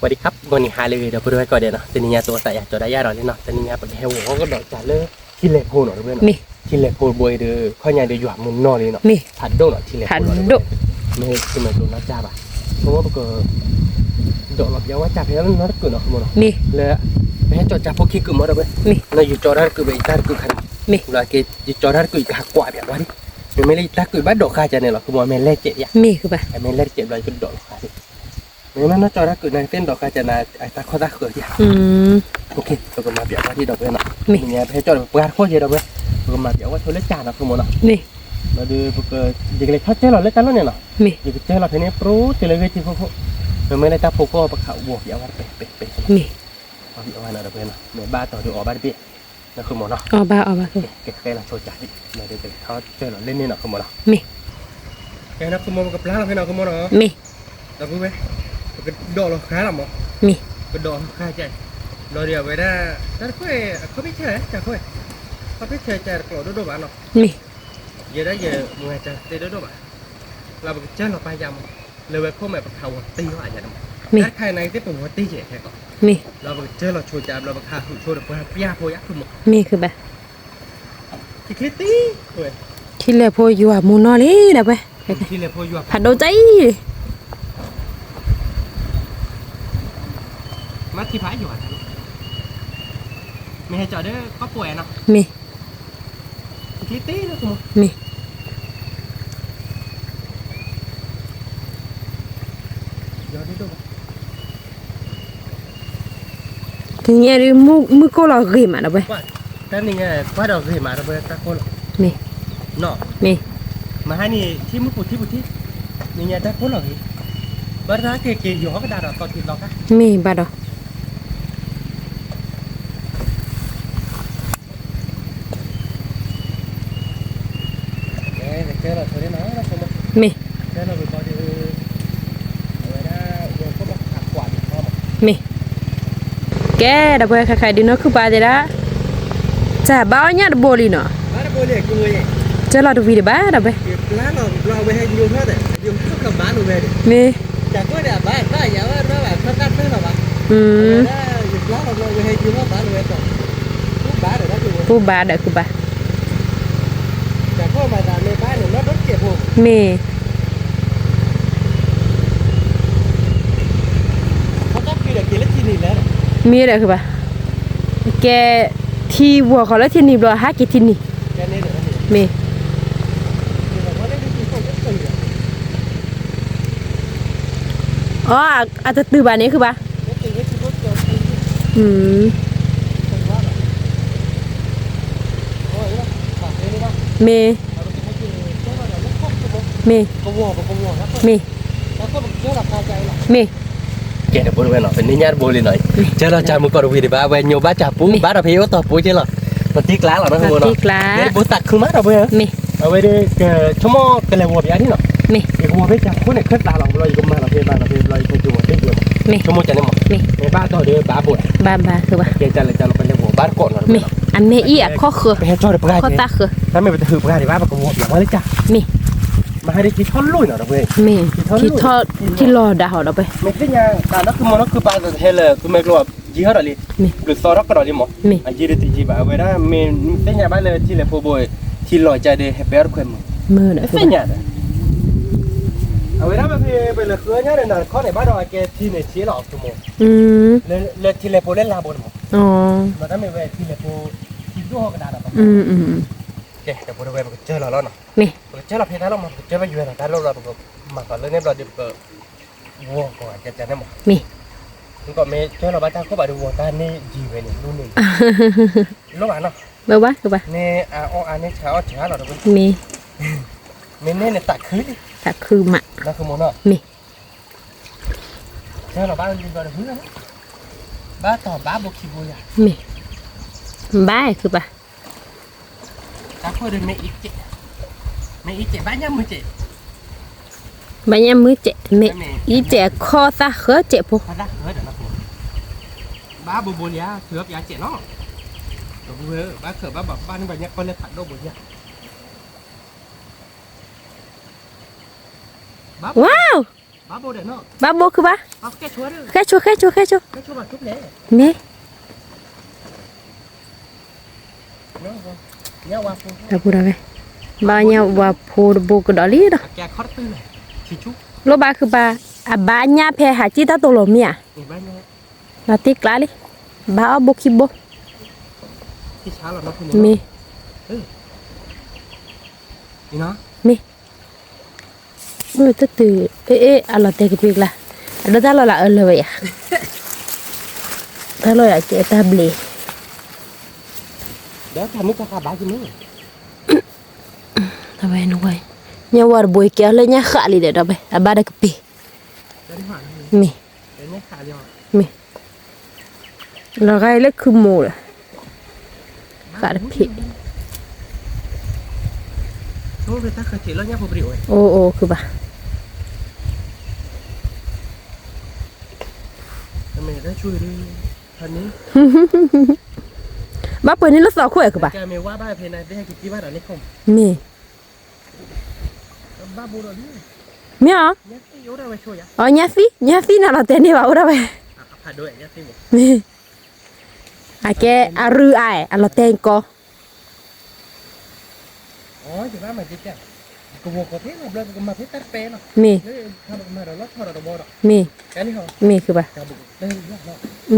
ဝဲဒံခါ ဂီၤနံၤဟါလၢအဂ့ၤ ဒီပုၢ်ဝဲၢ်ကိးဂၤဒဲးနီၤ, တနံၤညါ သုအိၣ်သးယၤ ကၠီၤဒၣ်ယၤဒီးလံနီၤ, တနံၤညါ ပကဟဲဝဲကဒီးတၢ်လၢ ထံလဲၣ်ဖိနီၤ ဒီပုၢ်ဝဲၢ်နီၤ, မ့ၢ် ထံလဲၣ်ဖိဘိအံၤဒီး ခီညါဒီးယွၤမုၢ်နီၢ်လံနီၤ, မ့ၢ် ဖးဒိၣ်နီၤ ထံလဲၣ်ဖိနီၤ ဖးဒိၣ်, မ့ၢ်တမ့ၢ်ကျိၤနီၢ်ကၢ်ဘၣ်, အဃိမ့ၢ်ပက ဒိးလီၤပျးဝဲကၢ်ဖဲလၢနီတကုာ်နီၤ အဃိမ့ၢ်နီၤ, မ့ၢ် လၢ ပဟဲကၠီၣ်ကၢ်ဖိခံကုာ်မ့ၢ်ဒီပုၢ်ဝဲၢ်, မ့ၢ် နီၢ်ယကၠီၣ်တၢ်တကုာ်ဘၣ် ယတၢ်တကုာ်ခါန့ၣ်, မ့ၢ် လၢက့ၤ ယကၠီၣ်တၢ်တကုာ် ယကဟးကွၢ်ပျးဝဲဒၣ်, မ့မ့ၢ်လၢယတၢ်ကုာ်ဘၣ်ဒိးဃာ်ကၢ်န့ၣ်လီၤ အဃိမ့ၢ် မ့ၢ်လဲၢ်ကဲးယါ, မ့ၢ် မ့ၢ်လဲၢ်ကဲးဘျီ ယကဒိးလီၤဃာ်ဒၣ် မ့ၢ်နီၢ်ကၠီၣ်တၢ်ကုာ်န့ၣ် သ့ၣ်ဒိးဃာ်ကၢ်န့ၣ် အတၢ်ခီၣ်တၢ်ဃၢၤယါ, ပကမၤပျးဝဲဒၣ်ဒီပုၢ်ဝဲၢ်နီၤ, မ့ၢ် ပဟဲကၠီၣ်ဒီးပှၤတခီယဲဒီပုၢ်ဝဲၢ်, ပကမၤပျးဝဲဆိလၢကၢ်နီၤ အဃိမ့ၢ်နီၤ, မ့ၢ် ဒီး ယကလဲၤထီၣ်ကၢၢ်လီၤလၢတၢ်လီၢ်န့ၣ်နီၤ, မ့ၢ် ယကကၢၢ်လီၤဖဲန့ၣ် ပရိသ့ၣ်လၢဂ့ၢ်ထံဖိခိၣ်, မ့မ့ၢ်လၢတၢ်ဖိကီၢ် ပကဟးဝီၤပျးဝဲတပဲပဲပဲ, မ့ၢ် အီၤဒီပုၢ်ဝဲၢ်နီၤ မ့ၢ်ဘၣ်တီၤဒီးအီၤဘၣ်တဘ့ၣ်, နီၤ အဃိမ့ၢ်နီၤ, အီၤဘၣ်အီၤဘၣ်, ကဲ ကဲလီၤဆိကၢ်ဒံး, မ့ၢ်ဒီးကလဲၤထီၣ်ကၢၢ်လီၤလၢန့ၣ်နီၤ အဃိမ့ၢ်နီၤ, မ့ၢ် ကဲနီၤ အဃိမ့ၢ် ပကပျၢ်လီၤဖဲနီၤ အဃိမ့ၢ်နီၤ, မ့ၢ် ဒီပုၢ်ဝဲၢ်, ပကဒိးလီၤဃာ်လီၤမး, မ့ၢ် ပဒိးလီၤဃာ်ကၢ်, ဘျီဒီးအဝဲဒၣ် တၢ်တခွဲး အခီၣ်ဖ့ၣ်ဆၢ တၢ်ခွဲး, အခီၣ်ဖ့ၣ်ဆၢကၢ်တကျိးဒိၣ်ဒိၣ်ဘၣ်နီၤ, မ့ၢ် ယဲဒၣ်ယမ့ၢ်တၢ်သ့ဒိၣ်ဒိၣ်ဘၣ်, လၢပကစၢၢ်လီၤပၢ်ယါမး, လၢဝဲခိၣ်မဲာ်ပခးဝီၤတ့ၢ်အီၤအယါန့ၣ်မး, မ့ၢ် တၢ်တခါအံၤန့ၣ်သ့ၣ်ပဝီၤတ့ၢ်ယဲခဲကီး, မ့ၢ် လၢပကစၢၢ်လီၤဆိကၢ် ဘျီပကဟးဟုးဆိဒီးပှၤပျၢ်ဖိယါ အဃိမ့ၢ် မ့ၢ် ကဘၣ် ထံလဲၣ်ဖိယွၤမုၢ်နီၢ်လံ ဒီပုၢ်ဝဲၢ်, ဖးဒိၣ်တၢ်အံၤ, မ့ၢ်ထံဖးယွၤ, မ့ၢ်ဟဲကၠီၣ်ဒီးကီၢ်ပှဲၤနီၤ, မ့ၢ် မ့ၢ် တနံၤညါဒုး မုၢ်ကိၢ်လီၤဂ့ၤမး ဒီပုၢ်ဝဲၢ်, တနံၤညါကွၢ်ဒီးဂ့ၤမး ဒီပုၢ်ဝဲၢ် တၢ်ကိၢ်လီၤ, မ့ၢ် မ့ၢ် မဟါန့ၣ် ထံမုၢ်ပူၤထံပူၤထံ, နံၤညါတၢ်ကိၢ်လီၤဂ့ၤ, ဘၣ်တၢ်က့ၤက့ၤယီၤကဒါဒီးသီထံသီကါ, မ့ၢ်ဘၣ်ဒီး မ့ၢ် မ့ၢ် ကဲ ဒီပုၢ်ဝဲၢ် ခဲခါဒုးနီၢ်ခုၣ်ပၢ်တဲဒၣ်, တၢ်ဘၣ်အီၣ်ညၣ်တဘိလံနီၤ, ကၢၢ်လီၤတဝံၤဒံးဘၣ် ဒီပုၢ်ဝဲၢ်, မ့ၢ် ပူၤဘၣ်ဒီးခုဘၣ်, မ့ၢ် မ့ၢ်ဒီးခုဘၣ်, ကဲ ထံဝီၤဃီၤလၢထံနံၤဘျီ ဟးက့ၤထံနံၤ, မ့ၢ် အီ အတတုၤဘၣ်န့ၣ် ခုဘၣ်, မ့ၢ် မ့ၢ် မ့ၢ် မ့ၢ် ကဲ ဒီပုၢ်ဝဲၢ်နီၤ ပန့ၢ်ညၣ်တဘိလံနီၤ, ကၢၢ်လီၤကၢ်မုၢ်ကီၢ်တဝံၤဒံးဘၣ် အဝဲညိဘၣ်ကၢ်ပူၤ ဘၣ်ဒီးဖဲအံၤအိၣ်တီၢ်ပူၤကဲလီၤ, ပတံကျါလီၤနီၤ မ့ၢ် တံကျါ ယဲတဘိသးခုမး ဒီပုၢ်ဝဲၢ်, မ့ၢ် အဝဲဒၣ် ကဆိကမိၣ်ကလဲၤဝီၤပယါဒ်နီၤ, မ့ၢ် ယကဝီၤဖဲကၢ်ခိၣ်န့ၣ် ခၢၣ်သးလီၤ ဘျီယကမၤလီၤဖဲမၤလီၤဖဲဘျီယကကဝီၤသ့ၣ်ဘျီ, မ့ၢ် ဆိကမိၣ်ကန့ၣ်မး, မ့ၢ် မ့ၢ်ဘၣ်တီၢ်ဒီးဘၣ်ဘိး, ဘၣ်ဘၣ် ကဲကၢ်လၢကၢ်လီၤ ပလဲၤဝီၤဘၣ်တကိးနီၤ မ့ၢ် အမ့ၢ်အံၤအခီၣ်ဃၢၤ, ပဟဲကၠီၣ်ဒီးပှၤ ခီၣ်သၣ်ဃၢၤ, တၢ်မ့ၢ်ပတဟုးပှၤဒံးဘၣ် ပကဝီၤပယါဝဲလၢကၢ်, မ့ၢ် မဟါဒ်ထံထီၣ်လိၣ်နီၤ ဒီပုၢ်ဝဲၢ်, မ့ၢ် ထံထီၣ် ထံလီၤဒၣ်ဟီၣ် ဒီပုၢ်ဝဲၢ်, မ့ၢ်သ့ၣ်ညါ တၢ်နီၢ်ခုမီၤနီၢ်ခုပၢ်ဟဲလၢ သူမဲာ်ကျိၤ ယံာ်ဟီၣ်ဒီးလံ, မ့ၢ် ဘျုးသီထီၣ်ကဒီးလံမး, မ့ၢ် အယံာ်ဒ်တယံာ်ဘၣ် အဝဲဒၣ် မ့ၢ်သ့ၣ်ညါဘၣ်လၢထံလဲၣ်ဖိဘိ ထံလီၤကၢ်ဒီး ဟဲပဲအီၣ်တခွဲးမုၢ်, မ့ၢ်သ့ၣ်ညါဒီး အဝဲဒၣ်မ့ၢ်ဖဲပလဲၤဃုညါဒီးနၤတခီန့ၣ် ဘၣ်ဒီးအကဲထံန့ၣ်ဆ့လီၤ သုမိၢ်, လၢထံလဲၣ်ဖိလၢလါဘိန့ၣ်မး, ဒီးတၢ်မ့ၢ်ဝဲထံလဲၣ်ဖိ ထံဒိၣ်ဟီၣ်ကဒါဒီး ကဲ ဒီပုၢ်ဝဲၢ် ပကစၢၢ်လီၤလီၤနီၤ, မ့ၢ် ပကစၢၢ်လီၤဖဲတၢ်လီၢ်မး ပကစၢၢ်ဘၣ်ယွဲၢ်လီၤတၢ်လီၢ်လီၤ ပကမၤကီးလၢန့ၣ်ဘျီဒီး ပကဝီၤကီးကဲကဲန့ၣ်မး, မ့ၢ် မ့ၢ်ကီးမ့ၢ်စၢၢ်လီၤဘၣ်တၢ်ခိၣ်ဘၣ်ဒီးဝီၤတၢ်န့ၢ်ယံာ်ဝဲန့ၣ် လိၣ်န့ၣ် လိၣ်ဘၣ်နီၤ, ဘၣ်ဘၣ်ဘၣ် န့ၣ်အအီၣ်အါန့ၢ်ဆါအီၣ်ဆါလီၤတဝဲ, မ့ၢ် မ့ၢ်န့ၣ်န့ၣ်သးခုလံ, သးခုမး, မ့ၢ် စၢၢ်လီၤဘၣ်လံဘျီဒီး ဘၣ်တီၢ်ဘၣ်ဘိခံဘိယါ, မ့ၢ် ဘၣ်ခုဘၣ် တၢ်ခိၣ်ဒီးမ့ၢ်အံကဲး, မ့ၢ်အံကဲး ဘၣ်ညၣ်မုၢ်ကဲး, ဘၣ်ညၣ်မုၢ်ကဲး မ့ၢ်အံကဲး ခီၣ်သၣ်ဃၢကဲးဖိ, ဘၣ်ဘိဘိလံဧါ ထုးအီၣ်ပယါကဲးနီၤ, ဘၣ်ခုဘၣ်ဘၣ်ဘၣ်န့ၣ်ဘၣ်ညၣ်ကီၢ်လဲၣ်ဖးဒိၣ်ဘိယါ, ဝါ ဘၣ်ဘိခုဘၣ်, ဃဲဆိ ဃဲဆိ ဃဲဆိ, မ့ၢ် တၢ်ဖိတၢ်ဝဲ, ဘၣ်ညၣ်ဝါဖိတဘိကဒီးလံဒီး, လိၣ်ဘၣ်ခုဘၣ်, အဘၣ်ညၣ်ဖဲဟးစံၣ်တၢ်တိာ်လီၤမ့ၢ်ဧါ, လီၤတံၢ်ကျါလံ, ဘၣ်အီၣ်ဘိခံဘိ, မ့ၢ်, မ့ၢ် အိၣ်တတုၤ, အ့ၣ်အ့ၣ် အလီၤတဲာ်ကပ့ၤကျါ, အဒိတၢ်လီၢ်လၢအအၢလၢာ်ဝဲယၤ, တၢ်လီၢ်ယၤကဲတၢ်ဘျ့, တဝဲနဝဲ, ညၣ်ဝါတဘိကဲအီၤလၢညၣ်ဃးလံဒီး တဝဲ အဘၣ်ဒီးကပ့ၤ, မ့ၢ်, မ့ၢ်, လီၤဂာ်အံၤလၢခုမိၢ်ဒီး, ဃးတဖံး အိၣ်အိၣ်ခုဘၣ်, ဘၣ်ပှ့ၤန့ၢ်လၢသီခိၣ်အဲၣ်ခုဘၣ်, မ့ၢ်, မ့ၢ်အီၤ, အညါသံ ညါသံနၤလီၤတဲာ်န့ၢ်ဘၣ်အိၣ်ဒၣ်ဝဲ, မ့ၢ်, အကဲအရုအါအဲၣ် အလီၤတဲာ်ကီး မ့ၢ်, မ့ၢ်, မ့ၢ်ခုဘၣ်, မ့ၢ်, မ့ၢ်,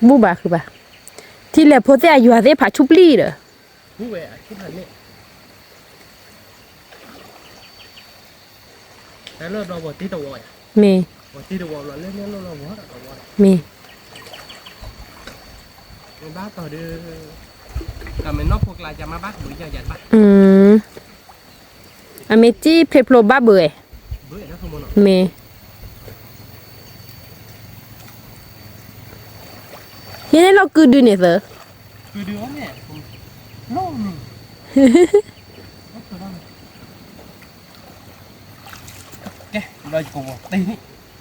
ဘူၣ်ဘၣ်ခုဘၣ်, ထံၣ်လဲၤဖိသ့ၣ်အယွၤသ့ၣ်ဖးဆူၣ်ပျံၢ်ဒီး မ့ၢ်, မ့ၢ်, အမ့ၢ်တံၢ်ဖျိဖျိဘၣ်ဘၣ်ဝဲ, မ့ၢ်, ဟံးန့ၢ်လီၤကုဒုန့ၣ်သၢ,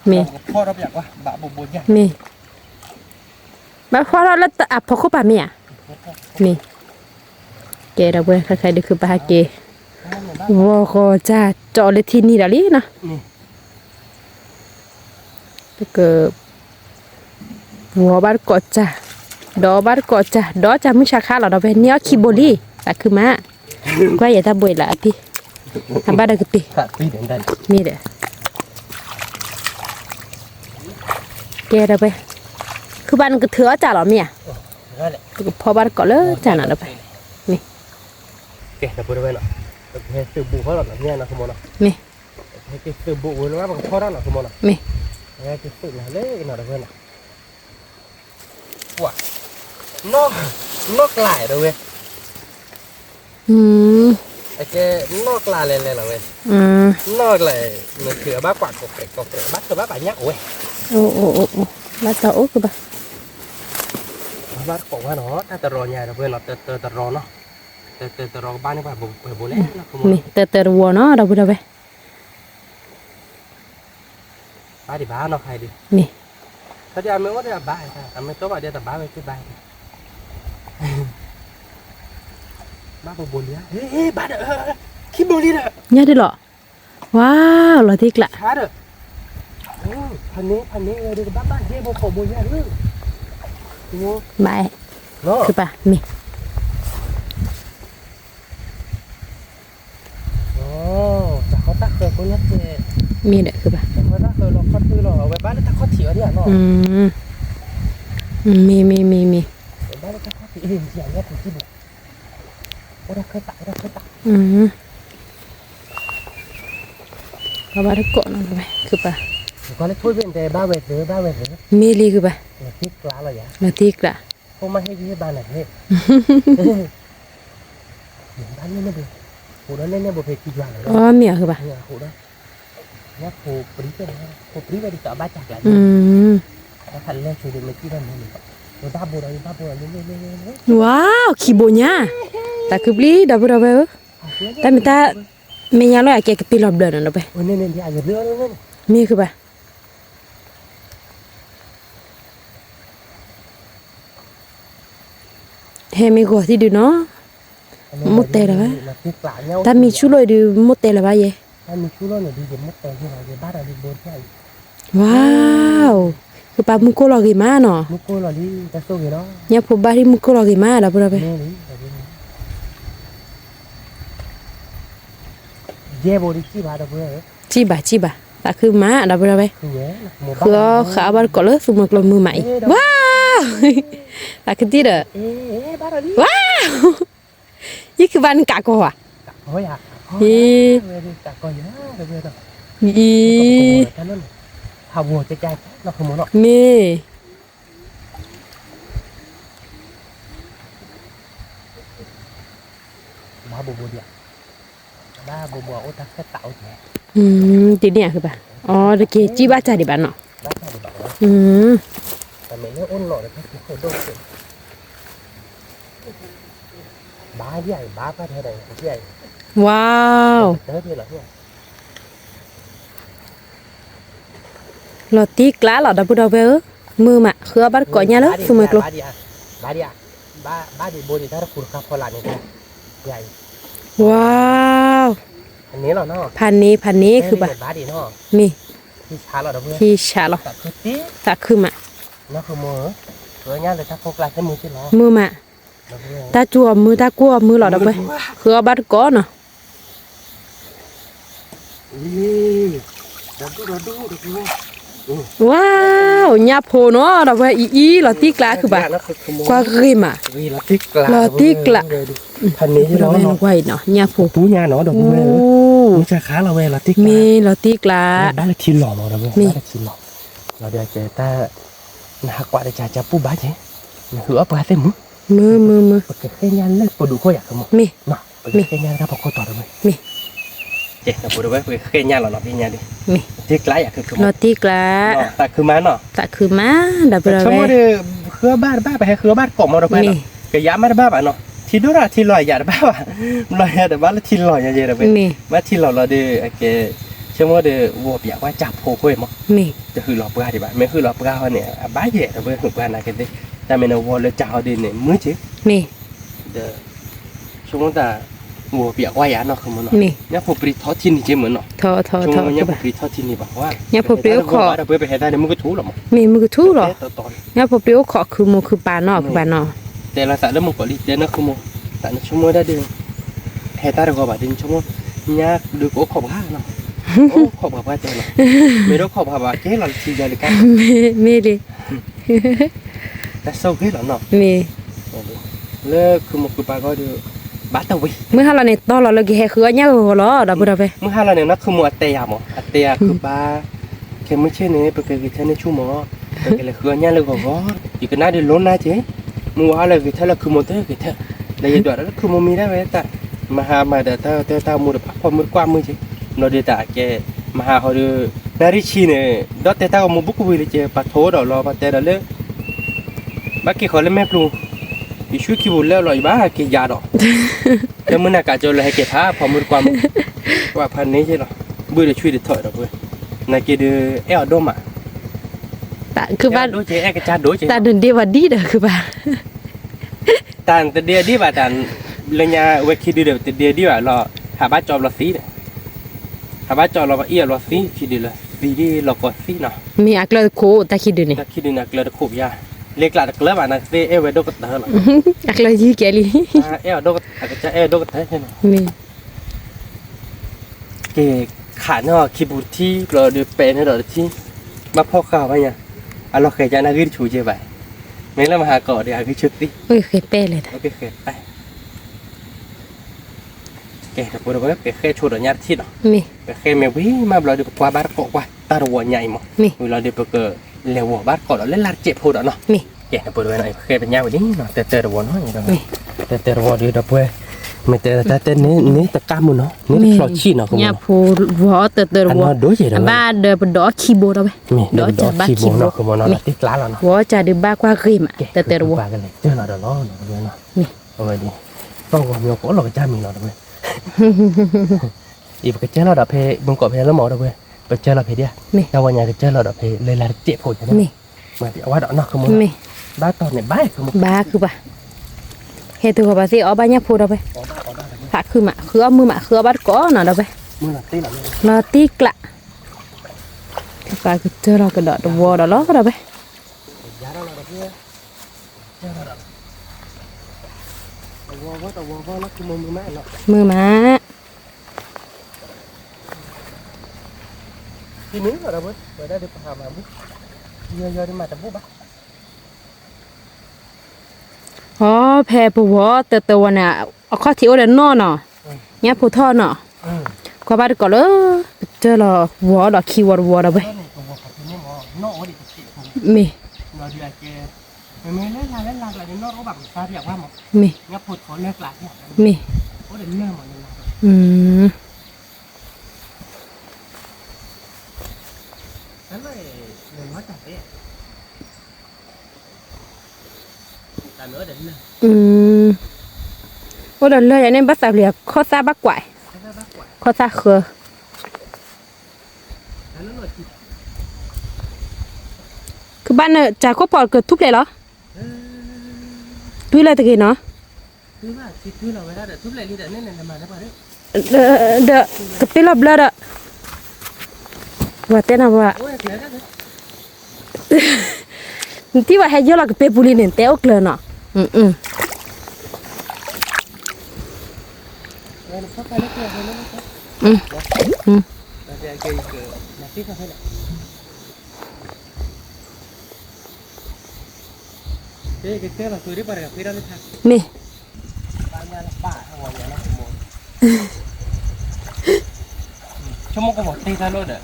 မ့ၢ်, မ့ၢ်, ဘၣ်ဖီထီၣ်လၢအဖီခိၣ်ပၤမ့ၢ်ဧါ, မ့ၢ်, ကဲဒီးဝဲ ခဲခဲဒုးခုပၤဟဲက့ၤ, ဝီၤဂီၤစၢ် ကၠီလၢထံနံၤဒီးလံနီၤ, ပက ဝီၤဘၣ်တကိးစၢ်, ဒီးဘၣ်တကိးစၢ်, ဒီးစၢ်မုၢ်စၢ်ခါလီၤဒီးဝဲ န့ၢ်အီၣ်ခံဘိလံ, သးခုမး, ကွၢ်ယဲတၢ်ဘိလၢအပံၤ, အဘၣ်ဒီးကပ့ၤ, မ့ၢ်ဒီး, ကဲဒီးဝဲ, ခုဘၣ်နကထုးအီၣ်စၢ်လီၤမ့ၢ်ဧါ, ပကဖီဘၣ်တကိးလၢစၢ်နီၤဒီးဝဲ, မ့ၢ်, မ့ၢ် မ့ၢ်, နီၢ်ကျါဒီးဝဲ, အကဲ နီၢ်ကျါလဲၤလဲၤလီၤဝဲ, နီၢ်ကျါ, နထုးအဘၣ်ကွၢ်ကိးကြဲးကိးကြဲး ဘၣ်ထုးဘၣ်ပာ်ညၣ်အိၣ်ဝဲ, ဘၣ်တအိၣ်ကဘၣ်, ဘၣ်တကိးဝဲနီၤ တၢ်တရီညါဒီးဝဲနီၤ တၢ်တရီနီၤ, တၢ်တရီကဘၣ်န့ၣ်ပှၤဘိလဲၣ်, မ့ၢ် တၢ်တရီနီၤ ဒီပုၢ်ဒီဝဲၢ် ဘၣ်ဒံးဘၣ်နီၢ်ခါအံၤဒံး, မ့ၢ်, တၢ်ဒ်အမ့ၢ်အိၣ်ဒီးအဘၣ်, အမ့ၢ်တီဘၣ်ဒီးတဘၣ်ဝဲသ့ၣ်ဘၣ်, ဘၣ်ဘိဘိလံဧါ, ဘၣ်ဒီး, ခံဘိလံဒီး, ညါဒ်လီၤ, ဝါ, လီၤတံၢ်ကျး, ဖးန့ၢ်, ဖးန့ၢ်ဝဲဒီးကဘၣ်ဘၣ်ဟ့ၣ်ဘိကိးဘိညါဧၢ, ဘၣ်, ခုပာ်, မ့ၢ် မ့ၢ်ဒီး ခုဘၣ်, မ့ၢ် မ့ၢ် မ့ၢ် မ့ၢ်, အဘၣ်တကိးနီၤဝဲ, ခုပာ်, မ့ၢ်လံ ခုပာ်, လီၤတံၢ်ကျး, အီ မ့ၢ်အီၤ ခုပာ်, ဝါ, ခံဘိညါ, တၢ်ခုပျံၤ ဒီပုၢ်ဒီဝဲၢ်ဧၢ, တၢ်မ့ၢ်တၢ်, မဲာ်ညါလီၤ အကဲကပ့ၤလီၤဘျၢၣ်နီၤ ဒီပုၢ်, မ့ၢ် ခုပာ်, ဟဲမ့ၢ်ဂီၤထံၣ်ဒုးနီၤ, မိၢ်တဲလၢၤဘၣ်, တၢ်မံဆူၣ်လီၤဒုး မိၢ်တဲလၢၤဘၣ်ယဲ, ဝါ, ဃုပၢ်မုၢ်ကိၢ်လီၤဂ့ၤမးနီၤ, ညၣ်ဖိဘၣ်ထံၣ်မုၢ်ကိၢ်လီၤဂ့ၤမး ဒီပုၢ်ဒီဝဲၢ်, စံၣ်ဘၣ်စံၣ်ဘၣ် သးခုမး ဒီပုၢ်ဒီဝဲၢ်, ဃုအီၣ်ဃးအီၣ်ဘၣ်တကိးလၢသူမွဲကျိမုာ်မးအံၤ, ဝါ, သးခုတံၢ်ဒီး, ဝါ, ယံၤခုဘၣ်နကးကီၢ်ဧါ, အံၤ, အံၤ, မ့ၢ် တနံၤအံၤဘၣ်, အီ တက့ၤစံၣ်ဘၣ်တၢ်ဒံးဘၣ်နီၤ, ဝါ, လီၤတံၢ်ကျါလီၤ ဒီပုၢ်ဒီဝဲၢ်ဧၢ, မုာ်မး ဃုအီၣ်ဘၣ်တကိးညၣ်လၢသူမွဲကျိ, ဝါ, ဖးန့ၢ် ဖးန့ၢ် ခုဘၣ်, မ့ၢ်, ဟံးဆးလီၤ, သးခုမး, မုာ်မး, တၢ်ကူၣ်အီၤမုာ် တၢ်ကူၣ်အီၤမုာ်လီၤ ဒီပုၢ်ဝဲၢ်, ဃုအီၣ်ဘၣ်တကိးနီၤ ဝါ, အိၣ်ညၣ်ဖိနီၤ ဒီပုၢ်ဝဲၢ်, အံၤအံၤ လီၤတံၢ်ကျါခုဘၣ်, ကွၢ်ဂ့ၤမး, လီၤတံၢ်ကျါ, ဒီပုၢ်ဝဲၢ်, ကွၢ်အံၤနီၤ ညၣ်ဖိ, မ့ၢ်လီၤတံၢ်ကျါ, မ့ၢ်, နဟးကွၢ်တကး ကပူၣ်ဘၣ်က့ၤ, နဃုအီၣ်ပှၤသ့ၣ်မုာ်, မုာ်မုာ်မုာ်, ပကဃ့ညါလၢပဒူၣ်ဃိယၤကမီၤ, မ့ၢ်, ပကဃ့ညါလၢတၢ်ဖီခိၣ်တီၤတဝဲ, မ့ၢ်, ပကဃ့ညါလီၤနီၤ ပကဃ့ညါဒီး, မ့ၢ်, လီၤတံၢ်ကျါယၤခု, လီၤတံၢ်ကျါ, သးခုမးနီၤ, သးခုမး ဒီပုၢ်ဝဲၢ်, ဆိကမိၣ်ဒီး, ဃုအီၣ်ဘၣ်တဘၣ် ပဟဲဃုအီၣ်ဘၣ်တကိးမီၤ ဒီပုၢ်ဝဲၢ်နီၤ, ကယၤမးတဘၣ်ဘၣ်နီၤ, ထံဒိၣ်ထီၣ်ထံလီၤယၤတဘၣ်ဘၣ်, လီၤယၤတဘၣ်လၢထံလီၤယၤယဲဒီပုၢ်ဝဲၢ်, မ့ၢ်ထံလီၤလီၤဒီး အကဲ, ဆိကမိၣ်ဒီး ဝီၤပၠးကွၢ်ကၢ်ဖိဃိမီၤ, မ့ၢ်, တဟုးလီၤပှၢ်ဒံးဘၣ်, မ့ၢ်ဟုးလီၤပှၢ်ဃီန့ၣ် အဘၣ်ယဲဒီပုၢ်ဝဲၢ် ဟုးပှၢ်နာ်က့သ့ၣ်, တၢ်မ့ၢ်နဝီၤလၢကၢ်ဃီဒ်န့ၣ် မုာ်က့ၤ, မ့ၢ်, ဒီး, ဆိကမိၣ်တၢ်, ဝီၤပၠးကွၢ်ယၤနီၤ ခုမီၤနီၤ, ညၣ်ဖိပြံထီၣ်ထံနံၤက့ၤမုာ်နီၤ, ဆိကမိၣ်ညၣ်ဖိပြံထီၣ်ထံနံၤဘၣ်ဝဲ, ညၣ်ဖိပြံအိၣ်ခိး, ဒီပုၢ်ဝဲၢ်ပဟဲတၢ်န့ၣ်မုၢ်ကထူလီၤမီၤ, မ့ၢ်မုၢ်ကထူလီၤ, ညၣ်ဖိပြံအိၣ်ခိးခုမိၢ်ခုပၢ်နီၤ ခုပၢ်နီၤ, တဲလီၤသးလၢမုၢ်ကီၤလံတဲနီၤ ခုမိၢ်, သးနဆိကမိၣ်ဒၣ်ဒီး, ဟဲတၢ်တဂီၤဘၣ်ဒီးနဆိကမိၣ်, ညါဒုးကအိၣ်ခိးပှၤနီၤ, အိၣ်ခိးပှၤပှၢ်တဲလီၤ, မ့ၢ်ဒၣ်ခိးပှၤဘၣ်ကဲလီၤလၢထံယၤလံကါ, မ့ၢ်, မ့ၢ်လံ တၢ်ဆိၣ်ဂ့ၤလီၤနီၤ, မ့ၢ်, လၢခုမိၢ်ခုပၢ်ဂီၢ်ဒီး, ဘၣ်တဝံၤ, မုၢ်ဟါလီၤန့ၣ် တီလီၤလၢကဟဲဃုအီၣ်ညၣ်ဂီၤဂီၤလီၤ ဒီပုၢ်ဒီပုၢ်ဝဲၢ်, မုၢ်ဟါလီၤန့ၣ် နီၢ်ခုမိၢ်အတဲယၤမး အတဲယၤခုပၢ်, ခဲမုၢ်ဆ့ၣ်န့ၣ် ပကဂဲၤထၢၣ်န့ၢ်ဆူၣ်မး, ပကလဲၤဃုအီၣ်ညၣ်လၢဂီၤဂီၤ, ယကနၣ်ဒုးလိနါက့ၤ, မုၢ်ဝါဟါလၢဂဲၤထၢၣ်လၢခုမိၢ်တဂဲၤထၢၣ်, လၢယဒွးဒီးလၢခုမိၢ်မံၤဒၣ်ဝဲတၢ်, မဟါမၤဒီးတၢ်တၢ်တၢ်မူဒီးဖးဖီမုၢ် တကွၢ်မုၢ်က့ၤ, နီၢ်ဒုးတၢ်ကဲ, မဟါဟီဒီး, နၣ်ရံၣ်ဆံန့ၣ်, ဒီးတဲတၢ်ဂီၤမူဘူးကဝံၤလၢက့ၤ ပှၤထိၣ်ဒီးလီၤ ပှၤတဲဒီးလၢ ဘၣ်က့ၤဃီၤလၢမဲာ်ပျူၤ, ယဆွံခံပူၤလၢလီၤယဘၣ်က့ၤယၤဒီး, တၢ်မုၢ်နၤကးကၠီလၢဟဲက့ၤဖးဖီမုၢ်တကွၢ်မုၢ်, ကွၢ်ဖးန့ၣ်ယဲလီၤ, ဘုၣ်ဒီးဆွံတထီၣ်ဒီးပှဲၤ, နာ်က့ဒီး အဲၣ်အီၤဒိၣ်မး, တၢ်ဒိၣ်ကဲ အဲၣ်ကစၢ်ဒိၣ်ကဲ, တၢ်ဒုးဒ့ဝဲဒ်ဒီးခုဘၣ်, တၢ်တဒ့ဒံးဘၣ်တၢ်, လၢညါဝဲခံဒုဒီးတဒ့ဒံးဘၣ်လီၤ, ဟးဘၣ်ကၠီဘျီသံဒီး, ဟးဘၣ်ကၠီလီၤပှၤအ့ၣ်အီၤလီၤသံခံဒုလီၤ, သံဒ်လီၤကီသံနီၤ, မ့ၢ်အကျၢၤတခိးတၢ်ခံဒုန့ၣ်, တၢ်ခံဒုန့ၣ်အကျၢၤတခိးပယါ, လဲၤကျးတကျၢၤဘၣ်နာ်က့သ့ၣ်အဲၣ်ဝဲဒိၣ်ကတၢၢ်လီၤ, အကျၢၤယံၤကဲလံ, အဲၣ်အီၤဒိၣ်ကတၢၢ်, မ့ၢ် က့ၤခးန့ၢ်အီၤခံပူၤတထံၣ် ဘျီဒီးပဲာ်န့ၢ်ဒီးတထံၣ်, ဘၣ်ဖီၣ်ဃာ်ဘၣ်ညါ, အလီၤဃဲၤကၢ်နၢ်ဂံၢ်တဆူးကဲဘၣ်, မ့ၢ်လၢမဟါကီးဒီးအဂံၢ်ဆူးသံ, ဃဲၤပဲာ်လဲၣ်, ဃဲၤပဲာ်, ကဲ ဒီးပဝဲပကဃဲၤဆိဒီးညါတထံၣ်နီၤ, ပဃဲၤမ့ၢ်ဝံၤမးဘျီဒီးပကွၢ်ဘၣ်တကိးကွၢ်တၢ်တဝီညါအံၤမး, ဝံၤလီၤဒီးပကလဲၤဝီၤဘၣ်တကိးဒီးလၢလၢ်တစဲးဖိဒီးနီၤ, ကဲ ဒီးပဝဲန့ၣ် ပဃဲၤပညါဝံၤလံနီၤ တၢ်တၢ်တဝီနီၤ, တၢ်တၢ်တဝီဒီး ဒီးပဝဲ မ့ၢ်တဲတၢ်တဲန့ၣ် န့ၣ်တကးမုၢ်နီၤ, န့ၣ်တဖျီၣ်ဆံၣ်နီၤ, ညၣ်ဖိဝီၤအီၣ်တၢ်တၢ်တဝီ, အဘၣ်ဒီးပဒိးအီၣ်ခံဘိဒီးဝဲ, ဒိးအီၣ်တၢ်ဘၣ်ခံဘိနီၤ, မ့ၢ်, တံၢ်ကျါလီၤနီၤ, ဝီၤအီၣ်ကၢ်ဒုးဘၣ်ကွၢ်ဂ့ၤမး တၢ်တၢ်တဝီ, ကဲ ပကစၢ်လီၤဒီးလီၤ, အဝဲဒၣ်, တီၢ်ဂီၤမ့ၢ်ကအိၣ်လီၤကစၢ်မံၤလီၤတဝဲ အံၤပကစၢ်လီၤဒီးဖဲ မုၢ်ကီၢ်ဖဲလၢမၤဒီးဝဲ, ပကစၢ်လီၤဖဲဒၣ်, တၢ်ဝီညါကစၢ်လီၤဒီးဖဲလၢလၢ်တစဲးဖိယါန့ၣ်, မ့ၢ်, အဝဲဒီးနီၢ်ခမူ, ဘၣ်တီၢ်န့ၣ်ဘၣ်ခမူ, ဘၣ်ခူဘၣ်, ဟဲတဂီၤဘၣ်သ့ၣ်အီၣ်ဘၣ်ညၣ်ဖိဒီးဖဲ, ဟးဃုမး ဃုအီၣ်မုၢ်မး ဃုအီၣ်ဘၣ်တကိးနီၤဒီးဖဲ, လီၤတံၢ်ကျး, ပှၤကတၢၢ်လီၤကဒီးတဝီဒီးလီၤဒီးဖဲ, မုၢ်မး, အီ ဖဲပဝီၤတၢတဝီၤန့ၣ်, အခီၣ်ထံးအိၣ်ဒီးနီၢ်နီၤ, ညၣ်ဖိထီၣ်နီၤ, ကွၢ်ဘၣ်တကိးလၢ ပတၢၢ်လီၤဝီၤဒီးခံဝီတဝီဒီးဖဲ, မ့ၢ်, မ့ၢ်, အိၣ်ဒီးလၢယၤန့ၣ် ဘၣ်သးပျံၤ ခီၣ်သၣ်ဘၣ်ကွၢ်, ခီၣ်သၣ်ဃၢ, ကဘၣ်နၢ် ကၢ်ခိၣ်ဖီၣ်ကထူၣ်ဖျဲးလီၤ, တွံၢ်လၢတဂ့ၤနီၤ, ဒီး ကပ့ၢ်လီၤဘျၢဒီး, ပှၤတဲနၤပှၤ, နထံၣ်ပှၤဟဲယီၢ်လီၤကပ့ၢ်ပူၤလံန့ၣ် နတဲအိၣ်ကျၢၤနီၤ, မ့ၢ်, ဆိကမိၣ်ကမီၤတ့ၢ်တၢ်လိၣ်ဒီး,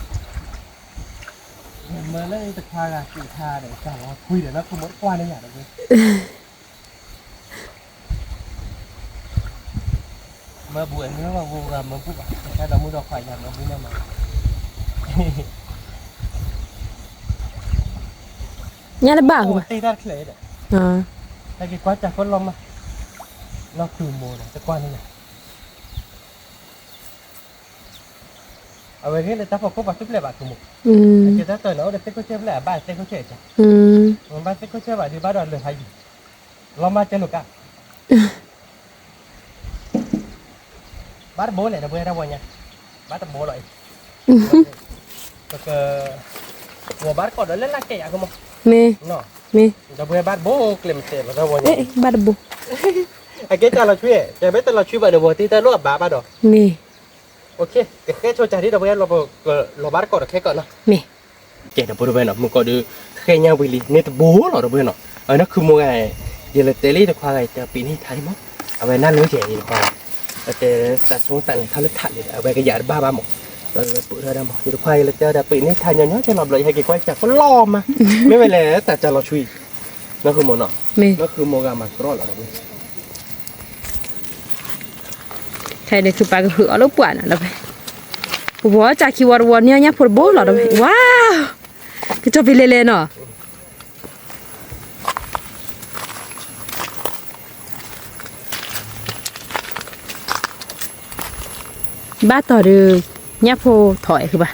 မ့ၢ်လၢတခွါဂၤစံးထါဒီး တၢ်လီၤထွံဒီး လၢခိၣ်မီၤတကွၢ်န့ၣ်ယၤဒီး, မၢဘူၣ်အမ့ၢ်ဘၣ်ဂိၢ်ဂၤမၢဘူၣ်ဘၣ်, တၢ်ဒီးမုၢ်ဒီခွါယၤမၢဘူၣ်မးမး, ညၣ်တဘၣ်ဃုဘၣ်, တ့ၢ်တၢ်တချဲးဒီး, ဟဲက့ၤကွၢ်စၢ်ခိၣ်လီၤမး, လီၤဃုာ်မိၢ်ဒီး တကွၢ်န့ၣ်ယၤ အဝဲဂ့ၢ်လၢတၢ်ဖီခိၣ်ပှၤထူၣ်ဖျဲးဘၣ်ကမိၣ်, အကဲတၢ်တၢၢ်န့ၣ် အိၣ်ဒီးသ့ၣ်ခိၣ်ဆၢဖျဲး အဘၣ်သ့ၣ်ခိၣ်ဆၢအကါ, ဘၣ်သ့ၣ်ခိၣ်ဆၢဘၣ်ဒီး ဘၣ်ဒီးလၢာ်ဟးယံၤ, လီၤမၢ်ကဲလိာ်ကါ, ဘၣ်တဘိလဲၣ် ဒီပုၢ်ဝဲၢ်တၢ်ဝီညါ, ဘၣ်တဘိလီၤအံၤ, ပက, ဝီၤဘၣ်တကိးဒီးလၢလၢ်ကဲယၤကမိၣ်, မ့ၢ်, ဒီပုၢ်ဝဲၢ်ဘၣ်တဘိကျဲမ့ၢ်တဲလီၤတၢ်ဝီညါ, ဘၣ်တဘိ, အကဲတၢ်လီၤဆွံ, ကဲဘၣ်တၢ်လီၤဆွံဘၣ်ဒီး ဝီၤတ့ၢ်တၢ်လိၣ်အဘၣ်ဘၣ်ဒီး, မ့ၢ် ကဃဲဆိကၢ်ဒ်ဒီပုၢ်ဝဲၢ် လီၤဘၣ်တကိးဒီးခဲကိာ်နီၤ, မ့ၢ်, ကဲဒီပုၢ်ဝဲၢ်နီၤ မုၢ်ကီၢ်ဒီး, ဃဲညါဝံၤလံ န့ၢ်တဘိလီၤဒီပုၢ်ဝဲၢ်နီၤ, အဝဲန့ၣ်ခုမိၢ်ဂၤ, ယလဲၤတဲလံတခွါဂၤ တပ့ၤန့ၢ်ထါလံမး, အဝဲနၢ်လၢယဲတခွါ, အတဲ, သးဆိသးန့ၣ်ထီၣ်လၢထးလံ အဝဲကယၤတဘၣ်ဘၣ်မး, ဒီးပှၤဒီးမး ယတခွါဂၤလဲၤတဲဒီးပ့ၤန့ၢ်ထါညီညီကဲလီၤဘျီ ယဟဲက့ၤကွၢ်စၢ်ခိၣ်လီၤမး, မ့ၢ်ဝဲလဲၣ်တၢ်စၢ်လီၤဆွံ, နီၢ်ခုမိၢ်နီၤ, နီၢ်ခုမိၢ်ဂၤမၤကြီလီၤဒီပုၢ်ဝဲၢ် ခဲအံၤန့ၣ် ခုပာ်ကဟုာ်အီၤလၢပှၢ်န့ၣ်လီၤဖဲ, ပဝီၤစၢ်ခံဝီတဝီန့ၣ် ညၣ်ဖိတဘိလီၤဒီးဖဲ, ဝါ, ကစီၤပ့ၤလဲၤလဲၤနီၤ, ဘၣ်တီၤဒီး, ညၣ်ဖိထီၣ်အဲၣ်ခုဘၣ်,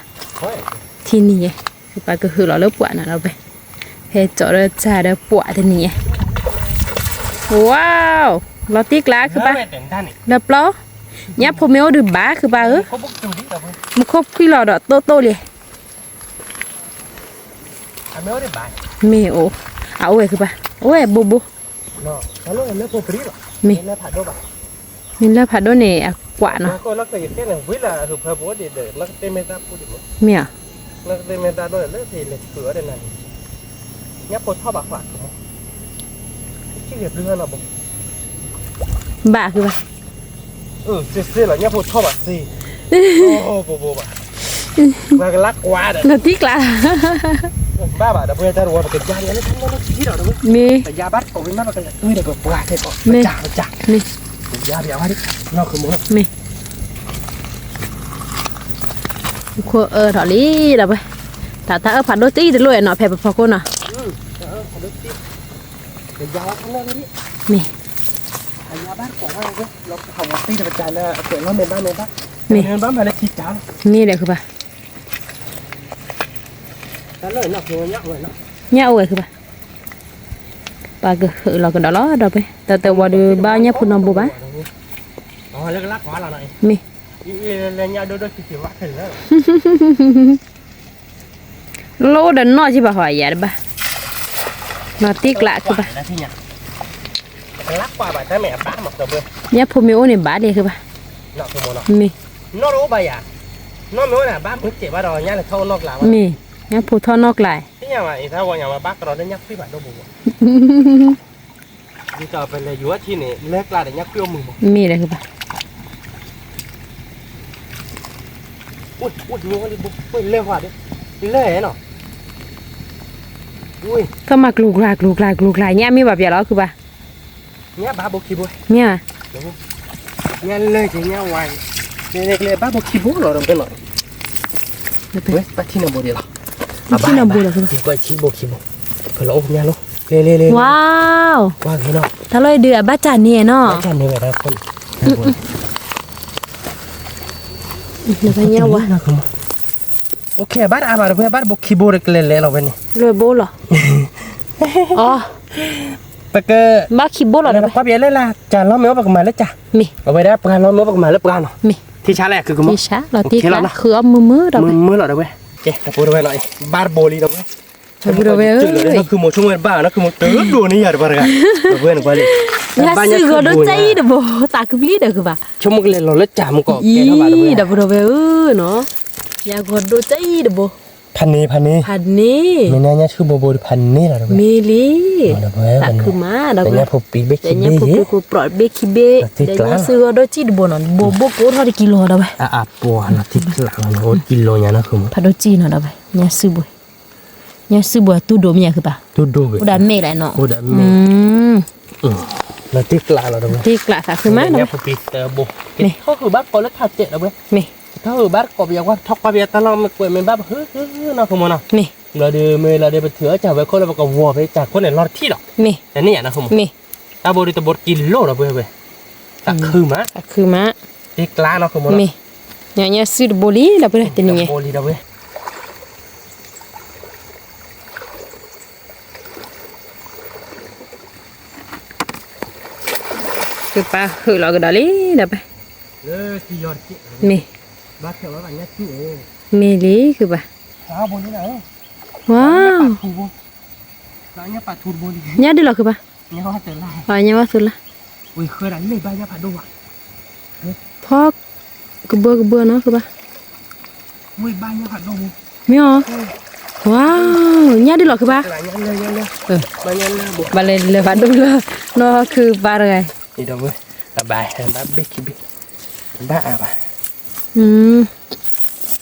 ထံနံၤယဲ, ခုပာ်ကဟုာ်လီၤလၢပှၢ်န့ၣ်လီၤဖဲ, ဟဲကၠီဒီးစၢ်ဒီးပှၢ်တနံၤယဲ, ဝါ, လီၤတံၢ်ကျါခုဘၣ်, လၢပျီ, ညၣ်ဖိမ့ၢ်အိၣ်ဒုးဘၣ်ခုဘၣ်ဧၢ, မူခိၣ်ဖှံလီၤဒီးတိၢ်တိၢ်လံ မ့ၢ်အိၣ်, အအိၣ်ဝဲခုဘၣ်, အိၣ်ဝဲဘိဘိ, မ့ၢ်, မ့ၢ်လၢဖးဒိၣ်န့ၣ် အကွၢ်နီၤ, မ့ၢ်ဧါ, ဘၣ်ခုဘၣ်, လီၤတံၢ်ကျါ, မ့ၢ်, မ့ၢ်, မ့ၢ်, ခိၣ်အၢထီၣ်လံဒီးဝဲ, တၢ်တၢ်အၢဖးဒိၣ်တံၢ်တလိၣ်အဲၣ်နီၤ ဖဲပဖီခိၣ်နီၤ, မ့ၢ်, မ့ၢ်, မ့ၢ်ဒီးခုဘၣ်, ညၣ်အိၣ်ဝဲခုဘၣ် ပှၤကဟုးလီၤကဒီးလီၤ ဒီပုၢ်ဝဲၢ်, တၢ်တဝီဒီးဘၣ်ညၣ်ဖိနီတဘိဘၣ်, မ့ၢ် လၢအိၣ်ဒီးနီၢ်ကံဘၣ်ဟီယၤတဘၣ်, နီၢ်တံၢ်ကျးခုဘၣ်, ညၣ်ဖိမ့ၢ်အိၣ်န့ၣ်ဘၣ်လံခုဘၣ်, မ့ၢ် မ့ၢ် ညၣ်ဖိထီၣ်နီၢ်ကျး, မ့ၢ်ဒီး မ့ၢ်ဒီး မ့ၢ်ဒီး ကမၤကျိၤကျါကျိၤကျါကျိၤကျါ ညၣ်မ့ၢ်ဘၣ်ပျဲလီၤခုဘၣ်, မ့ၢ်ဧါ, ညၣ်လၢက့ၤညၣ်ဝါ, ဘၣ်ဘိခံဘိလီၤဒီး, ဘၣ်ထံနီၤဘိဒံးလီၤ, ဘၣ်ထံနီၤဘိလီၤ, ဘိခံဘိ, ဝါ, တၢ်လီၢ်အံၤဒုးအဘၣ်တၢ်န့ၣ်နီၤ, ညၣ်ဝါ ဘၣ်တအါဘၣ်ဒီး ပဝဲဘၣ်တဘိခံဘိဒီးကလဲၤလဲၤလီၤဝဲန့ၣ်, လၢဘိလီၤ, ပက ဘၣ်ခံဘိလီၤဒီး ပှၤပျဲလၢလၢ ကၢ်လီမ့ၢ်အိၣ်ပကမၤလၢကၢ်, မ့ၢ် အဝဲဒၣ်ပှၤလီမ့ၢ်အိၣ်ပကမၤလၢပှၤနီၤ, မ့ၢ် ထံဆါလဲၣ် ခုကမီၤ, ထံဆါလီၤ တံၢ်ကျါ ဃုအီၣ်မုာ်မုာ်ဒီး မုာ်မုာ်လီၤဒီးဝဲ, ကဲ တပိဒီးဝဲနီၤ, ဘၣ်တဘိလံဒီးဝဲ, နီၢ်ခုမိၣ်ဆိကမိၣ်တဘၣ် နီၢ်ခုမိၣ် တဒိးန့ၢ်ယၤတပှၤတဂၤ, ဝဲန့ၣ်ကွၢ်လံ, ညၣ်စုဂီၤဒိၣ်ကၢ်အံၤတဘိ သးခုပျံၤဒီးကဘၣ်, ဆိကမိၣ်ကလဲၤလီၤလၢကၢ်မူကီး ကဲထီၣ်ဘၣ်ဒီးဝဲ, ဒီပုၢ်ဒီဝဲၢ်ဧၢနီၤ, ညၣ်ဂီၤဒိၣ်ကၢ်အံၤတဘိ ဖးန့ၢ် ဖးန့ၢ်, ဖးန့ၢ်, မ့ၢ်ညါဆူဘိဘိဖးန့ၢ်လီၤ, မ့ၢ်လံ, သးခုမးဒီး ညၣ်ဖိပံၤဘ့ၣ်ခံဘ့ၣ်ယ့ၣ်, ညၣ်ဖိပံၤခိၣ်ပြီးဘ့ၣ်ခံဘ့ၣ်, ညၣ်စုဂီၤဒိၣ်ကၢ်တဘိနီၤ, ဘိဘိကအိၣ်ထီၣ်တကံလိၤဒီးဝဲ, အပှၤနီၤ ထံကျါလီၤနီၤ အိၣ်တကံလိၤညါနီၤ ခုမီၤ, ဖးဒိၣ်ကၢ်နီၤဒီးဝဲ, ညၣ်စုဘိ, ညၣ်စုဘိအတူၢ်ဒိၣ်မ့ၢ်ယါခုဘၣ်, တူၢ်ဒိၣ်ဘ့ၣ်, အိၣ်ဒၣ်မဲာ်လဲၣ်နီၤ, အိၣ်ဒၣ်မဲာ် လီၤတံၢ်ကျးလီၤဒီးဝဲ, တံၢ်ကျးသးခုမးဒီးဝဲ, ညၣ်ဖိပံၤသၢဘိ, ကထီၣ်ဟုးဘၣ်ကိးလၢထးစဲးဒီးဝဲ, မ့ၢ် ကထီၣ်ဟုးဘၣ်တကိးပယီၤကွၢ် ထီၣ်ကွၢ်ပယီၤတၢ်လီၢ်မ့ၢ်ကွဲးမ့ၢ်ဘၣ် ပဟုးဟုးနီၢ်ခိမီၤနီၤ, မ့ၢ် လီၤဒီး မ့ၢ်လီၤဒီး ပထုးအီၣ်ကၢ်ဝဲခိၣ်လၢပကဝီၤဖဲကၢ်ခိၣ်န့ၣ် လီၤတထံၣ်လီၤ, မ့ၢ် တန့ၢ်ယါနီၢ်ခိမီၤ, မ့ၢ် တၢ်ဘိဒီးတဘိတကံလိၤဒီးဝဲဝဲ, သးခုမး, သးခုမး, တံၢ်ကျါနီၢ်ခိမီၤ, မ့ၢ် ညါညါစုတဘိလံဒီးဝဲတနံၤညါ ကပာ်ဟုးလီၤကဒီးလံဒီးပ, မ့ၢ်, မ့ၢ်လံကပာ်, ဝါ, ညၣ်ဒုးလီၤကပာ်, ညၣ်ဝါသိလၢ်, ဖီကဘၢကဘၢနီၤကပာ်, မ့ၢ်အီၤ, ဝါ, ညၣ်ဒုးလီၤကပာ်, ဘၣ်လဲၤလဲၤဖးဒိၣ်လၢ နီၢ်ခုပာ်တဂၤ, ဘၣ်ဘၣ်,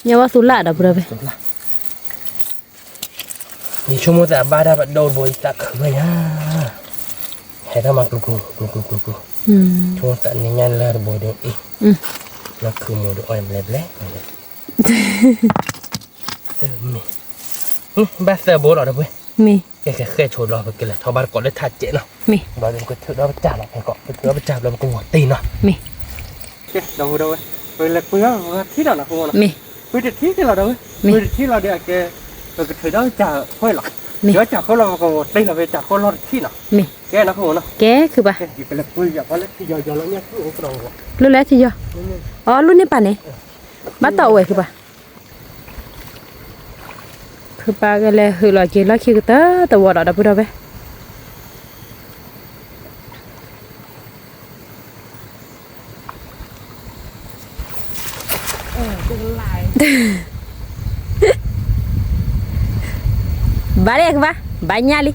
ညၣ်ဝါသိလၢ်ဒီးပဒီးဝဲ ယဆိကမိၣ်သးဘၣ်တၢ်ပဒိၣ်တဘိ ယသးခုဝဲယၤ, ဟဲထီၣ်မၤကျူၤကျူၤကျူၤကျူၤကျူၤကျူၤ, ဆိကမိၣ်သးန့ၣ်ညါလၢတဘိဒီးအံၤ, လၢခုမိၣ်ဒီးအီၣ်ဘျဲဘျဲ, မ့ၢ်, ဘၣ်သၢဘိလီၤဒီးဝဲ, မ့ၢ်, ကဲကဲဃဲဆိဘျီ ပကလဲၤထီၣ်ဘၣ်တကိးလၢထးစဲးနီၤ, မ့ၢ်, ဘျီဒီးပကထုးဒီးပစၢ်လီၤဖဲကီး ပထုးဒီးပစၢ်ဘျီပကဝီၤတ့ၢ်နီၤ, မ့ၢ် ကဲ, ဒီပုၢ်ဒီဝဲၢ်, ပလဲၤပှ့ၤထံလီၤနီၤ, မ့ၢ်, ပှ့ၤတထံက့ၤလီၤဒီးဝဲ, ပှ့ၤတထံလီၤဒီးအကဲ, ပကထုးဒီးစၢ်ဃိလီၤ, ထုးစၢ်ဃိလီၤ ပကဝီၤတ့ၢ်လီၤဖဲစၢ်ဃိလီၤတထံနီၤ, မ့ၢ်, ကဲနီၤ, ကဲခုဘၣ်, ပလဲၤပှ့ၤယၤ ပှၤလၢထံယီၤယီၤလၢညၣ်ဆူၣ်အိၣ်ကဒီး, လၢလဲၣ်ထံယီၤ, အီၤ လူန့ၢ်ပာ်န့ၣ်, ဘၣ်တီၢ်အိၣ်ဝဲခုဘၣ် ခုပၢ်ကလဲၤဟုးလီၤက့ၤလီၢ်ခံကတၢၢ်တဝီဒီး ဒီပုၢ်ဒီဝဲၢ်, ဘၣ်လံခုဘၣ်, ဘၣ်ညၣ်လံ,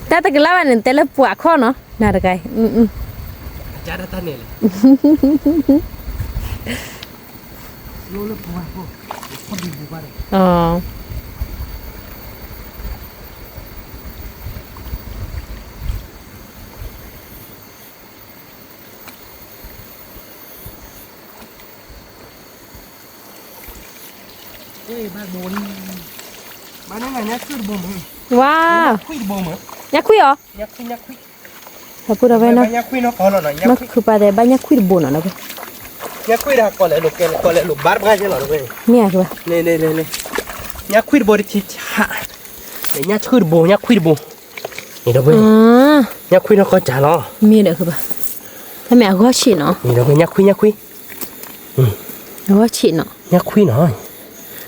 တၢ်တကလၢ်ဘၣ်န့ၣ် တဲလၢပှၤခီၣ်နီၤ နၤတဂၤအံၤ, အီၤ ဝါ, ညၣ်ခွံၣ်အီၤ, ဒီပုၢ်ဒီဝဲၢ်နီၤ, ခုပၢ်တဲဘၣ်ညၣ်ခွံၣ်တဘိနီၤ ဒီပုၢ်, ညၣ်ခွံတၢ်ကီၢ်လဲၣ်လိာ်ကဲ ကီၢ်လဲၣ်လိာ်ဘၣ်တပှၢ်ကဲလီၤတဝဲ, မ့ၢ်ဧါ, ညၣ်ခွံတဘိတထံၣ်ဆး, ညၣ်ဆူၣ်တဘိ ညၣ်ခွံတဘိ, န့ၣ်တဝဲ, ညၣ်ခွံနီၢ်ကီၢ်စၢ်လီၤ, မ့ၢ်ဒီး, တမ့ၢ်အဂီၢ်ဆံးနီၤ, ညၣ်ခွံ ညၣ်ခွံ, အဂီၢ်ဆံးနီၤ, ညၣ်ခွံနီၤ,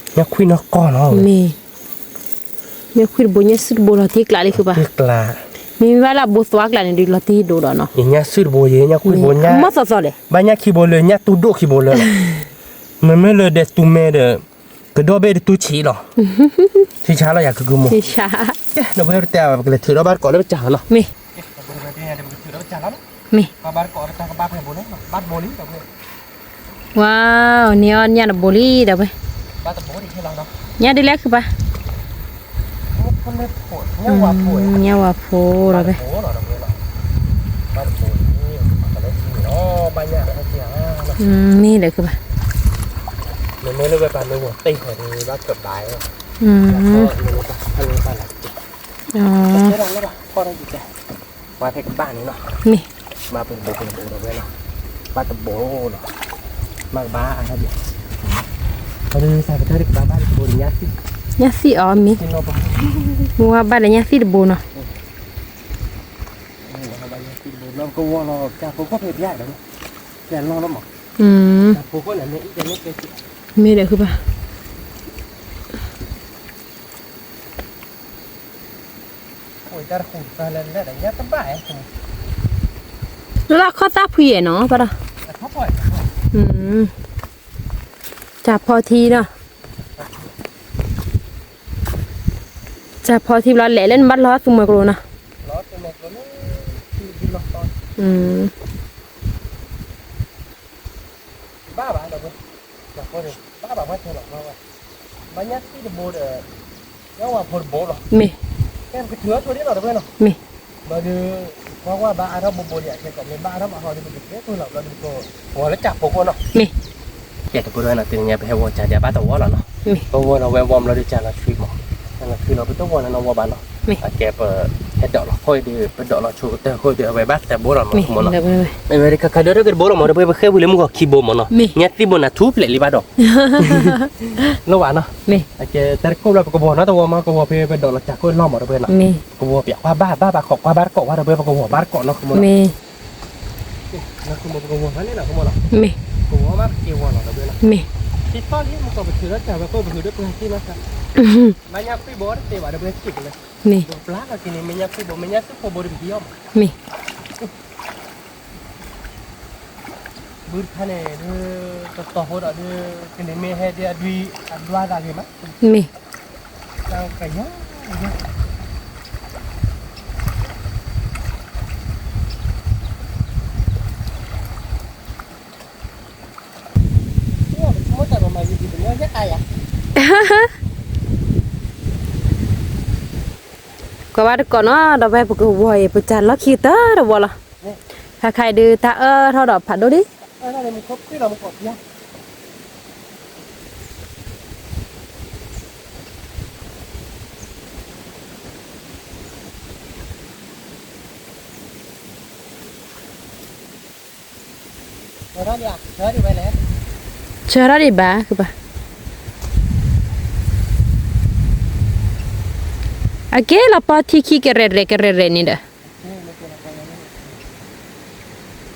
ညၣ်ခွံနီၢ်ကီၢ်နီၤ, မ့ၢ် ညၣ်ခွံတဘိ ညၣ်ဆူၣ်တဘိလီၤတံၢ်ကျးလံဃုဘၣ်, မ့မ့ၢ်ဘၣ်လၢအဘိသွါကျးန့ၣ်ဒုးလီၤတံၢ်ဒိၣ်ဒီးနီၤ, ညၣ်ဆူၣ်တဘိယဲ ညၣ်ခွံတဘိ မ့ၢ်သီသီလဲၣ်, ဘၣ်ညၣ်ခံဘိလၢ ညၣ်တူၢ်ဒိၣ်ခံဘိလၢလီၤ, မ့မ့ၢ်လၢဒဲးတူၢ်မဲဒီး ကဒီဘ့ၣ်တတူၢ်ဆံးလီၤ, ထံဆါလီၤယၤကကုမူ, ဒီပုၢ်ဝဲၢ်တတဲဘၣ် ပကလဲၤထုးဒီးဘၣ်တကိးလၢပစၢ်လီၤနီၤ, မ့ၢ် မ့ၢ် ဝါ န့ၢ်အီၣ်ညၣ်တဘိလံဒီပုၢ်ဝဲၢ်, ညၣ်ဒ်လဲၣ်ဃုဘၣ်, ညၣ်ဝၣ်ဖိဒီပုၢ်ဝဲၢ်, မ့ၢ်ဒီးဃုဘၣ်, မ့ၢ်လၢဝဲပှၤမ့ၢ်ဝီၤတ့ၢ်ဃီဒီးဘၣ်ကဘၣ်, ပှၤဖဲကဘၣ်န့ၣ်နီၤ, မ့ၢ် မၤပတဘိပတဘိဒီပုၢ်ဝဲၢ်နီၤ, ဘၣ်တဘိလီၤ, မၤကဘၣ်အါထီၣ်ဘၣ်, အီၤဒီးသးကတၢၢ်တကဘၣ်ဘၣ်တဘိဒီးညၣ်သံၣ်, ညၣ်သံၣ်အီၤမ့ၢ်, မ့ၢ်ဝဲဘၣ်ဒီးညၣ်သံၣ်တဘိနီၤ, ကဝီၤလီၤ ကၢ်ဖိခိၣ်ဖဲပျၢ်ဒီး, ပျၢ်လီၤလီၤမး, ကၢ်ဖိခိၣ်န့ၣ် မ့ၢ်အံၤကဲန့ၣ်ကဲကဲ, မ့ၢ်ဒီးဃုဘၣ် လၢခီၣ်သၣ်ဖှံယဲၢ်နီၤ ပၢ်ဒီး, တၢ်ဖီထံနီၤ, တၢ်ဖီထံဘျီလဲၣ်လၢနဘၣ်လီၤသူမွဲကျိနီၤ, ဘၣ်ဘၣ်ဒီး, ဘၣ်ဘၣ်ဝဲထဲလီၤ, ဘၣ်ညၣ်သံၣ်တဘိဒီး, ညၣ်ဝၣ်ဖိတဘိလီၤ, မ့ၢ်, ကထုးအီၤထိဒ်လီၤတဝဲနီၤ, မ့ၢ်, ဘၣ်ဒီး, ကွၢ်ကွၢ်ဘၣ်အါထီၣ်ဘိဘိဒံး အခဲကီးမ့ၢ်ဘၣ်အါထီၣ်ဘၣ်ဟီဒီး ပကကဲကုၢ်လီၤဘျီဒီး ပကဝီၤလၢကၢ်ဖိခိၣ်နီၤ, မ့ၢ်, ကဲတပုၢ်ဝဲၢ်နီၤ တနံၤညါပဟဲဝီၤကၢ်ဒံးဘၣ်တဝီလီၤနီၤ, ပဝီၤဒီးဝဲဝီၤမးလီၤဒီးကၢ်လီၤထွံမး, ကၢ်လီၤထွံလီၤ ပတဝီၤလၢနီၢ်ဝီဘၣ်နီၤ, အကဲပ, ဟဲဒိးလီၤခိၣ်ဒီး ပဒိးလီၤဆိကတၢၢ်ခိၣ်ဒီး အဝဲဘၣ်တဘိလီၤမးမ့ၢ်နီၤ, အဝဲဒၣ်ခါခါဒၢတၢ်ကတဘိလီၤမး ဒီးပဝဲပဃဲဝံၤလၢမုၢ်ဂီၤခံဘိမးနီၤ, ညၣ်သံၣ်ဘိနၤထူဖျဲးလံဘၣ်ဒီး လီၤဘၣ်နီၤ, အကဲတၢ်တခိၣ်ဘျီ ပကဝီၤနီတဝီမး ကဝီၤဖဲပဒိးလီၤကၢ်ခိၣ်လီၤမး ဒီပုၢ်ဝဲၢ်နီၤ, ကဝီၤပၠးကွၢ်ဘၣ် ဘၣ်ဘၣ်ခိးကွၢ်ဘၣ်တကိးဝဲ ဒီပုၢ်ဝဲၢ် ပကဝီၤဘၣ်တကိးနီၤ မ့ၢ်, ပကဝီၤဘၣ်န့ၣ်နီၤ မ့ၢ်, ကဝီၤမးပက့ၤဝီၤလီၤ ဒီပုၢ်ဝဲၢ်နီၤ, ခံသီလံ မ့ၢ်ကီးပထုးထီၣ်ကၢ်ဝဲခိၣ် ပဟုးဒီးပှၤသံမး, မ့ၢ်ညၣ်ခွံဘိတသ့ဘၣ် ဒီပုၢ်ဝဲၢ် စံးကလဲၣ်, မ့ၢ်, ပကပျၢ်ကီးက့ၤန့ၣ် မ့ၢ်ညၣ်ခွံဘိ မ့ၢ်ညၣ်သံၣ်ဖိဘိဒီး ပကဟံးအီၣ်မး, မ့ၢ် ဘုတခါန့ၣ်ဒုး, တတီၤဖိဒီးဒုး, ကန့ၣ်မ့ၢ်ဟဲဒ်အဒွံ, အဒွါသးဂ့ၤမး, မ့ၢ်, တၢ်ကယၤ, ကွၢ်ဘၣ်တကိးနီၤ ဒီပုၢ်ဝဲၢ် ပကဝီၤအံၤ ပတၢ်လီၢ်ခံကတၢၢ်တဝီလီၤ, ခါခါအံၤဒုး တၢ်အၢၣ်ထီၣ်ဒီးဖးဒိၣ်လံ ဆၢထီၣ်ဒံးဘၣ်, အကဲလီၤပီထံခံကရဲၣ်ရဲၣ်ကရဲၣ်ရဲၣ်န့ၣ်ဒီး မ့ၢ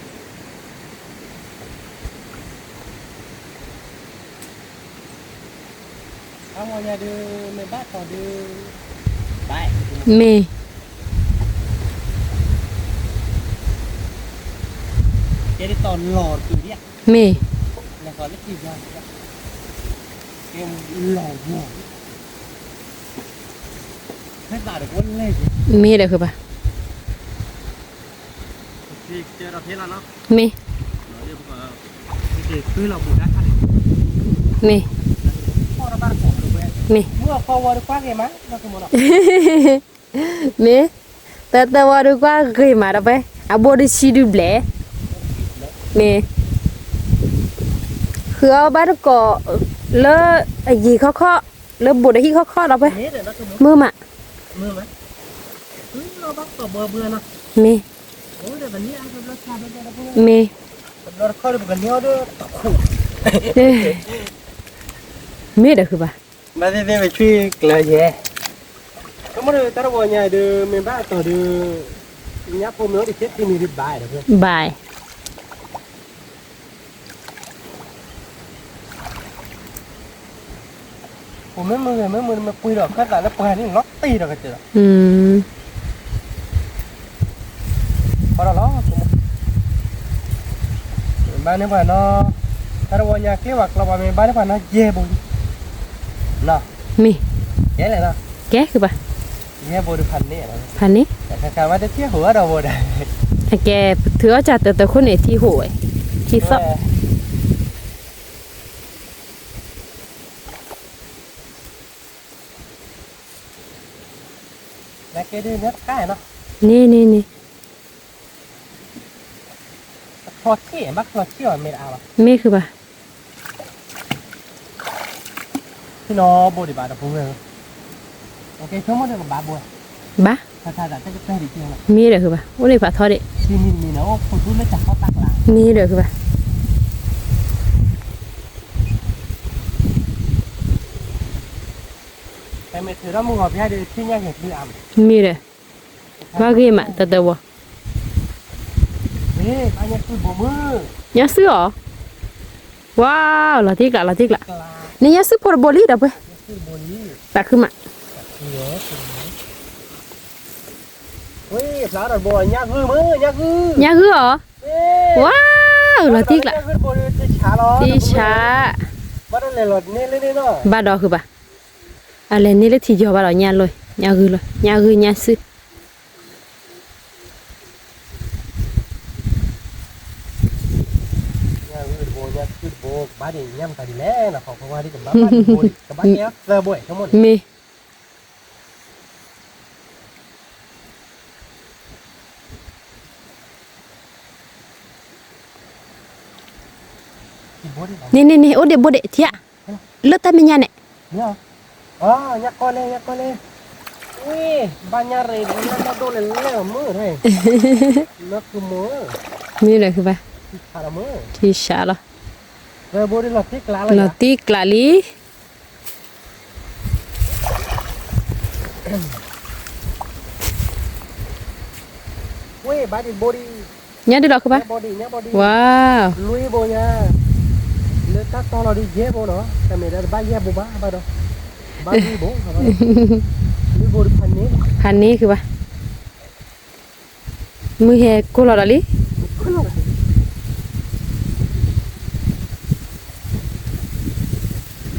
်, မ့ၢ်, မ့ၢ်ဒီးဃုဘၣ်, မ့ၢ်, မ့ၢ်, မ့ၢ်, မ့ၢ်, တၢ်တဝီဒုးကွၢ်ဂ့ၤမးဒီးဖဲ, အဘိဒုးဆံဒုးဘျဲၣ်, မ့ၢ်, ဃုအီၣ်ဘၣ်တကိး, လၢအယံၤခီခီၣ်, လၢဘိးဒီးဟံၣ်ခီခီၣ်ဒီးဖဲ, မုာ်မး, မ့ၢ်, မ့ၢ်, ဘျီတခီဒီးပကန့ၢ်အီၤဒီးတခိၣ်, မ့ၢ်ဒီးဃုဘၣ်, ဘၣ်သ့ၣ်သ့ၣ်ပဆ့ၣ်ကျၢၤယဲ, ကမ့ၢ်ဒီးတၢ်တဝီညါဒီး မ့ၢ်ဘၣ်အတီၤဒီး ညၣ်ဖိမ့ၢ်အိၣ်တဆံခံမံၤဒီးဘၣ်ဒီး, ဘၣ် ပမ့ၢ်မုာ်ဂ့ၤ မ့ၢ်မုာ်မ့ၢ်ပှ့ၤဒီး ခၢၣ်သးလၢပှၤန့ၣ် လီၤတံၢ်ဒီးကတၢၢ်လီၤ. ဃီဒီးလီၤ, ဘၣ်န့ၢ်ပှၤနီၤ, တၢ်တဝီညါကျ့ပှၤကျီပှၤမ့ၢ်ဘၣ်န့ၢ်ပှၤနီၤ ယဲၢ်ဘိလံ, မ့ၢ်, ကဲလဲၣ်နီၤ, ကဲဃုဘၣ်, ယဲၢ်ဘိဒီးဖးန့ၢ်, ဖးန့ၢ်, တၢ်ခါခါမ့ၢ်တထံၣ်ဟိးအဒီးဘိဒီး, အကဲ, ပထုးအီၣ်စၢ်တၢတခိၣ်န့ၣ် ထံၣ်ဟိးဝဲ, ထံၣ်သီၣ် နကဲဒ်န့ၣ်တခါနီၤ, န့ၣ်န့ၣ်န့ၣ်, ချီထံၣ်ဘၣ်ချီထံၣ်အီၤမ့ၢ်တအါဘၣ်, မ့ၢ်ဃုဘၣ်, ထံၣ်နီၤဘိဒံးဘၣ်ဒီးပဝဲ, ဘၣ်, မ့ၢ်ဒီးဃုဘၣ်, အိၣ်ဒံးဖးထီဒံး, မ့ၢ်ဒီးဃုဘၣ်, မ့ၢ်ဒီး, ဘၣ်ဂ့ၤမး တၢ်တဝီ, ညၣ်စုအီၤ, ဝါ, လီၤတံၢ်ကျး လီၤတံၢ်ကျး, န့ၣ်ညၣ်စုဖိတဘိလံဒီးပှဲၤ, သးခုမး, ညၣ်ဂုၢ်အီၤ, ဝါ, လီၤတံၢ်ကျး, တံၢ်ဆး, ဘၣ်ဒီးဃုဘၣ်, အလဲၤန့ၢ်လၢထံယီၤဘၣ်ဒီးညၣ်လီၤ, ညၣ်ဂုၢ်လီၤ, ညၣ်ဂုၢ်ညၣ်စု မ့ၢ်, န့ၣ်န့ၣ်န့ၣ် အိၣ်ဒံးဘိဒံး ထံဧါ, လၢတၢ်မဲာ်ညါန့ၣ်, မ့ၢ်, မ့ၢ်လၢၤဃုဘၣ်, ထံၣ်ဆးလီၤ, လီၤတံၢ်ကျးလံ ညၣ်ဒုးလီၤဃုဘၣ်, ဝါ, လွံၢ်ဘိညါ, လၢတၢ်တီလီၤဒုးယဲၢ်ဘိနီၤ, တမ့ၢ်ဒၣ်တဘၣ်ယဲၢ်ဘိဘၣ်ဘၣ်ဒီး, ဘၣ်လွံၢ်ဘိ, လွံၢ်ဘိဒုးဖးန့ၢ်, ဖးန့ၢ်ဃုဘၣ်, မုၢ်ဟဲကိၢ်လီၤဒီးလံ, လွံၢ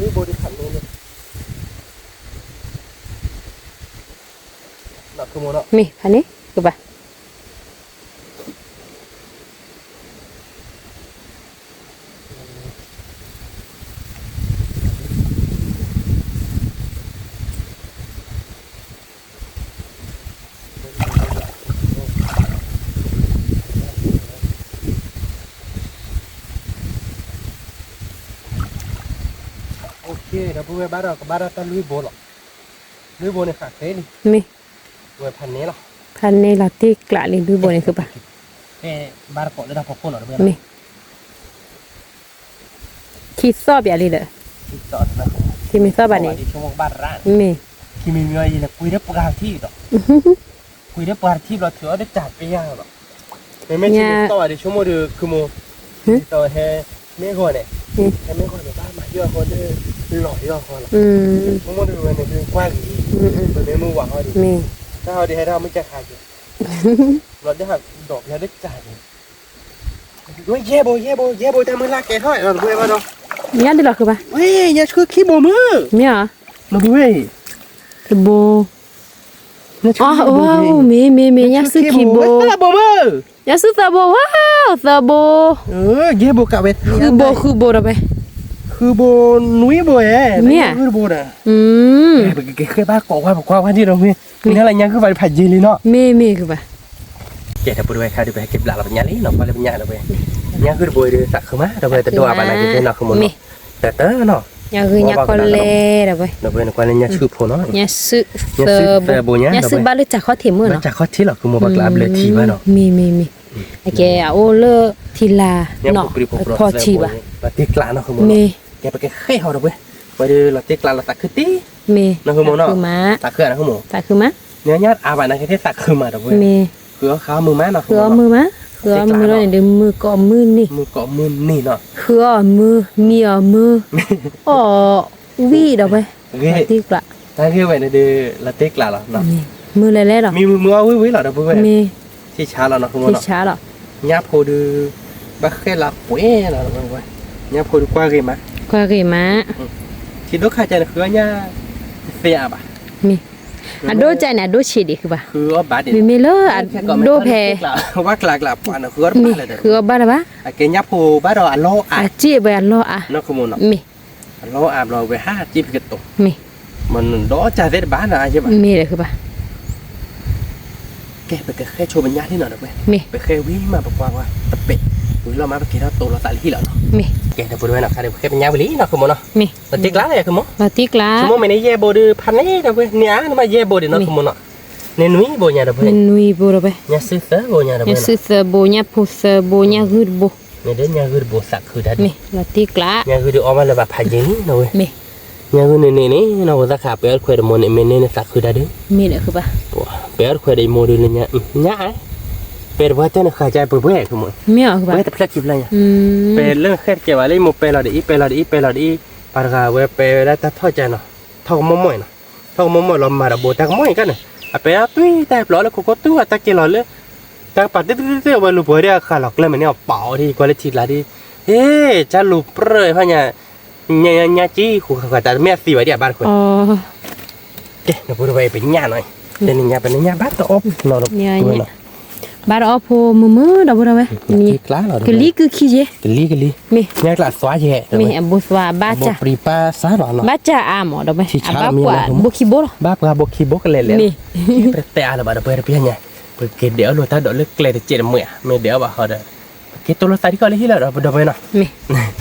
်ဘိဒုးဖးန့ၢ်လံ မ့ၢ်ဖးန့ၢ်ကဘၣ်, ဒီပုၢ်ဝဲၢ်ဘၣ်ဒီး ကဘၣ်ဒီးတၢ်လွံၢ်ဘိလီၤ, လွံၢ်ဘိန့ၣ်ဃးဃဲလံ, မ့ၢ်, ဝဲဖးန့ၢ်လီၤ, ဖးန့ၢ်လီၤတံၢ်ကျးလံ လွံၢ်ဘိန့ၣ်ဃုဘၣ်, ဘၣ်တကိးလၢတၢ်ဖီခိၣ်လီၤ တဘၣ်, မ့ၢ်, ခံသီၣ်ပၠးလံဒီး, ခံမံၤသီၣ်ဘၣ်န့ၣ်, မ့ၢ်, ကွံာ်ဒီးပှၤတထံၣ်ဘျီ ထုးအီၣ်တစၢ်ပယၢ်လီၤ, မ့မ့ၢ်ခံမံၤသီၣ်ဘၣ်ဒီး ဆိကမိၣ်ဒီး ခုမိၢ်, သီၣ်ဟဲမ့ၢ်ဂီၤန့ၣ်, ဟဲမ့ၢ်ဂီၤန့ၣ် ဘၣ်မၤယီၢ်ဃီဒီး လီၤယီၢ်ဃီလီၤ, ဆိကမိၣ်ဒီးဝဲန့ၣ်ဒုးကွၢ်ဂ့ၤ, ပမ့ၢ်မုၢ်ဝၤဃီဒီး, တၢ်ဃီဒီးဟဲဒၣ်မုၢ်ကခါက့ၤ, ဘျီဒ်ဟးဒီးပယီၤတစၢ်န့ၣ် ဝဲယဲၢ်ဘိ ယဲၢ်ဘိ ယဲၢ်ဘိ တၢ်မုၢ်လၢ်ကဲထီၣ်ဒီး တဘၣ်ဘၣ်ဒီး, ညၣ်ဒုးလီၤဃုဘၣ်, ဝဲညၣ်ဆူခံဘိမုၢ်, မ့ၢ်ဧါ, တဘိ, အီ, မ့ၢ် မ့ၢ် မ့ၢ် ညၣ်ဆူခံဘိ, သၢဘိမုၢ်, ညၣ်ဆူသၢဘိ, ဝါ, သၢဘိ, ယဲၢ်ဘိကးဝဲ, ဃုဘိ ဃုဘိဒီးဝဲ, ဃုဘိနွံဘိဧါ, မ့ၢ်ဧါ, ဃုဘိဒီး, ပကကဲဃဲဘၣ်ကိးဝဲ ပကွၢ်ဝဲဒ်ဒီးမ့ၢ်, မ့ၢ်လၢညၣ်ဃုဘၣ်ဖးယံာ်လံနီၤ, မ့ၢ် မ့ၢ်ဃုဘၣ်, ကဲ ဒီပုၢ်ဝဲၢ်ခဲအံၤဒီး ပဟဲက့ၤဘျးလီၤပညၣ်လံနီၤ, ကွၢ်လၢပညၣ်ဒီးဝဲ, ညၣ်ဃုတဘိဒီးသးခုမး ဒီးဝဲတဒိးအါဘၣ်နာ်က့ၤနီၤ ဃုမိၢ်နီၤ, တၢ်တၢ်နီၤ ညၣ်ဂုၢ်ညၣ်ခီလဲၣ်ဒီးဝဲ, ဒီးဝဲနကွၢ်လၢညၣ်ဆူၣ်ဖိနီၤ, ညၣ်ဆူၣ်သၢဘိ, ညၣ်ဆူၣ်ဘၣ်လၢစးခီၣ်ထံးမုၢ်နီၤ, ဘၣ်စးခီၣ်ထံးလီၤ ခုမိၢ် ပှၤကျါအဘျၢထံဘၣ်နီၤ, မ့ၢ်မ့ၢ်မ့ၢ်, အကဲအအိၣ်လၢထံလာ်နီၤ, ဖီထံဘၣ်, မ့ၢ်, ကဲပကဃဲၢ်ဟီဒီးဝဲ, ဝဲဒၣ်လီၤတ့ကျးလီၤသးခုတ့, မ့ၢ်, သးခုမး, သးခုမး, ညါညါအါဘၣ်နၤကသ့သးခုမးဒီးဝဲ, မ့ၢ်, ဃုအီၣ်ဃုအီၣ်မုာ်မးနီၤ, ဃုအီၣ်မုာ်မး, ဃုအီၣ်မုာ်လီၤန့ၣ်ဒီး မုာ်ကိးမုာ်န့ၢ်, မုာ်ကိးမုာ်န့ၢ်နီၤ, ဃုအီၣ်မုာ်, မံအီၣ်မုာ်, အီၣ်ဝံၣ်ဒီးဝဲ, တၢ်ဂ့ၢ်ဝဲန့ၣ်ဒီး လီၤတ့ကျးလီၤ, မုာ်လဲၤလဲၤလီၤ, မံမုာ်မုာ်အီၣ်ဝံၣ်ဝံၣ်လီၤဒီးဝဲ, မ့ၢ်, ထံဆါလီၤနီၤ ဃုမိၢ်နီၤ, ထံဆါလီၤ, ညၣ်ဖိဒီး ဘၣ်ဃဲၣ်လီၤပှဲၤလီၤ, ညၣ်ဖိဒီးကွၢ်ဂ့ၤမး, ကွၢ်ဂ့ၤမး, ထံဒိၣ်ခါကန့ၣ် ဃုအီၣ်ညၣ် သ့အါဘၣ်, မ့ၢ်, အဒိၣ်ကန့ၣ် အဒိၣ်ဆံးဒံးဃုဘၣ်, မ့မ့ၢ်လၢအဒိၣ်ဖဲ, ဝဲကျါကျါပှၤန့ၣ် ဃုအီၣ်တဘၣ်လၢၤဒီး, မ့ၢ်, ဃုအီၣ်ဘၣ်တဘၣ်, အကဲညၣ်ဖိဘၣ်ဒီးအလီၢ်အါ, အစ့ၣ်ဝဲအလီၢ်အါ, မ့ၢ်, အလီၢ်အါဘျီဝဲဟးစ့ၣ်ဖံးကတိၤ, မ့ၢ်, မ့ၢ်ဒီးကသ့တဘၣ်နီၤ အါယဲဘၣ်, မ့ၢ်ဒီးဃုဘၣ် ကဲ ပကဃဲၣ်ဆိပညၣ်လံနီၤဒီးဝဲ, မ့ၢ်, ပဃဲၣ်ဝံၤမးပကွၢ်ကွၢ်တပဲာ်, ဝံၤလီၤမးပက့ၤထီၣ်တိၤလီၤသးလၢဟံၣ်လီၤနီၤ, မ့ၢ်, ကဲ ဒီပုၢ်ဝဲၢ်နီၤ ခါဒီးပဃဲၣ်ပညၣ်ဝံၤလံနီၤ ခုမိၢ်နီၤ, မ့ၢ်, လီၤတ့ကျးလီၤယၤ ခုမိၢ်, လီၤတ့ကျး, ဆိကမိၣ်မ့ၢ်န့ၣ်ယဲၢ်ဘိဒီးဖးန့ၣ်ဒီးဝဲ န့ၢ်အါန့ၣ်မးယဲၢ်ဘိဒံးနီၤ ခုမိၢ်နီၤ, န့ၢ်နွံဘိညါဒီးဝဲ, န့ၢ်နွံဘိဒီးဝဲ, ညၣ်စုၣ်သၢဘိညါဒီးဝဲ, ညၣ်စုၣ်သၢဘိ ညၣ်ဖိသၢဘိ ညၣ်ဂုၢ်တဘိ, န့ၣ်ဒီးညၣ်ဂုၢ်တဘိသးခုတၢ်ဒုး, မ့ၢ်, လီၤတ့ကျး, ညၣ်ဂုၢ်ဒုးအီၣ်ဘၣ်လၢဘၣ်ဖးယံၤလံနီၤဝဲ, မ့ၢ် ညၣ်ဂုၢ်န့ၣ်န့ၣ်န့ၣ် နီၢ်ဝဲသၣ်ခါ ပအဲၣ်ခွဲးဒီးမိၢ်န့ၣ် မ့ၢ်န့ၢ်နသးခုတၢ်ဒုး, မ့ၢ်ဒီးဃုဘၣ်, ပအဲၣ်ခွဲးဒီးမိၢ်ဒုးလၢညါ, ညါအါ, ပအဲၣ်တပှၢ်တၢၢ်နဃာ်ကါပှဲၤပှဲၤခုမိၢ်, မ့ၢ်အီၤဃုဘၣ်, ပဝဲတဖျၢၣ်ခံဖျၢၣ်ညါ, ပအဲၣ်လၢနဃဲၣ်တကဲးဘၣ်လၢယမိၢ်ပဲလီၤဒီးအံၤ ပဲလီၤဒီးအံၤ ပဲလီၤဒီးအံၤ, ပှၤတဂၤဝဲပဲဝဲဒၣ်တၢ်ထီၣ်ကါနီၤ, ထီၣ်ကမီၢ်မီၢ်အံၤနီၤ, ထီၣ်ကမီၢ်မီၢ်လီၤမၤဒီးဘိ တၢ်ကမီၢ်အံၤကါန့ၣ်, အပဲအသွံၣ်တၢ်ပျီလၢခိခိၣ်တူၢ်အတၢ်ကဲလီၤလၢ တၢ်ကပၤတၢၢ်တၢၢ်တၢၢ်ဝဲလူၤပှဲၤဒၣ်အခါလီၤကျဲမ့ၢ်န့ၣ်အပာ်အီၤဒ်ကွၢ်လၢထံကျါဒ်, ဟ့ၣ် ကၢ်လူၤပြၢၢ်ဖးညါ, ညါညါကံဃူဃာ်ဃာ်တၢ်တမ့ၢ်အသံဘၣ်ဒ်အဘၣ်တခွဲး, ကဲ ဒီပုၢ်ဝဲၢ်ပညၣ်နီၤ, တနံၤညါပနံၤညါဘၣ်တအီၣ်နီၤ, ဘၣ်တအီၣ်ဖိမုာ်မုာ်ဒီပုၢ်ဝဲၢ်, ကလံၤကုၢ်ခံယဲ, ကလံၤကလံၤ, မ့ၢ်, ညၣ်ကျးသွါယဲ, မ့ၢ်အဘိသွါဘၣ်စၢ်, ဘိပြံပၢ်စၢ်လီၤ, ဘၣ်စၢ်အါမးဒီပုၢ်ဝဲၢ်, အဘၣ်ပှၤဘိခံဘိလီၤ, ဘၣ်ပှၤဘိခံဘိကလဲာ်လဲာ်, မ့ၢ်, ပတဲအါလၢၤဘၣ်ဒီပုၢ်ဝဲၢ်တပျၢ်ညါ, ပက့ၤဒဲးအီၣ်လိာ်တၢ်ဒိးလၢကျဲတစဲးတမှဲးဧါ, မ့ၢ်ဒဲးအီၣ်ဘၣ်ဃီဒီး ပက့ၤတိၤလီၤသးဒ်ကီးလၢဟံၣ်လီၤဒီး ဒီပုၢ်ဝဲၢ်နီၤ, မ့ၢ်,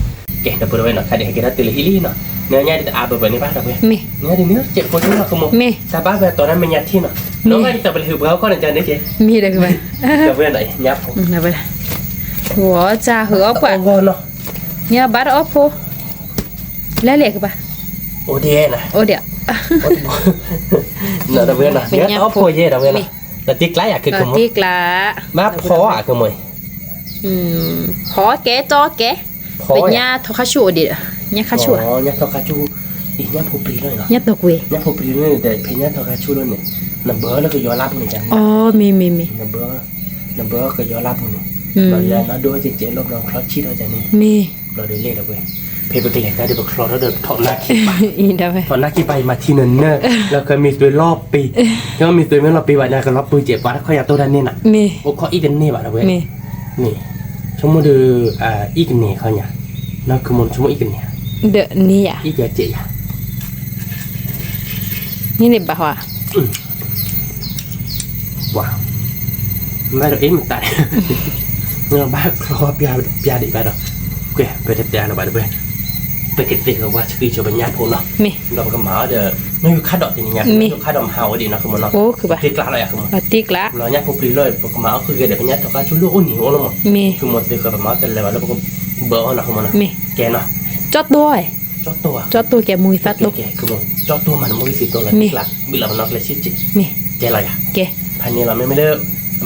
ကဲ ဒီပုၢ်ဝဲၢ်နီၤ ခါဒံးဟဲက့ၤထီၣ်တုၤလၢဟံၣ်လံနီၤ, နညါဒ်တအါဘၢဘၢန့ၣ်ဘၣ်ဒီပုၢ်ဝဲၢ်, မ့ၢ်, နညါဒ်န့ၣ်စဲးဖိဆိနီၤ ခုမိၢ်, မ့ၢ်, တၢ်ဘၣ်ဝဲအတီၤန့ၣ်မဲာ်ညါထံနီၤ, မ့ၢ်, ဒီးဘၣ်ဒ်သိးပလဲၤဟုးပှၤဟီၣ်ခီန့ၣ် ကန့ၣ်က့ၤ, မ့ၢ်ဒီပုၢ်ဝဲၢ်, ဒီပုၢ်ဝဲၢ်နီၤ ညါဖိ, ဝီၤစၢ်ဟုးအီၣ်ပှၤ, ညါဘၣ်တအီၣ်ဖိ, လဲၤလဲၤကဘၣ်, အိၣ်ဒံး, အိၣ်ဒံး, ဒီပုၢ်ဝဲၢ်နီၤ ညါတအီၣ်ဖိယဲဒီပုၢ်ဝဲၢ်နီၤ, ဒီးတ့ကျးယၤ ခုမိၢ်, တ့ကျး, ဘၣ်ဖီအါ ခုမိၢ် ဖီကဲ တီကဲ, ပညၣ်ထီခါဆူၣ်အိၣ်ဒံး, ညၣ်ခါဆူၣ်, ညၣ်ထီခါဆူၣ်, အံၤ ညၣ်ဖိပြံလီၤနီၤ, ညၣ်ဖိပြံလီၤန့ၣ်ဒီး ဖဲညၣ်ထီခါဆူၣ်လီၤန့ၣ်, နဘၢလၢကယီလါပူၤန့ၣ်န့ၣ်, အီၤ မ့ၢ်မ့ၢ်မ့ၢ်, နဘၢကယီလါပူၤန့ၣ်, ဘျီဒီးနဒိၣ်ကဲးကဲးလီၤ ဘျီချီဆံၣ်ထီၣ်ကန့ၣ်, မ့ၢ်, ဘျီဒီးလဲၤဒီပုၢ်ဝဲၢ်, ဖဲပကလဲၤတၢ်ဒီးပချီထီၣ်ဒီးထီၣ်နၢ်ခံပၤ, ထီၣ်နၢ်ခံပၤအံၤမၤထံနၢၤနၢၤ, လၢခဲမ့ၢ်သွဲလီၤပံၤ, ခဲမ့ၢ်သွဲမ့ၢ်လီၤပံၤဘၣ်န့ၣ် ကလီၤပံၤကဲးပှၤတခီညါတိၢ်တၢ်န့ၣ်နီၤ, မ့ၢ်, အိၣ်ခိးအံၣ်ကန့ၢ်ဘၣ်ဒီပုၢ်ဝဲၢ်, မ့ၢ်, ဆိကမိၣ်ဒီး, အံၣ်ကန့ၢ်ခီညါ, နီၢ်ခုမိၢ်ဆိကမိၣ်အံၣ်ကန့ၢ်ဧါ, ဒီးန့ၢ်ယၤ, အံၣ်ကဲးကဲးယၤ န့ၣ်န့ၣ်ဘၣ်ဟီ, ပှၤ, မ့ၢ်ဒီးအ့ၣ်မတၤ, ဘၣ်ချီပျၢ်ဒံးဘၣ်ဒီး, ကဲ ပတတဲအါလၢၤဘၣ်ဒီပုၢ်ဝဲၢ်, ပကသ့ၣ်ဂ့ၤဝါဆှံဆိပညၣ်ဖိနီၤ, မ့ၢ်, ဒီးပကမၤအီၤဒီး, နီၢ်ယိၤခါဒီးတနံၤညါ, မ့ၢ်, နီၢ်ယိၤခါဒီးမၤဟးဂီၤဒံးနီၤ ခုမိၢ်နီၤ, အိၣ်ခုဘၣ်, တ့ကျးလီၤယၤ ခုမိၢ်, တ့ကျး, လီၤညၣ်ဖိပြံလီၤ ပကမၤအီၣ်ဃုဂဲၤဒီး ပညၣ်ထီခါဆူၣ်လၢအိၣ်နံၤအိၣ်လီၤမး, မ့ၢ်, ခုမိၢ်သ့ၣ်ဃီပမၤအီၤတလဲၤဘၣ်လၢပကဘၢအီၤနီၤ ခုမိၢ်နီၤ, မ့ၢ်, ကဲနီၤ, ကၠီၣ်တိၢ် ကၠီၣ်တိၢ်ဧါ, ကၠီၣ်တိၢ်ကဲမိၢ်သးတိၢ်, ကဲ ခုမိၢ်, ကၠီၣ်တိၢ်မးနမိၢ်ဂံၢ်စံးတိၢ်လီၤ, မ့ၢ်, ဘံၣ်လီၤပနီၣ်ကျဲဆံးက့, မ့ၢ်, ကဲလီၤယၤ, ကဲ, ဖးန့ၣ်လီၤ မ့မ့ၢ်လၢ,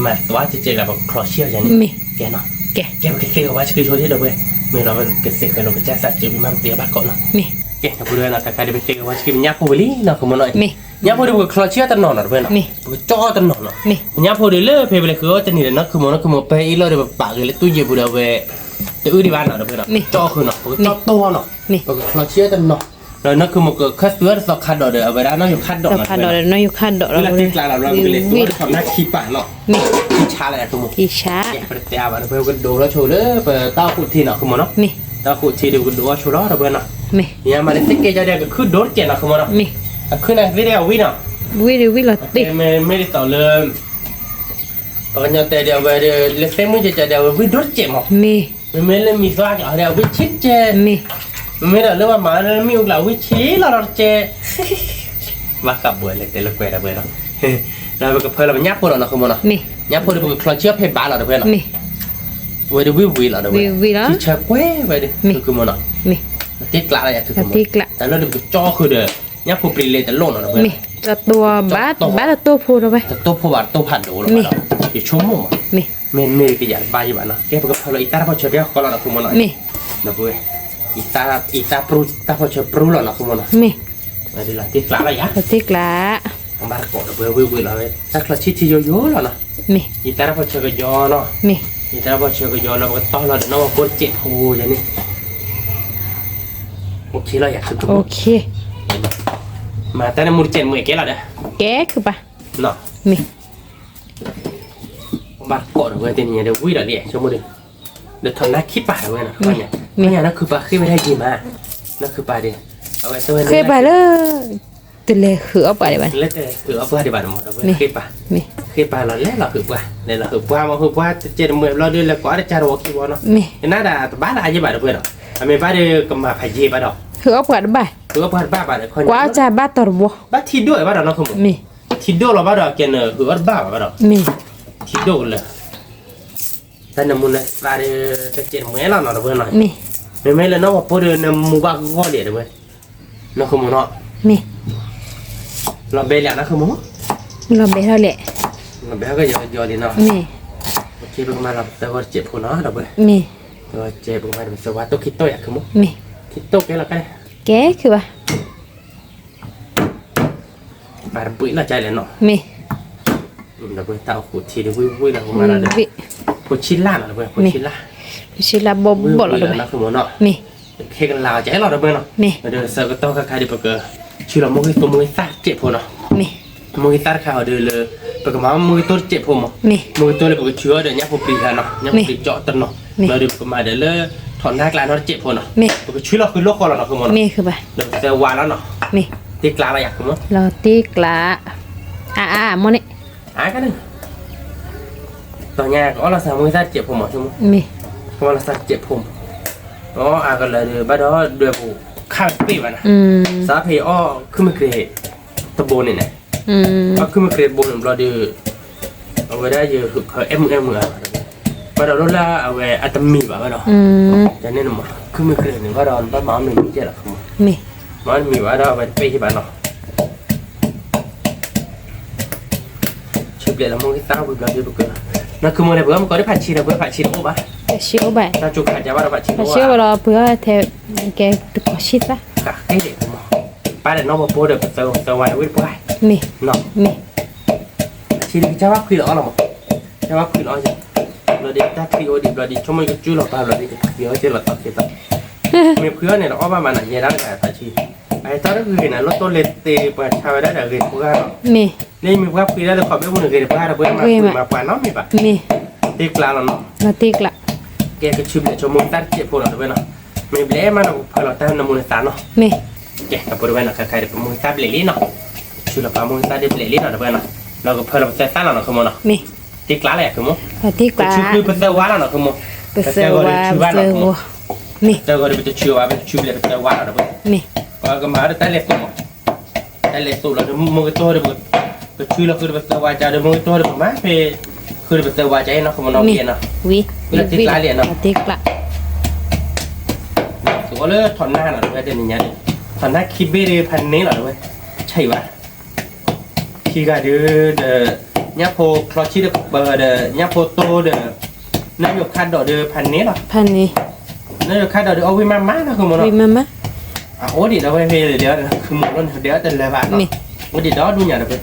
မၤသွါကဲးကဲးလီၤ ပကချီဆံၣ်အီၤယၤန့ၣ်, မ့ၢ်, ကဲနီၤ, ကဲ, ကဲပကသ့ၣ်ဂ့ၤဝါဆှံဆိဒီပုၢ်ဝဲၢ်, မ့ၢ်လီၤပကသ့ၣ်ဃဲၤလိာ်ပကစၢ်သးစၢ်ဝံၤမးပသ့ၣ်အဘၣ်ကိးနီၤ, မ့ၢ်, ကဲ ဒီပုၢ်ဝဲၢ်နီၤ တခါဒီးပသ့ၣ်ဂ့ၤဝါဆှံပညၣ်ဖိဝံၤလံနီၤ ခုမိၢ်နီၤ, မ့ၢ်, ညၣ်ဖိဒီးပကချီဆံၣ်အီၤတနီၤနီၤ ဒီပုၢ်ဝဲၢ်နီၤ, မ့ၢ်, ပကကၠီၣ်အီၤတနီၤနီၤ, မ့ၢ်, ညၣ်ဖိဒီးလၢဖဲပလဲၤဃုအီၣ်တနံၤဒီးနီၤ ခုမိၢ်နီၤ ခုမိၢ် ပဟဲအ့ၣ်လိာ်ဒီးပပာ်က့ၤလၢတူၢ်ယ့ၢ်ပူၤဒီးအဝဲ, တအုၣ်ဒံးဘၣ်နီၤ ဒီပုၢ်ဝဲၢ်နီၤ, ပကကၠီၣ်အီၤဃုာ်နီၤ ပကကၠီၣ်တိၢ်နီၤ, မ့ၢ်, ပကချီဆံၣ်အီၤတနီၤ, ဒီးနီၤ ခုမိၢ် ကခၢၣ်သူအီၤတသီခါဒီး အဝဲဒၣ်နီၢ်ယိၤခါဒီးနီၤ ဒီးနီၢ်ယိၤခါဒီး ဝံၤလၢတ့ကျးလီၤ ပကလဲၤသူအီၤတသီနၢ်ခံပၤနီၤ, မ့ၢ်, ထံဆါလီၤ ခုမိၢ်, ထံဆါ, ပတတဲအါဘၣ်ဒီပုၢ်ဝဲၢ် ပကဒိးထီၣ်ဆိလၢပတၢ်အိၣ်ဖှိၣ်ထံနီၤ ခုမိၢ်နီၤ, မ့ၢ်, တၢ်အိၣ်ဖှိၣ်ထံဒီးပကဒိးထီၣ်ဆိလီၤ ဒီပုၢ်ဝဲၢ်နီၤ, မ့ၢ်, ယမၤလၢသ့ၣ်ကဲယၤဒီးကခုၣ်ဒိၣ်တကဲးနီၤ ခုမိၢ်နီၤ, မ့ၢ်, အခုၣ်န့ၣ်သ့ၣ်ဒီးဝံၤနီၤ, ဝံၤဒီးဝံၤလီၤတ့ၢ်, မ့မ့ၢ်ဒ်သိးလၢ ပှၤကညီတဲဒီးအဝဲဒီး လၢသ့ၣ်မုၣ်ကဲကဲဒီးအဝဲဝံၣ်ဒိၣ်တကဲးမး, မ့ၢ်, မ့မ့ၢ်လၢမံၤသွါကဒီးအဝဲဝံၣ်ဆံးတကဲး, မ့ၢ်, မ့ၢ်ဒီးလၢပှၤမၤလၢမ့ၣ်အူကျးဝံၣ်ဆံလီၤဒီးတကဲ, ဘၣ်ဃးဘှဲးလဲၤတဲလၢကွဲးဒီးဝဲလီၤ, ဒီးပကဖၢလီၤပညၣ်ဖိလီၤနီၤ ဃုမိၢ်နီၤ, ညၣ်ဖိဒီးပကချီဆံအီၣ်ဖဲဘးလီၤဒီးဝဲလီၤ, ဝဲဒၣ်ဝံၣ်ဝံၣ်လီၤဒီးဝဲ, ထံဆၢကွဲးဝဲဒၣ် ဃုမိၢ်နီၤ, တ့ကျးလီၤယၤ ဃုမိၢ်, တၢ်လၢဒီးပကကၠီဃုာ်ဒီး ညၣ်ဖိပျံၤလဲၤတလိၣ်နီၤဒီးဝဲလီၤ, ဘၣ်တတိၢ်ဖိဒီးဝဲ, တတိၢ်ဖိဘၣ်တတိၢ်ဖးဒိၣ်လီၤ, ယဆိကမိၣ်မး, မ့ၢ်မ့ၢ်ကယၤတဘၣ်ယံၤဘၣ်နီၤ, ကဲပကဖၢလီၤအံၤတၢ်တၢ်ဖီၣ်ဆၢဖဲဃီလီၤနီၤ ဃုမိၢ်နီၤ, ဒီးပဝဲ အံၤတၢ်ပြူတၢ်ဖီၣ်ဆၢပြူလီၤနီၤ ဃုမိၢ်နီၤ, မ့ၢ်, တ့ကျးလီၤယၤ, တ့ကျး, ဘၣ်တကိးဒီးပဝဲဝံၣ်ဝံၣ်လီၤဝဲ တၢ်ချီဆံထံယိယိလီၤနီၤ, အံၤတၢ်တၢ်ဖီၣ်ဆၢကယီနီၤ, အံၤတၢ်တၢ်ဖီၣ်ဆၢကယီလီၤ ပကတီၢ်လီၤဒီးနီၢ်ဝီဖိတစဲးဖိယၤန့ၣ်, အိၣ်ခ့လီၤယၤ မၤတၢ်န့ၣ်မူတစဲးမူကဲလီၤ, ကဲခုပၢ်, မ့ၢ် ဘၣ်တကိးဒီးဝဲတနံၤညါဒီးဝံၣ်ဒီးလံ ဆိကမိၣ်ဒီး, ဒီးထီၣ်နါခံပၤဒီးဝဲနီၤ, နခုပၤဃ့ဝဲဒၣ်ယံၤမး, နခုပၤဒီး, အဝဲတဲဝဲန့ၣ်, ဃ့ပၤလၢ, တလဲၤဟုးအီၣ်ပှၤဒံးဘၣ်, တလဲၤဟုးအီၣ်ပှၤဒံးဘၣ်မး ဒီးဝဲဃ့ပၤ, ဃ့ပၤလီၤလဲၤလီၤဟုးပှၤ, လဲၤလီၤဟုးပှၤမး ဟုးပှၤတစဲးတမှဲၤဘျီဒီး လဲၤကိးအါတကးတဝီခံဝီနီၤ, နၤဒၣ်တဘၣ်လၢအယံၤဘၣ်ဒီးဝဲနီၤ, အမ့ၢ်ဘၣ်ဒီးကမၤဖးယံၤဘၣ်ဒီး, ဟုးအီၣ်ပှၤတဘၣ်, ဟုးအီၣ်ပှၤတဘၣ်ဘၣ်ဒီးခီ, ကွၢ်အါတကးဘၣ်တီၤတဘီ, ဘၣ်ထံဒိၣ်ဝဲဘၣ်ဒီးနီၤ ဃုမိၢ်, မ့ၢ်, ထံဒိၣ်လီၤဘၣ်ဒီးကဲနဟုးအီၣ်တဘၣ်ဘၣ်ဘၣ်ဒီး, မ့ၢ်, ထံဒိၣ်ကလၢာ် တၢ်နမူနသးဒီး တစဲးတမှဲၤလီၤနီၤ ဒီးဝဲနီၤ, မ့ၢ်, မ့မ့ၢ်လၢနီၢ်ပှၤဖိဒီးနမူဘၣ်ဂီၢ်လံဒီးဝဲ, နီၤ ဃုမိၢ်နီၤ, မ့ၢ်, လီၤဘဲလံနီၤ ဃုမိၢ်, လီၤဘဲထီၣ်လဲၣ်, လီၤဘဲထီၣ်ကယီကယီလံနီၤ, မ့ၢ်, ပကမၤလီၤပသၢဂီၤတစဲးဖိနီၤ ဒီးဝဲ, မ့ၢ်, သၢဂီၤတစဲး ပကမၤဒီးပသၢဝါတိၢ်ခံတိၢ်ယၤ ဃုမိၢ်, မ့ၢ်, ခံတိၢ်ကဲလီၤကဲ, ကဲခုဘၣ် ပာ်တဘှံးလီၤကလဲၣ်နီၤ, မ့ၢ်, ဒီးပတၢ်အိၣ်ဃူထံဒီးဝံၣ်ဝံၣ်လီၤ ပမၤလီၤဒီး, ဖိဆံလၢ်နီၤ ဒီးပှၤဖိဆံလၢ်, ဖိဆံလၢ်ဘီဘီလီၤ ဒီးပှၤ, မ့ၢ်, ခဲကလၤကဲလီၤ ဒီးပှၤနီၤ, မ့ၢ်, ဒီးဆၢကတီၢ်ခါခါဒီး ပကဆူလီၤမိၢ်ဂ့ၤသိမိၢ်ဂ့ၤသၣ်တစဲးဖိနီၤ, မ့ၢ်, မိၢ်ဂ့ၤသၣ်တခါအီၤဒီးလၢ, ပကမၤမိၢ်ဂ့ၤသိတစဲးဖိမး, မ့ၢ်, မိၢ်ဂ့ၤသိလၢပကဆူအီၤဒီးညၣ်ဖိပျံၤတခါနီၤ ညၣ်ဖိပျံၤကၠီတနီၤ, မ့ၢ်, ဒီးပကမၤဒီးလၢ, ထီၣ်နါကျးနီတစဲးဖိနီၤ, မ့ၢ်, ပကဆူလီၤဃုာ်လိၣ်ဃီလီၤနီၤ ဃုမိၢ်နီၤ, မ့ၢ်, ဒီးပသၢဝါလီၤနီၤ, မ့ၢ်, တ့ကျးလီၤယၤ ဃုမိၢ်, လီၤတ့ကျး, အါအါမိၢ်န့ၣ်, အါကန့ၣ်, တီၢ်ညါကအီၣ်လီၤသးမိၢ်ဂ့ၤသၣ်တစဲးဖိမး မ့ၢ်, ကအီၣ်လီၤသးတစဲးဖိမး, အီၣ်အါကလၢာ်ဒီး ဘၣ်ဒီးဒွဲၣ်ပူၤခါတပ့ၢ်ဘၣ်နီၤ, စးဖဲအီၣ်ခုမ့ၢ်ကြ့း, တဘိန့ၣ်န့ၣ်, အီၣ်ခုမ့ၢ်ကြ့းတဘိန့ၣ်ဘျီဒီး, အဝဲဒၣ်ယဟုးဖၢအဲၣ်မုာ်အဲၣ်မုာ်ဧါ, ဘၣ်ဒီးဒိၣ်လၢအဝဲအတမံၤဘၣ်ဘၣ်ဒီး, တၢ်န့ၣ်နမၤ, ခုမ့ၢ်ကြ့းန့ၣ်ဘၣ်ဒီး နဘၣ်မၤအီၣ်မ့ၤမံၤကဲလီၤ မ့ၢ်, မၤအီၣ်တမံၤဘၣ်ဒီးအဝဲတပ့ၢ်ဟ့ၣ်ဘၣ်နီၤ ဆူဘျဲၣ်လီၤမိၢ်ဂ့ၤသၣ်ဝံၤဘျီဒီးပက, နီၢ်ခုမိၢ်န့ၣ် ပဝဲမ့ၢ်ကီးဒ်ဖးဆံဒီး ပဝဲဖးဆံတအိၣ်ဘၣ်, ဖးဆံအိၣ်ဘၣ်, တၢ်ကၠိခးကဘၣ်ဒီးဖးဆံတအိၣ်ဘၣ်, ဖးဆံအိၣ်ဘၣ်ဒီး ပှၤထဲ, ကဲတကီၢ်ဆံသၣ်, ဃးဃဲဒဲးမး, ပၢ်ဒီးနီၢ်ပှၤဖိဒီးပသၢဝါဒီးဝ့ၢ်ပှၢ်, မ့ၢ်, မ့ၢ်, ဆံဒီးကစၢ်ဘၣ်ခွံလီၤအီၣ်လီၤမး, ကစၢ်ဘၣ်ခွံလီၤအီၣ်, ဘျီဒီးတၢ်ချံအိၣ်ဒံးဘျီဒီး ဆိကမိၣ်ကစူၢ်လီၤပၢ်ဘျီဒီး ကဖှံအီၣ်က့ၤလီၤသီက့ၤသီ, မ့ၢ်ဖှံအီၣ်န့ၣ်ဒီးအီၣ်ဘၣ်မးနီၤ ယဲဒၣ်တဂၤဖးဆံ, အတၢ်တဂ့ၤန့ၣ် လီၢ်တိၢ်လဲၤတ့ပှၤဆါဝဲဒၣ်ဒီးဂ့ၤတပှၢ်နီၤ, မ့ၢ်, လၢမ့ၢ်ပှၤဖှံဒၣ်လၢခီၣ်ဘ့ၣ်ပူၤန့ၣ် ဂ့ၤတပှၢ်ဒီးပှၤမၤဖှံမၤပှၤနီတမံၤဘၣ်, မ့ၢ်, တ့ကျးလီၤနီၤ, တ့ကျး, ကဲကဆူဘျဲၣ်ဆိမိၢ်ဂ့ၤသၣ်တစဲးဖိလီၤတဝဲနီၤ, မ့ၢ်ဘျဲၣ်မးနီၤ ပဖၢလီၤတၢ်နမူနသးနီၤ, မ့ၢ်, ကဲ တပှဲၤတဝဲနီၤ ခဲခါဒီးပမိၢ်ဂ့ၤသၣ်ဘျဲၣ်လံနီၤ, ဆူလီၤပမိၢ်ဂ့ၤသၣ်ဒ်ဘျဲၣ်လံနီၤတဝဲနီၤ, ဒီးကဖၢလီၤပသၢသၣ်လီၤနီၤ ခုမိၢ်နီၤ, မ့ၢ်, တ့ကျးလီၤယၤ ခုမိၢ်, တ့ကျး, ပဆူပသၢဝါလီၤနီၤ ခုမိၢ်, ပသၢဂီၤဒီးပတဆူဘၣ်နီၤ ခုမိၢ်, မ့ၢ်, သၢဂီၤဒီးပတဆူဘၣ် ပတဆူဘျဲၣ်ပသၢဝါလီၤတဝဲ, မ့ၢ်, ပကမၤဒီးတၢ်လဲၤသိးမး, တၢ်လဲၤသိးလီၤဒီး မိၢ်ဂ့ၤသိဒီး, ပဆူလီၤဃုာ်ဒီးပသၢဝါကဒီး မိၢ်ဂ့ၤသိဒီးပမၤဖဲ, ဃုာ်ဒီးပသၢဝါကနီၤ ခုမိၢ်နီၤ, မ့ၢ်, ဝံၤ, လၢတ့ကျးလံနီၤ, တ့ကျး သိးလၢထီၣ်နါနီၤ တဝဲတနံၤညါဒီး, ထီၣ်နါခံဘ့ၣ်ဒီးဖးန့ၢ်လီၤတဝဲ, ဆဲးဘၣ်, ခံဂၤဒီး, ဒီး, ညၣ်ဖိချီဆံဒီးပဒီး ညၣ်ဖိတိဒီး, နၢယိၤခါဒီးဒီးဖးန့ၢ်လီၤ, နၢယိၤခါဒီးဒီးအီၣ်ဝံၣ်မးမးနီၤ ခုမိၢ်နီၤ, အအိၣ်ဒံးဒီးဝဲဖဲဒီး, ခုမိၢ်လီၤန့ၣ် ဒီးတလၢဘၣ်နီၤ, အိၣ်ဒံးဒီးဒူၣ်ညါဒီး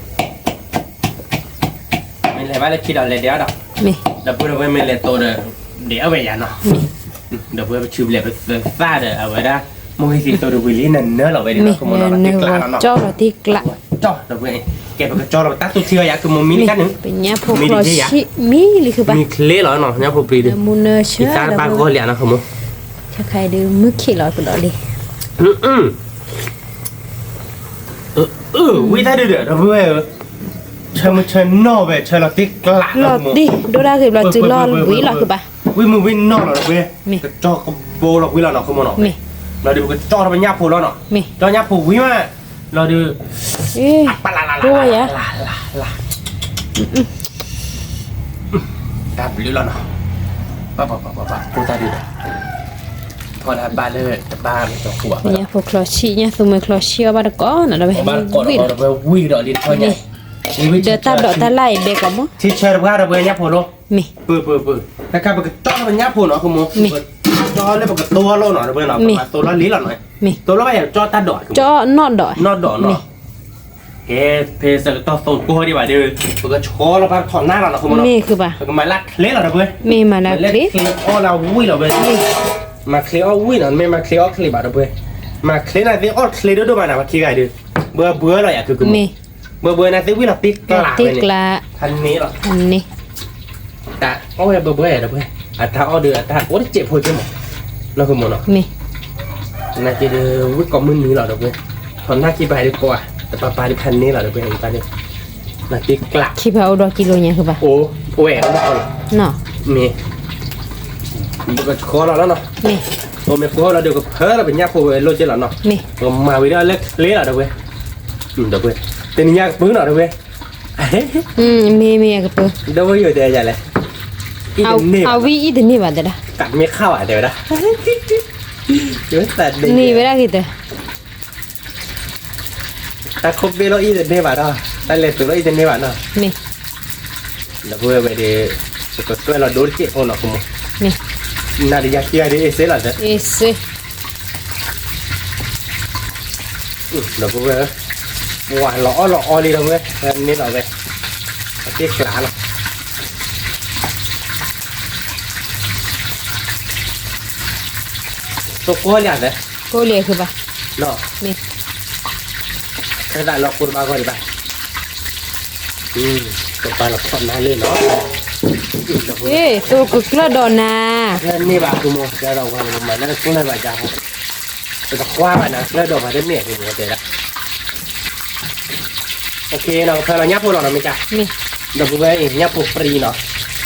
မ့ၢ်လဲၤဘၣ်လၢခံဒီးလဲၤဒဲးအီၤဒီး, ဒီပုၢ်ဒီဝဲၢ်မ့ၢ်လဲၤသိးဒီး, ဒဲးအီၣ်ဝဲယၤနီၤ, ဒီပုၢ်ဝဲၢ်ပဆူဘျဲၣ်ပသၢသၣ်ဒီး အဝဲဒၣ်, မိၢ်ဂ့ၤသ့သိးဒီးဝံၤလံနနၢလီၤဝဲဒၣ်နီၤ ခုမိၢ်နီၤ တ့ကျးလီၤနီၤ, ကၠီလီၤတ့ကျး, ကဲပကကၠီလီၤပတၢ်သူၣ်ထံအီၤယၤ ခုမိၢ်မံလံခါန့ၣ်, ပညၣ်ဖိချီဆံ, မံလံခုဘၣ်, မံချ့လီၤနီၤ ညၣ်ဖိပျံၤဒီး, မူနၢဆၢ, ယသးတဘၣ်ဂီၢ်လံနီၤ ခုမိၢ်, ခဲခါဒီးမုၢ်ခံးလီၤကဒီးလံ ဝံသးဒုဒီး ဒီပုၢ်ဝဲၢ်ဧၢ, ဆၢမုၢ်ဆၢနီၢ်ဝဲ ဆၢလီၤတ့ကျးလီၤ, ဒိၣ်ဒၣ်ဂ့ၤဘျီ တုၤလီၤဝံၤလီၤကဘၣ်, ဝံမုၢ်ဝံနီၢ်လီၤဒီးဝဲ, မ့ၢ်, ကကၠီကဘိလီၤဝံလီၤနီၤ ခုမိၢ်နီၤ, မ့ၢ်, လီၤဒုးပကကၠီထီၣ်ပညၣ်ဖိလီၤနီၤ, ကၠီညၣ်ဖိဝံၤမး, လီၤဒုး, ပလးလးလးလးလးလး, တၢ်ဘျုးလီၤနီၤ, ပၢ်ပၢ်ပၢ်ပၢ်ပၢ် ဖိသၣ်ဒုး, ထီဒါဘၣ်လၢတဘၣ်မ့ၢ်တဃူဘၣ်, ညၣ်ဖိချီဆံၣ် ညၣ်သူမွဲချီဆံၣ်အီၣ်ဘၣ်တကိးနီၤ ဒီးဝဲ, ဝံၤဒီးလံထီၣ်ညါ, ဒီးတၢ်ဒိးတၢ်လၢ်အံၤဘဲကိးမး, ထံဆၢတပှၢ်ဒီးဝဲညၣ်ဖိလီၤ, မ့ၢ်, ပၢ်ပၢ်ပၢ်, တၢ်ခါပကကၠီထီၣ်ပညၣ်ဖိနီၤ ကမိၢ်, ကၠီလၢပကတိၤအီၤလီၤနီၤ ဒီးဝဲနီၤ ပမၤသိလီၤလံလီၤနီၤ, သိလီၤဘၣ်ယၤကၠီတၢ်ဒိး, ကၠီနီၣ်ဒိး, နီၣ်ဒိးနီၤ, ကဲ, ဖဲဆၢကတီၢ်သိးကိၢ်ဒံးဘၣ်ဒီး, ပကဆီလီၤပှၤထီၣ်နၢ်လီၤနီၤ ကမိၢ်နီၤ, ပကမၤလၢချ့လီၤဒီးဝဲ, မ့ၢ်မၤလၢချ့, မၤလၢချ့အီၣ်လၢဝံၤလီၤဝဲ, မၤချ့အီၣ်ဝံၤနီၤ မ့ၢ်မၤချ့အီၣ်ချ့ဘၣ်ဒီးဝဲ, မၤချ့န့ၣ်သ့အီၣ်ချ့ဒိၣ်ဒိၣ်ဘၣ်နီၤ ပှၤခံဂၤဒီး, ဘၢဘၢလီၤယၤ ကမိၢ်, ဘၢဘၢန့ၣ်သ့ဝံၤလီၤတ့ကျးဝဲန့ၣ်, ဖးန့ၢ်လီၤ, ဖးန့ၢ် တၢ်အီၣ်ဝဲဘၢဘၢဒီးဝဲ, အတၢ်အီၣ်ဒီးအတၢ်အိၣ်တစဲးဖိက့မး, နီၢ်ကမိၢ်နီၤ, နာ်က့ဒီး ဝံၣ်ကိးမုၢ်နံၤလီၤဒီးဝဲ, ထီၣ်နၢ်ခံပၤဒီးပှၤ, တပၤပၤဒီးဖးန့ၢ်လီၤဒီးဝဲ အံၤပၤန့ၣ်, နာ်က့ကျး, ခံပၤအိၣ်ဒီးကံလိညါဃုဘၣ်, အိၣ်ဝဲအိၣ်လီၤ, မ့ၢ်, ပကဆီလီၤလီၤနီၤ, ပမ့ၢ်ဆီလီၤဒီးကဖၢလီၤပညၣ်ဖိဝဲလိၣ်က့လီၤနီၤ, ပကမၤဝံၤဒီးလၢချ့လီၤဒီးဝဲ, ဒီးဝဲ, တနံၤညါကပုၢ်နီၤဒီးဝဲ မ့ၢ်မ့ၢ်အကပၢ, ဒီးဝဲယိၤတဲယလဲၣ်, အဝံအံၤတန့ၢ်ဘၣ်တဲဒၣ်, ကးမ့ၢ်ခါဘၣ်တဲဝဲဒၣ်, န့ၢ်ဝဲဒၣ်ဂ့ၤတဲ, တၢ်ခိၣ်ဘ့ၣ်လီၤအံၤတန့ၢ်ဘၣ်ဒီး, တၢ်လဲၤတုၤလီၤအံၤတန့ၢ်ဘၣ်နီၤ, မ့ၢ်, ဒီးပဝဲဝဲဒီး, ပကတွဲလီၤဒိတစဲးဖိနီၤ ကမိၢ်, နၤဒီးယၤခံဂၤဒီးအ့ၣ်စ့လီၤတဲ ဒီးပဝဲ, ပှၤလီၤအီၣ်လီၤအီလံဒီးဝဲ, န့ၢ်လီၤဝဲ, အတ့ကျးလီၤ, သိကိးလံတဲ, ကိးလံဃုဘၣ်, မ့ၢ်, ခဲသးလီၤကိးတဘၣ်ဂီၢ်ဒံးဘၣ်, ကပၤလီၤဖီၣ်နါလၢနီၤ, သိကကျၢၢ်ဒီးနၤ, န့ၢ်ဘၣ်ကမိၢ် ကျၢၢ်ဒီးဝဲမၤနၢ်တကျၢၢ်ဘၣ်ယၤဟီ, ပတကွၢ်ဘၣ်နၤကျၢၢ်ဒီးပှၤတန့ၢ်ကမိၢ်တဲဒၣ် ကဖၢလီၤညၣ်ဖိလီၤနီၤမ့ၢ်က, ဒီးပဝဲအံၤညၣ်ဖိပြံနီၤ,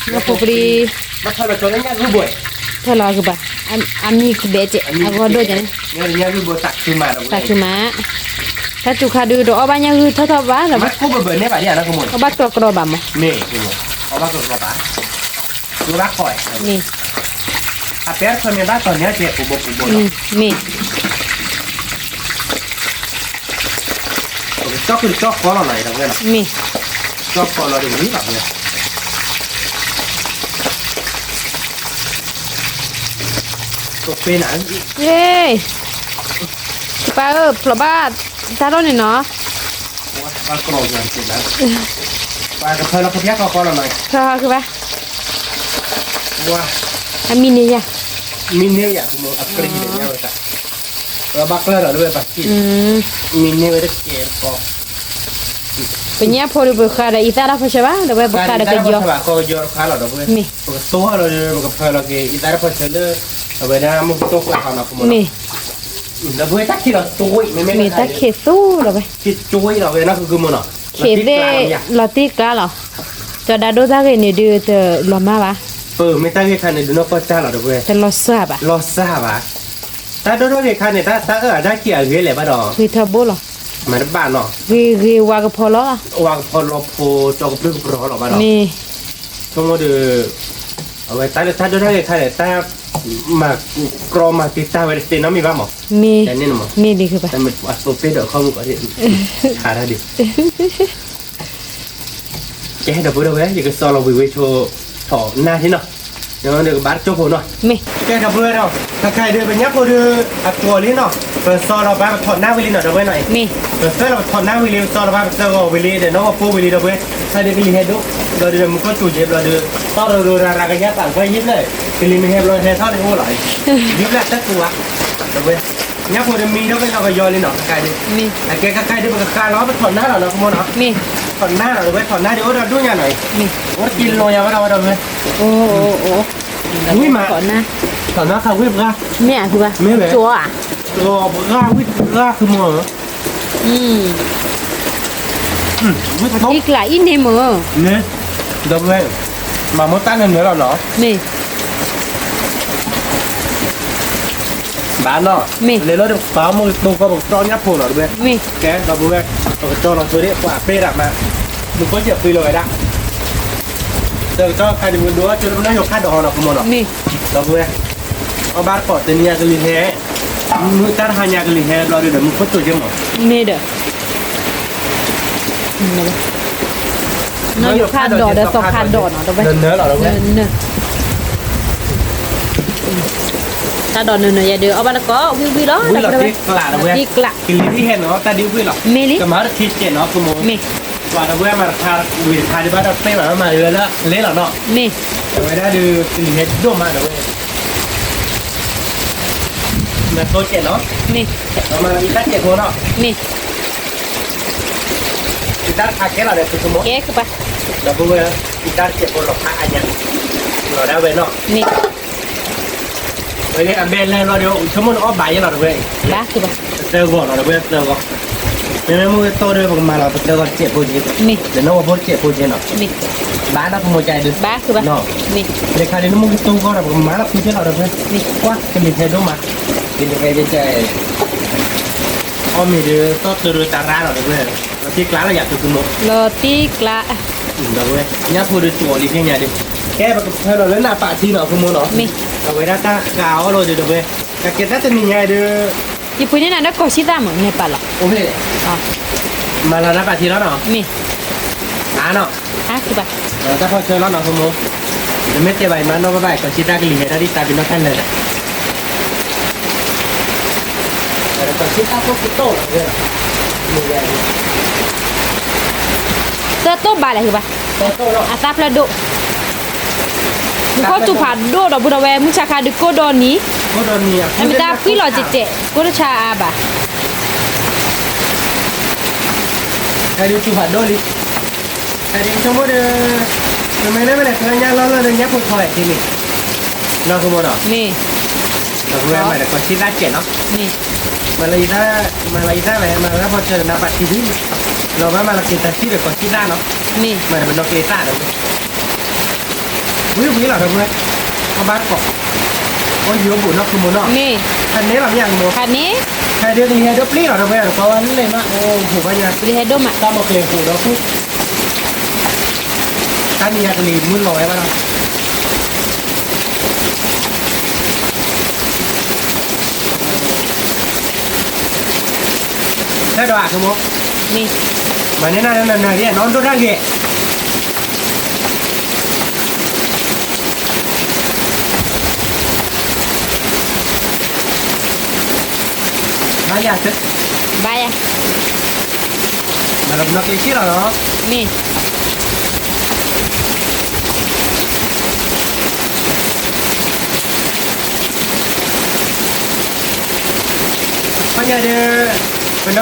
ညၣ်ဖိပြံ, ဘၣ်ဖၢလီၤကၠီလၢညၣ်ဂုၢ်ဘိ, ဖၢလီၤကဘၣ်, အမံၤကဘဲကဲး, အဂီၢ်ဒိၣ်ကဲးန့ၣ်, ညၣ်ဂုၢ်ဘိသးခုမး, သးခုမး, တၢ်စူၤခါဒုးတအီၣ်ဘၣ်ညၣ်ဂုၢ်ထီၣ်ထီၣ်ဘၣ်, မ့ၢ်ကိၢ်ဘၢဘၢန့ၢ်ဘၣ်ဒ်န့ၣ်ကမိၢ်, အီၣ်ဘၣ်ကရီကရီဘၣ်မး, မ့ၢ်, အီၣ်ဘၣ်ကရီကရီဘၣ်, ဘၢဘၣ်ကီး, မ့ၢ်, အပဲတခီမ့ၢ်ဘၣ်ကီးန့ၣ်ကဲပူၤဘိပူၤဘိလီၤ, မ့ၢ် ကၠီၣ်ဃုာ်ကၠီၣ်ဃီလီၤနီၤ, မ့ၢ်, ကၠီၣ်ဃီလီၤဒီးဝံၤဘၣ်ဝဲ, ကပ့နၤ, ပၢ်ဧၢ ဖျိးဘၣ်တၢ်ထီၣ်န့ၣ်နီၤ, ပကဖၢလီၤကဖျါဃီဃီလီၤနီၤ, ဖျါဃီဃုဘၣ်, အမံၤန့ၣ်ယၤ, မံၤန့ၢ်ယၤ, အကြၢးညါဝဲတၢ် ဘၣ်ကျၢၢ်ဒီးလၢဝဲပာ်စံၣ်, မံၤန့ၢ်ဝဲတကဲတကီ, ပညၣ်ဖိဒီးပဃါဒီးအံသၣ်တၢ်ဖီဆၢဘၣ်, ဒီးဝဲပဃါဒီးကယီ, မ့ၢ်, ပကတိၢ်လီၤဒီး ပကဖၢလီၤက့ၤအံသၣ်တၢ်ဖီဆၢလၢ, အဝဲဒၣ်မုၢ်ကတိၢ်ကွၢ်ဃီနီၤ, မ့ၢ်, ဒီးပဝဲတၢ်ခံးလီၤတိၢ်, မ့ၢ်တၢ်ခံးသူလီၤဝဲ, ခံးတိၢ်လီၤဝဲနီၤ ကမုၢ်နီၤ, ခံးသ့ၣ်လီၤတ့ကျါလီၤ, ကၠီၤဒါဒိၣ်တၢ်ဂ့ၤန့ၣ်ဒုးတလီၤမၢ်ဘၣ်, ပမ့ၢ်တၢ်ဂ့ၤခါန့ၣ် ဒုးနီၢ်ကီၢ်တၢ်လီၤဒီးပဝဲ, တလီၤစၢ်ဘၣ်, လီၤစၢ်ဘၣ်, တၢ်ဒိၣ်ထီၣ်ဂ့ၤခါန့ၣ် တၢ်အၢၣ်အတၢ်ခံးအဂ့ၤလဲၣ်ဘၣ်ဒီး, ဂ့ၤထီဘိလီၤ, မၤတဘၣ်နီၤ, ဂ့ၤဂ့ၤဝါကဖီလီၤ, ဝါကဖီလီၤဖိ ကၠီကပြုၢ်ကပြီၤလီၤဘၣ်ဒီး, မ့ၢ်, ဆိကမိၣ်ဒီး, အဝဲတၢ်လၢတၢ်ဒိၣ်ထီၣ်ဂ့ၤခါန့ၣ် တၢ်, မၤကရီမၤတံာ်တာ်ဝဲတသ့နီတမံၤဘၣ်မး, မ့ၢ်, မ့ၢ်ဒ်ဃုဘၣ်, အသိးပ့ဒီးခီမုၢ်ကီး, ခါတၢ်ဒ် ကဲဒီပုၢ်ဒီဝဲၢ် ယကစီလီၤဝံၤဝံၤဆိ, ထီၣ်နၢ်ထံနီၤ, ဒီးကဘၣ်တကၠိဖိနီၤ, ကဲဒီပုၢ်ဝဲၢ်ဒီး, ခဲခါအံၤဒုး ပညၣ်ဖိဒုး, အကိးလံနီၤ, ပစီလီၤဘၣ်ပထီၣ်နၢ်ဝံၤလံနီၤ ဒီပုၢ်ဝဲၢ်နီၤ, ပသၢလီၤပထီၣ်နၢ်ဝံၤလံ ပစီလီၤဘၣ်ပသၢဂီၤဝံၤလံ ဒီးနီၣ်ဝီဖိဝံၤလံ ဒီပုၢ်ဝဲၢ်, ဆၢဒုးကလံၤဟဲဒိၣ်, ဒီးဒုးမူခိၣ်စူၤယဲဘျီဒုး, တီၢ်ရိရၤရၤကယၢ်ပာ်ကွၢ်ယံၤဖျၢၣ်, ကလံၤမ့ၢ်ဟဲဘျီဟဲထီၣ်န့ၣ်အိၣ်လီၤ, ယံၤဖျၢၣ်တၢ်ကူဝါ, ဒီပုၢ်ဝဲၢ်, ညၣ်ဖိဒုးမံထီၣ်ကယီကယီလံနီၤ ခဲခါအံၤဒုး, အကဲခဲခါအံၤဒုး ပကဃါလီၤပထီၣ်နၢ်လီၤနီၤ ကမိၢ်နီၤ, ထီၣ်နၢ်လီၤ ဒီပုၢ်ဝဲၢ် ထီၣ်နၢ်ဒုးအိၣ်ဒီးဒိၣ်ညါနီၤ, အိၣ်တက့ၤလီၤယၤဝဲဒၣ်ဝဲဒီပုၢ်ဝဲၢ်, ဝံၤမး, ထီၣ်နၢ်ခါဝံၤပှၢ်, မ့ၢ်ဝဲ, တဂီၤပှၢ်ဝံၤပှၢ် ကမိၢ်ဧၢ, ဝံၤတကျးအံၤန့ၣ်မ့ၢ်, န့ၣ်, ဒီပုၢ်ဝဲၢ်, မၤမိၢ်တၢ်နၢၤနၢၤလီၤနီၤ, မ့ၢ် ဘၣ်နီၤ, လဲၤလီၤဒီးပာ်အီၣ်မ့ၢ်ကတိၢ်ကီၢ် ပကတီၢ်ညၣ်ဖိနီၤတဝဲ, ကဲဒီပုၢ်ဝဲၢ်, ပကတီၢ်လီၤဆိဒၣ် ပှၤပ့ၢ်ဒၣ်မး, မုၢ်ကီၢ်စဲးပှ့ၤလီၤဝဲဒၣ်, ဒီးကတီၢ်ခါဒံးဝဲဒိၣ်အီၣ်ကၠိလၢပနီၢ်ယိၤဖးဒိးဟီနီၤ ကမိၢ်နီၤ, ဒီပုၢ်ဝဲၢ်, အီၣ်ဘၣ်တကိးတနံၤညါကလံၤဟဲ, မုၢ်တၢ်တဟါညါကလံၤဟဲဘျီဒီး မုၢ်ခိၣ်တိၤက့မး, မ့ၢ်ဒီး နီၢ်ယိၤဖးဒိးဒီးသီခါဒိးနီၤ တဝဲ, နၢၤလီၤတဝဲ, တၢ်ဒိးနၢၤနၢၤယဲဒုး အီၣ်ဘၣ်တကိး ဝံၣ်ဝံၣ်လီၤ, ဝံၣ်လီၤတ့ကျးတဝဲ, တ့ကျး, ကလံၤဒ်ဟဲနီၤ တၢ်ဒ်ဝံၣ်လီၤ, မ့ၢ်လံ, ကမၤတထံကဲးနီၤ ကမိၢ်, မ့ၢ်, ပှၤတဝဲမၤတခါ, ဝံၤတခါဒံးဘၣ်ဒီးပ့ၢ်ဘၣ်မၤမၤလၢလၢလီၤနီၤ, မ့ၢ်, အဝဲဒၣ်ဒုး ကလံၤဟဲဒိၣ်မးတဝဲ, နသိကဲးနီၤ, မ့ၢ်, မၤလီၤအံၤတၢ်စဲးဖိနီၤ, မ့ၢ် ယတၢ်တခါကဲလီၤဒီး သုကမိၣ်, ကဲကပၤ, ဒီပုၢ်ဝဲၢ်, ယတၢ်တစဲးဖိလီၤဖးအါညါ, လီၤဒၣ်ဝဲနီၤ, မ့ၢ်, ဝဲအဘဲလဲၣ်လီၤဒီး ဆိကမိၣ်နအီၣ်ဘၣ်ယဲလီၤတဝဲ, ဘၣ်ကပၤ, ပသၢဂီၤလီၤတဝဲသၢဂီၤ, မ့မ့ၢ်မုၢ်ကတိၤဒီး ပကမၤလီၤပသၢဂီၤတစဲးဖိက့, မ့ၢ်, ဒီးနီၢ်ဝဲဖိတစဲးဖိက့နီၤ, မ့ၢ်, ဘၣ်နီၤ ကမိၣ်ကဒီး, ဘၣ်ကပၤ, မ့ၢ်, တခါဒ်နမုၢ်ကတိၤကီၢ်ဒီး ပကမၤလီၤဖုက့လီၤတဝဲ, မ့ၢ်, ကွၢ်ကလံၤဟဲဒိၣ်မး, ကလံၤဟဲကဲ အီၣ်မ့ၤဒီး သီၣ်တရၢတရါဒီးတဝဲ, လီၤတ့ကျးလီၤယၤသုကမိၣ်, လီၤတ့ကျး, ဒီးဝဲ, ညၣ်ဖိဒီးကၠီလံခဲညါဒီး, ကဲပကဖၢလီၤလၢနးပာ်ထံနီၤ ကမိၣ်နီၤ, မ့ၢ်, အဝဲဒၣ်တၢ်ဃးအီၣ်လီၤဒီးတဝဲ, ကကဲတၢ်တနံၤညါဒီး, ယပှ့ၤန့ၢ်နၤဒီးကီၢ်ဆံသၣ်မး နဲၣ်ပာ်လီၤ, အိၣ်ဖဲလဲၣ်, မၤလီၤနးပာ်ထံလီၤနီၤ, မ့ၢ်, အါနီၤ, အါ, တၢ်ဖီၣ်ဆၢလီၤနီၤ ကမိၣ်, နမ့ၢ်တဲဘၣ်အံၤမးနီၢ်ဘၣ်ဘၣ် ကီၢ်ဆံသၣ်ကလံၤဟဲဒၣ်ဒ်သးပ့ၤနီၣ်တၢ်လၢာ်ဒီး သၢတိၢ်ဘၣ်လဲၣ်ဂ့ၤဘၣ်, အသၣ်ဖျၢၣ်ဒိၣ်, မုၢ်ခီၣ်စူၤဖးဒိၣ်ဒီး ပုၢ်ဒီးဝဲၢ် မုၢ်ဆါခါဒုးကိၢ်ဒီနံၤ, မ့ၢ်တၢ်ပှံၢ်လီၤကဲးကဲး ကိၢ်တဆါအါဘၣ်, ဒုးစူၤဖးဒိၣ်လံ, အဒုးဆိကမိၣ်ဒီး, မ့မ့ၢ်လၢမ့ၢ်လဲၤ သၢညါလီၢ်လၢညါဖိထီၣ်ဝဲက့ၤန့ၣ်, နီၢ်ကမိၣ်နီၤ, မ့ၢ်, ဒီးဝဲမၤဒီးကီၢ်ဆံသၣ်စဲးနီၤ, မ့ၢ်, မၤလီၤအံၤသၣ်, မၤလီၤအံၤသၣ်ဝဲ မၤလီၤတၢ်ဖီၣ်ဆၢဒီးနးပာ်ထံဒု, လီၤဘၣ်မၤလီၤက့ၤတၢ်ထံဒီးကီၢ်ဆံသၣ်နီၤ, မ့ၢ်, မၤဒီးပနီၢ်က့ၤသၣ်ဒီး ဝံၤဝံၤလီၤဒီပုၢ်ဝဲၢ်, အီၣ်ဘၣ်တကိး, အိၣ်ယိာ်ဘိးနီၢ်ကမိၣ်နီၤ, မ့ၢ်, ဖးန့ၢ်လီၤမ့ၢ်ကမိၣ်, ဖးန့ၢ်, ဖးဒုးကလံၤဟဲဒိၣ်ပျံၤလီၤဒီပုၢ်ဝဲၢ် ပှၤဝဲလၢလဲၣ်မး အိၣ်ဟူးဘၣ်ညါ, ကလံၤဟဲဒိၣ်မး, တၢ်မီၤကျဲၤဟူးဒီးဃူ, တၢ်နံၤညါကလံၤမုၢ်လီၤဝဲဘၣ်နီၤ တၢ်ဒိးအကမိၣ်, မ့ၢ်, မၤန့ၢ်နၤနၤနၤဂ့ၤ နီၢ်ဒိၣ်တၢ်ဂ့ၤ, ဘၣ်ယၤ, ဘၣ်ယၤ, မၤလီၤပနီၢ်က့ၤက့ၤလီၤနီၤ, မ့ၢ် ဖဲညါဒီး, ပနီၢ်က့ၤက့ၤယိာ်နီၤ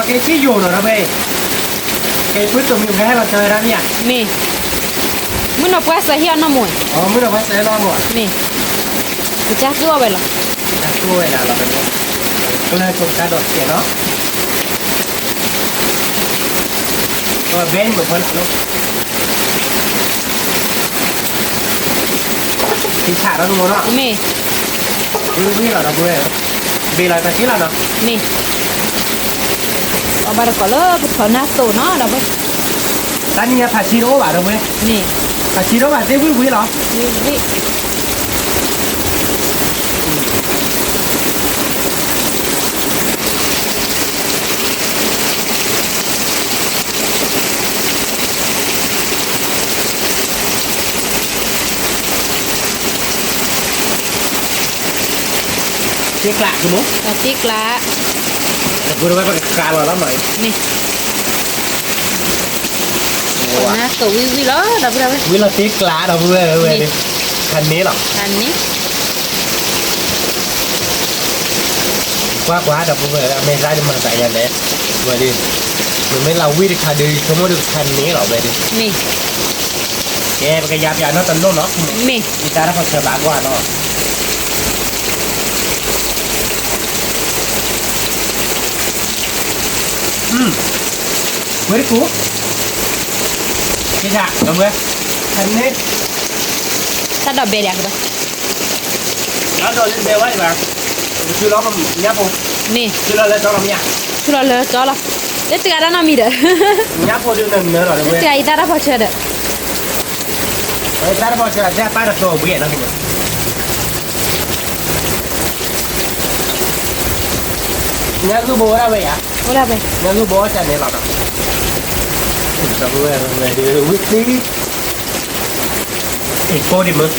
ဒီပုၢ်ဝဲၢ်, ကဲပုၢ်တိာ်မံၤကဟဲလီၤစၢၤဝဲဒၣ်မ့ၢ်ဧါ, မ့ၢ်, မုၢ်နီၢ်ပှၢ်စၢၤဟံၣ်အီၣ်နီၢ်မိၢ်, မုၢ်နီၢ်ပှၢ်စၢၤဟံၣ်အီၣ်နီၢ်မိၢ်, မ့ၢ်, ကစၢ်သူအီၣ်ဝဲလီၤ, ကစၢ်သူဝဲဒၣ်လီၤ, ကျၢၤဆိကစၢ်ဒိးစဲးနီၤ အဝဲဘဲန့ၣ်မ့ၢ်ဖီလၢ်လီၤ, ထံဆးဒီးကမိၣ်နီၤ, မ့ၢ်, ဝံၤဝံၤလီၤဒီပုၢ်ဝဲၢ်, ဘ့ၣ်လီၤတၢ်ထံလီၤနီၤ, မ့ၢ်, အီၣ်ဘၣ်တကိးလၢပထီနၢ်သိးနီၤဒီပုၢ်ဝဲၢ်, တၢ်နံၤညါဖးဆံတအိၣ်ဘၣ်ဒီပုၢ်ဝဲၢ်, မ့ၢ်, ဖးဆံတအိၣ်ဘၣ်သ့ၣ်ဝံၤဝံၤလီၤ, ဝံၤဝံၤ တ့ကျးကမိၣ်, တ့ကျး, တပူၤတဝဲပကခးလီၤလီၤမး, မ့ၢ်, နၢ်သိးဝံၤဝံၤလီၤဒီပုၢ်ဝဲၢ်, ဝံၤလီၤတ့ကျးဒီပုၢ်ဝဲၢ်ဝဲ, ခါန့ၣ်လီၤ, ခါန့ၣ် ကွၢ်ကွၢ်ဒီပုၢ်ဝဲၢ် အမဲာ်သၣ်ဒုးမၤသးယၤလဲၣ်, ဝဲဒုး, မ့မ့ၢ်လၢဝံၣ်တခါဒုး ဆိကမိၣ်ဒုးခါန့ၣ်လီၤဝဲဒုး, မ့ၢ်, ကဲ ပကယါပျးနီၢ်တလိၣ်နီၤ, မ့ၢ်, ယတၢ်တခီဆၢဘၣ်ကွၢ်နီၤ, ဝဲတကူ, ကဲဒၣ်ဒီပုၢ်ဝဲၢ်, ခါန့ၣ်, တၢ်ဒိးဘဲဒၣ်ကဘၣ်, တၢ်ဒိးလၢဘဲဝဲဒၣ်ဘၣ်, မ့ၢ်, ဆူလီၤလၢကၠီလီၤ, လၢတဂၤတၢ်နီတမံၤဒီး, လၢတဂၤအံၤတၢ်တၢ်ဖီဆၢဒီး, တၢ်တၢ်ဖီဆၢဒီး, ညၣ်ဂုၢ်ဘိဝဲဒၣ်ဝဲယါ, ညၣ်ဂုၢ်ဘိဝဲဒၣ်န့ၣ်လီၤ, ဝံၣ်သံ ကိးဒံးမုၢ်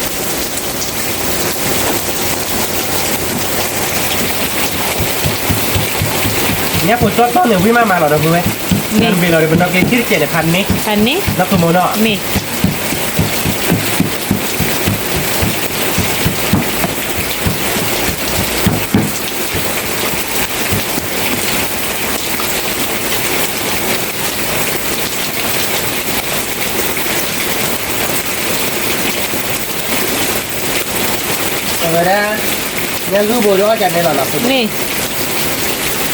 ညၣ်ဖိကၠီတီန့ၣ် ဝံၣ်မးမးလီၤဒီပုၢ်ဝဲၢ်, တဘ့ၣ်လီၤဒီး ပနီၣ်က့ၤထံတစဲးန့ၣ် ဖးန့ၢ်, နီၢ်ခိမိၢ်နီၤ, အဝဲဒၣ် ညၣ်ဂုၢ်ဘိဒီးအီၣ်ကန့ၣ်လီၤနီၤ,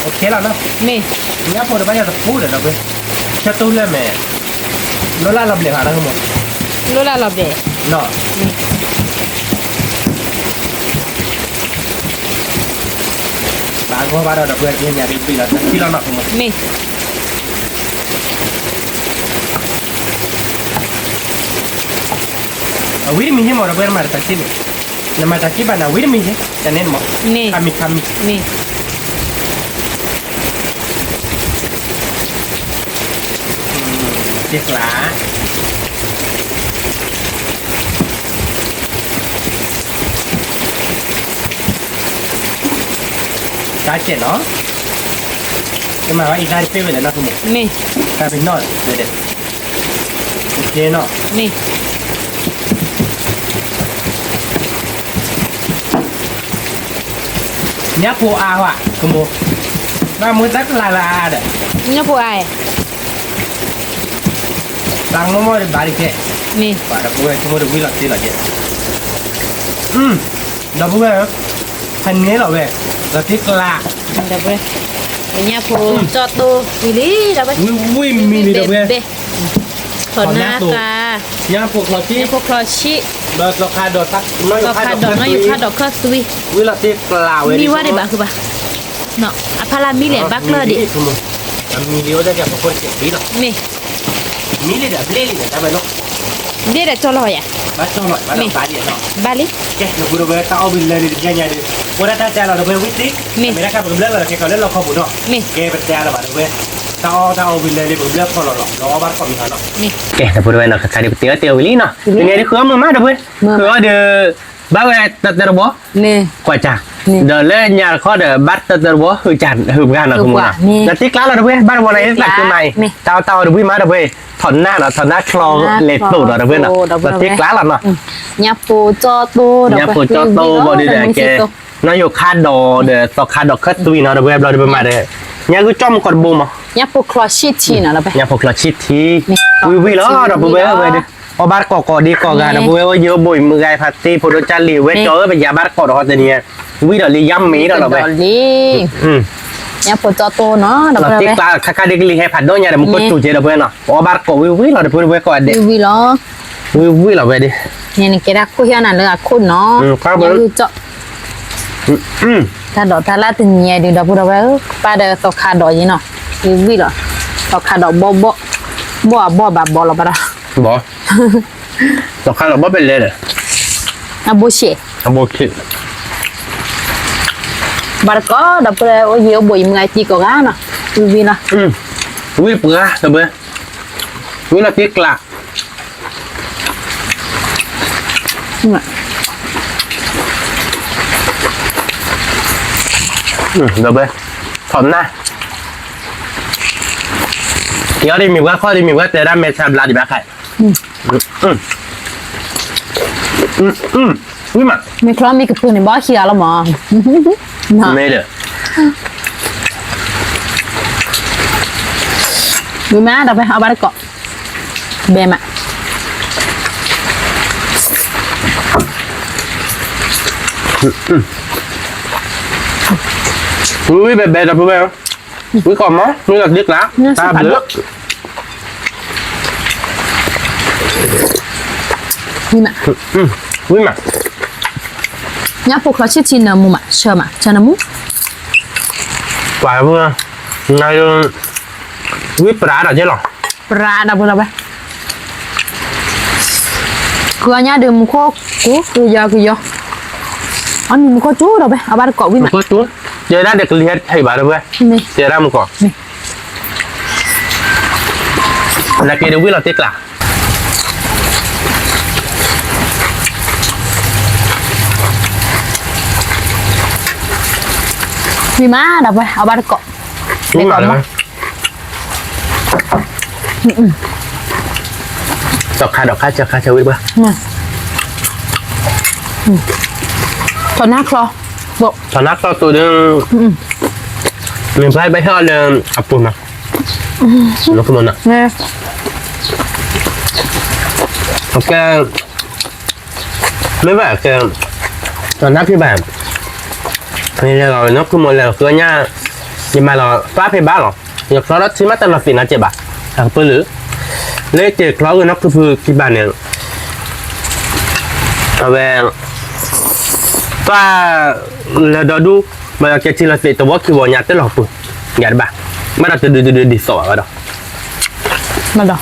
မ့ၢ်, မ့ၢ်, ညၣ်ဖိတဘၣ်ယၤတပူၤဒီးဒီပုၢ်ဝဲၢ်, ဆၢတူၢ်လၢမဲာ်, လိၣ်လၢ်လီၤဘျဲးဘၣ်နီၢ်ခိမိၢ်, လိၣ်လၢ်လီၤဘျဲး, မ့ၢ် ဘၣ်ဂီၢ်ဘၣ်ဒီးဒီပုၢ်ဝဲၢ် ကဟဲညါဒ်ဘ့ၣ်လီၤ တၢ်ထံၣ်လီၤနီၢ်ခိမိၢ်, မ့ၢ်, အဝံတမံၤယ့ၢ်မး ဒီပုၢ်ဝဲၢ် နမၤတၢ်စ့ၢ်န့ၣ်, နမၤတၢ်စ့ၢ်ဘၣ်န့ၣ် အဝံတမံၤယ့ၢ် တၢ်န့ၣ်မး, မ့ၢ်, ခါမံၤခါမံၤ, မ့ၢ် တ့ကျါ တၢ်စဲးနီၤ, ကမၤဝဲအံၤတၢ်တပ့ၢ်ဝဲလဲၣ်နီၢ်ခိမိၢ်, မ့ၢ်, တၢ်ပ့ၤနီၣ်ဝဲဒၣ်, မ့ၢ်, ညၣ်ဖိအါဝဲ ကမိၢ်, ဘၣ်မူတၢ်ကျါလၢအါဒီး, ညၣ်ဖိအါ, တၢ်မိၢ်မိၢ်ဒီးဘၣ်ဒ်ကဲ, မ့ၢ်, ပှၤဒီပုၢ်ဝဲၢ်ဆိကမိၣ်ဒီးဝံလီၤတ့လီၤကဲ, ဒီပုၢ်ဝဲၢ်ဧၢ, ဟဲန့ၣ်လီၤဝဲ, လီၤတ့ကျါ, ဒီပုၢ်ဝဲၢ်, ညၣ်ဖိကၠီတိၢ်ဝံၤလံ, ဝံၤမံၤလံဒီပုၢ်ဝဲၢ်, ထီၣ်နၢ်ဃာ်, ညၣ်ဖိချီဆံၣ်, ဒီးသီခါဒီး, သီခါဒီး နီၢ်ယိၤခါဒီးခၢၣ်သွံ, ဝံၤလီၤတ့ကျါဝဲ, မံဝဲဒံးဘၣ်ဃုဘၣ်, အဖီလာ်မံလံာ်ဘၣ်ကျၢၢ်ဒံး, မ့ၢ်, မံလံာ်ဒီးကၠီလီၤဝဲယါ, ဘၣ်လံ, ကဲ ဒီပုၢ်ဝဲၢ် တၢ်အီၣ်ဝံၤလၢလံတညါညါဒီး, အိၣ်ဒၣ်တၢ်တဲလီၤဒီပုၢ်ဝဲၢ်ဝံသ့, မ့ၢ်ဒၣ်ခါပကဘျၢလီၤဒီး ကဲကီးလၢလီခီပူၤနီၤ, ကဲပတဲလီၤဘၣ်ဒီပုၢ်ဝဲၢ်, တၢ်အီၣ်တၢ်အီဝံၤလၢလံ ပကဘျၢဖီလီၤလီၤ ဒီးအီၣ်ဘၣ်တကိးမံၤဟီနီၤ, ကဲ ဒီပုၢ်ဝဲၢ်နီၤ ခါခါဒံးပတဲအီၣ်တဲအီၣ်ဝံၤလံနီၤ, တနံၤဒံးဃုအီၣ်မုာ်မးဒီပုၢ်ဝဲၢ်, ဃုအီၣ်ဒီး, ဘၣ်ဝဲတၢ်တၢတဘီ, ကွၢ်စၢ်, ဒီးလၢညါတခီဒီး ဘၣ်တၢ်တၢတဘီ ဟုၣ်ပှၢ်နီၤ ကမိၢ်နီၤ, ဒီးတ့ကျါလီၤဒီပုၢ်ဝဲၢ် ဘၣ်တဘီန့ၣ် သးကမၤအံၤ, တၢ်အီၣ်တၢ်အီတဘှံးမးဒီပုၢ်ဝဲၢ်, ထီၣ်နၢ်နီၤ ထီၣ်နၢ်ချီလဲၤသိးဒီးဒီပုၢ်ဝဲၢ်နီၤ, ဒီးတ့ကျါလီၤနီၤ, ညၣ်ဖိကၠီတိၢ် ညၣ်ဖိကၠီတိၢ်ဘီဒုဒီးကဲ, နီၢ်ယိၤခါဒီး ဒီးသီခါဒီးခၢၣ်သွံနီၤ ဒီပုၢ်ဝဲၢ်ဘျီဒီးပမၤဒီး, ညၣ်ဂုၢ်ကၠီမူကီၢ်တဘိမး, ညၣ်ဖိချီဆံၣ်ထံနီၤ, ညၣ်ဖိချီဆံၣ်ထံ, ဝံၤဝံၤလီၤ ဒီပုၢ်ဝဲၢ်ဝဲဒီး, အီၣ်ဘၣ်တကိးကိးဒံးကိးဂၤ ဒီပုၢ်ဝဲၢ်ဝဲ ယိဘိးမုၢ်ဂၤဖးသ့ဖိဒိၣ်ကၢ်လံၤ ဝဲကၠီဧၢ ပယၤဘၣ်တကိးဒီးဟီတနံၤ, ဝံၤဒီးလံယါမ့ၢ်ဒီးလီၤဝဲ ညၣ်ဖိကၠီတိၢ်နီၤ ဒီးတ့ကျါခါခါဒ်ကလံၤဟဲဖးဒိၣ်ညါဒီး မူခိၣ်စူၤကဲဒီပုၢ်ဝဲၢ်နီၤ, အီၣ်ဘၣ်တကိးဝံၤဝံၤလီၤ ဒီပုၢ်ဝဲၢ်ကိးဂၤဒဲး, ဝံၤလီၤ, ဝံၤဝံၤလီၤဝဲဒီး, န့ၣ်ကဲဒၣ်ခိၣ်ဟံၣ်နၤလၢအခိၣ်နီၤ, တၢ်ဒိးတၢ်လၢတနံၤအံၤဒုး ဒီပုၢ်ဝဲၢ်ဧၢ, ပၢ်ဒီးသီခါဒီးယံၤနီၤ, ဝံၤဝံၤလီၤ, သီခါဒီးဘီၣ်ဘီၣ်, ဘီၣ်အဘီၣ်ဘၣ်ဘီၣ်လီၤဘၣ်ဒီး, ဘီၣ် သီခါဒီးဘီၣ်ဖဲလဲၣ်ဒီး, အဘိဆံး, အဘိဆံး, ဘၣ်တကိး ဒီပုၢ်ဝဲၢ်အိၣ်ယံၤအိၣ်ဘိးယံၤမုၢ်ဂၤစံကိးဂၤနီၤ, ဝံၤဝံၤလီၤ, ဝံၤပှၤ ဒီပုၢ်ဝဲၢ်, ဝံၤလီၤတ့ကျါ ဒီပုၢ်ဝဲၢ်, ထီၣ်နၢ်, ကဲအီၤဒ်မ့ၢ်ပှၤခီဒ်မ့ၢ်ပှၤတဲဒၣ်မဲာ်ဆါဘျါဒံးဘၣ်ခါ, ဝံၤမး, မ့ၢ်ချီမ့ၢ်ကပူၤန့ၣ် ဘီခံဂၤလီၤမး, မ့ၢ်ဒီး ဝံၤမး ဒီပုၢ်ဝဲၢ် အီၣ်ဘၣ်တကိး, ဘဲမး ဝံၤဝံၤဘဲဘဲ ဒီပုၢ်ဝဲၢ်, ဝံၤကိးမး ဝံၤလီၤတ့ကျါ, တၢ်ဘျုး, ဝံၤမး, ဝံၤမး, ညၣ်ဖိချီဆံၣ်ထံနၢမူမး ဆၢမး ဆၢနၢမူ ပှၤဝဲ, နၤ, ဝံပြးဒီးကဲလီၤ, ပြးဒီးပလီၤဝဲ, ကညီညါဒီးမူခိၣ်ကိးကယီကယီ, အမံၤမူခိၣ်ကၠိဒီးဝဲ အဘၣ်တကိးဝံမး, ကဲဒၣ်ဒီးကလံၤဟဲဟဲဘၣ်ဒီးဝဲ, ကဲဒၣ်မူခိၣ်, နကဲဒီးဝံလီၤတ့ကျါ ဝံမးဒီးပှၤ အဘၣ်တကိး, ဝံမးဒီးပှၤ, စီၤခါဒီးခါဆၢခါဆၢဝံတပှၤ, ထီၣ်နါချီ, ထီၣ်နါချီသိးဒီး, မ့ၢ်ဖျါဘၣ်ဟဲအီၤလၢအပူၤနီၤ, လီၤခမနီၤ, ကဲ မ့ၢ်ဘၣ်ကဲ, ထီၣ်နါဖံဘၣ်, နီၢ်ခူမိၢ်လဲၤဃုညါ, ယမၤလီၤပၢ်ဖံဘၣ်လီၤ, ယချီထီၣ်ထံမးတလီၤသ့ၣ်နီတစဲးဘၣ်, အကပၢၢ်လၢ, လၢက့ၤချီဂ့ၤနီၢ်ခူဖုခံဘၣ်န့ၣ်, အဝဲ, ပၢ်, လၢဒီဒူ, ဘၣ်ကဲထံလီၤသ့ၣ်တဝီခံဝီညါတလီၤပူၤ, ယၤတဘၣ်, ဘၣ်ဒီးတဒုဒုဒုဒ်သိးဘၣ်ဝဲဒီး မဒီး,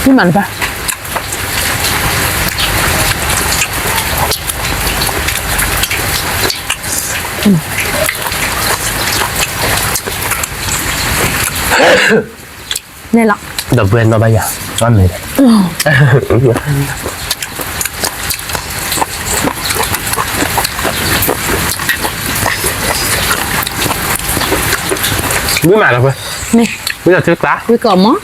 မ့ၢ်မၤနပၢ်, န့ၣ်လီၤ, ဒီးပှဲၤနီၣ်ဘၣ်ယၤ, မ့ၢ် ဝံမးဒီးပှဲၤ, မ့ၢ်, ဝံလီၤထံကျါ, ဝံကီၢ်မး,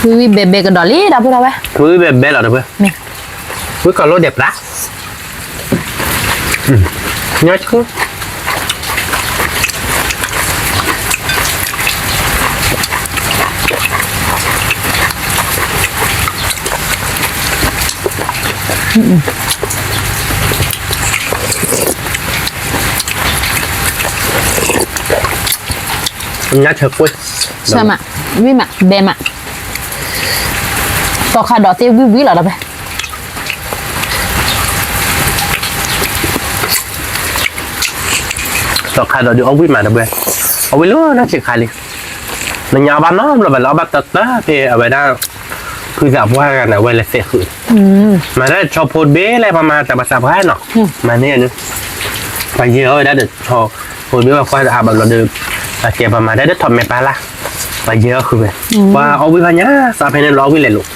ဝံဝံဘဲဘဲကဒီးလံဒီးပှဲၤဒီးဝဲ, ဝံဝံဘဲဘဲလီၤဒီးပှဲၤ, မ့ၢ်, ဝံကီၢ်လိဒဲးပျၢ်, ညီဆူ ညါထၢကွ့ၢ်, ဆၢမး, ဝံမး, ဘဲမး, သီခါဒီးသ့ဝံဝံလီၤဒီးဖဲ သီခါဒီးဒုးအီၣ်ဝံၣ်မးဒီးဖဲ, အီၣ်ဝံၣ်လၢနဆံးခါလံ, နညါအီၣ်ဘၣ်နီတဘျီဘၣ်လၢအီၣ်ဘၣ်တၢ်တၢ်ဖဲအဝဲဒၣ်, ဖုသးပှၢ်ဂၤန့ၣ် အဝဲလဲၤသဲးဃုာ်, မၤတၢ်ဆီဖိတဘ့ၣ်လဲၣ် ပှၤမၤတၢ်ပှၤသးပှၢ်နီၤ, မၤန့ၢ်န့ၣ်, ပှၤယဲၢ်အီၣ်ဝဲဒၣ်ဒီးဆီဖိတဘ့ၣ် ပှၤကွၢ်တအါဘၣ်ဘျီဒီး, ပှၤကဲပှၤမၤတၢ်ဒီးထီၣ်မဲာ်ပၢ်လၢ်, ပှၤယဲၢ်အီၣ်ဃုာ်ဝဲ, ပှၤအီၣ်ဝံၣ်ဖးညါ သးဖဲန့ၣ်လီၤအီၣ်ဝံၣ်လဲၤလိာ်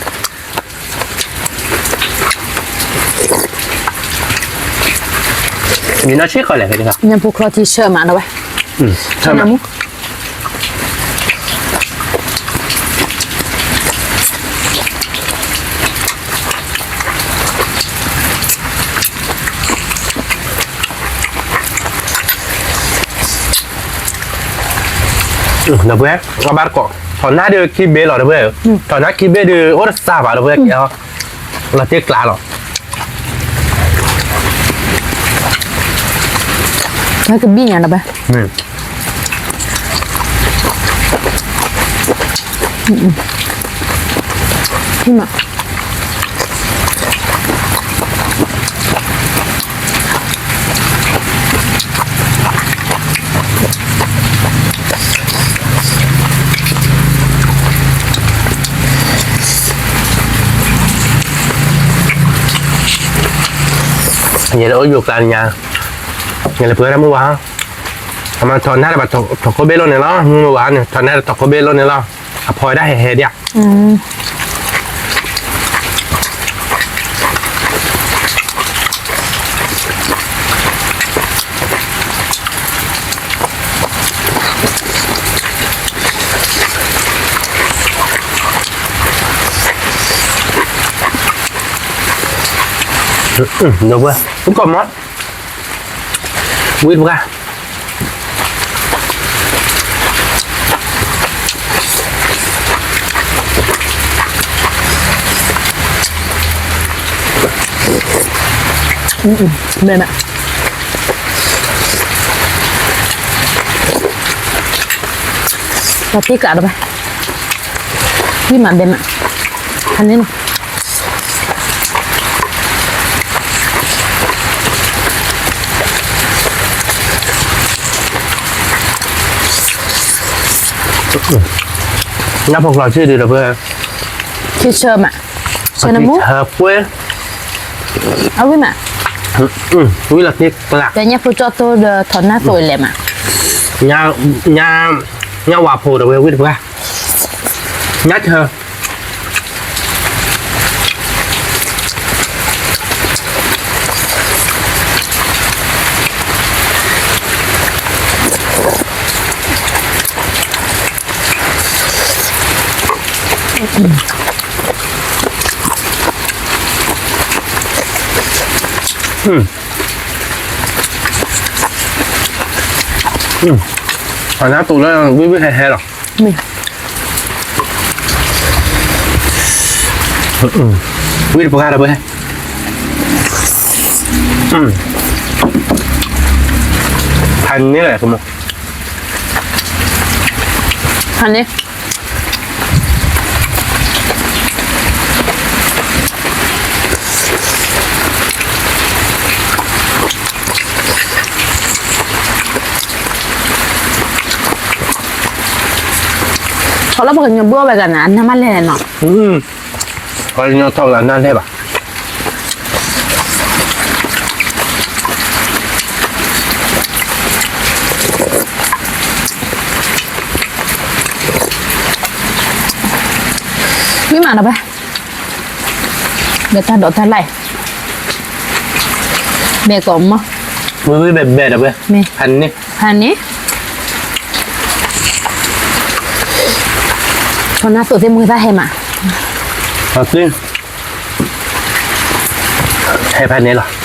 မ့ၢ်နီၢ်ဆံးကီးလဲၣ်ဖဲန့ၣ်, ညၣ်ဖိချီထံဆၢမးဒီးဝဲ, ဆၢမး, ဒီးပှဲၤ, အဘၣ်တကိး, ထီၣ်နါဒီးခံဘ့ၣ်လီၤဒီးပှဲၤ, ထီၣ်နါခံဘ့ၣ်ဒီး အိၣ်တစှၤဘၣ်ဒီးပှဲၤကဲ, လီၤတ့ကျါလီၤ ကဘံၣ်ညါဒီးပှဲၤ, မ့ၢ် ယဲလၢအိၣ်ယိၤကျါညါ, ယလဲၤပှဲၤတၢ်မုၢ်ဝါ, အမၤထီၣ်နါဒီးဘၣ်ထီၣ်ခိၣ်ဘ့ၣ်လိၣ်န့ၣ်လီၤ, မုၢ်ဝါန့ၣ် ထီၣ်နါဒီးထီၣ်ခိၣ်ဘ့ၣ်လိၣ်န့ၣ်လီၤ, အဖီဝဲဒၣ်ဟဲဟဲဒၣ် ဒီးပှၤ ပကီၢ်မး ဝံၣ်တပှၢ် မဲာ်မး ပှၤတ့ကးဒီးဘၣ် ဝံၣ်မးဘဲမး ဟါန့ၣ်နီၤ မ့ၢ် ညၣ်ဖိကျိာ်ဆံၣ်ဒုးဒီးဖဲ, ဆံၣ်ဆၢမး, ဆၢနမူ, ဆၢပှဲၤ, အဝံၣ်မး, ဝံၣ်လီၤသ့ကျး, ဒီးညၣ်ဖိကၠီၣ်သိဒီးထီၣ်နၢ်သိးလဲၣ်မး, ညၣ်ဝၤဖိဒီးဝဲဝံၣ်တပှၢ်, ညၣ်ဆၢ အနၢ်တူာ်လၢဝံၣ်ဝံၣ်ဟဲဟဲလီၤ, ဝံၣ်တပှၢ်ဒီးဖဲ, ဖးန့ၣ်လဲၣ်, ဖးန့ၣ် ထီၣ်လၢပှၤကညီဘုၣ်အီၣ်ဝဲဂၤန့ၣ် အနၢ်မးလဲၣ်နီၤ, ပှၤကညီထီၣ်လၢအနၢ်လဲၣ်ဘၣ်. ဝံၣ်မးနီၤဖဲ, ဒီးတၢ်ဒိးတၢ်လၢ်, ဘဲကိးမီၢ်, ဝံၣ်ဝံၣ်ဘဲဘဲဒီးဖဲ, ဖးန့ၣ်, ဖးန့ၣ်, ထီၣ်နၢ်သိးသ့ၣ်မုၢ်သၣ်ဟဲမး, ဟဲဖးန့ၣ်လီၤ.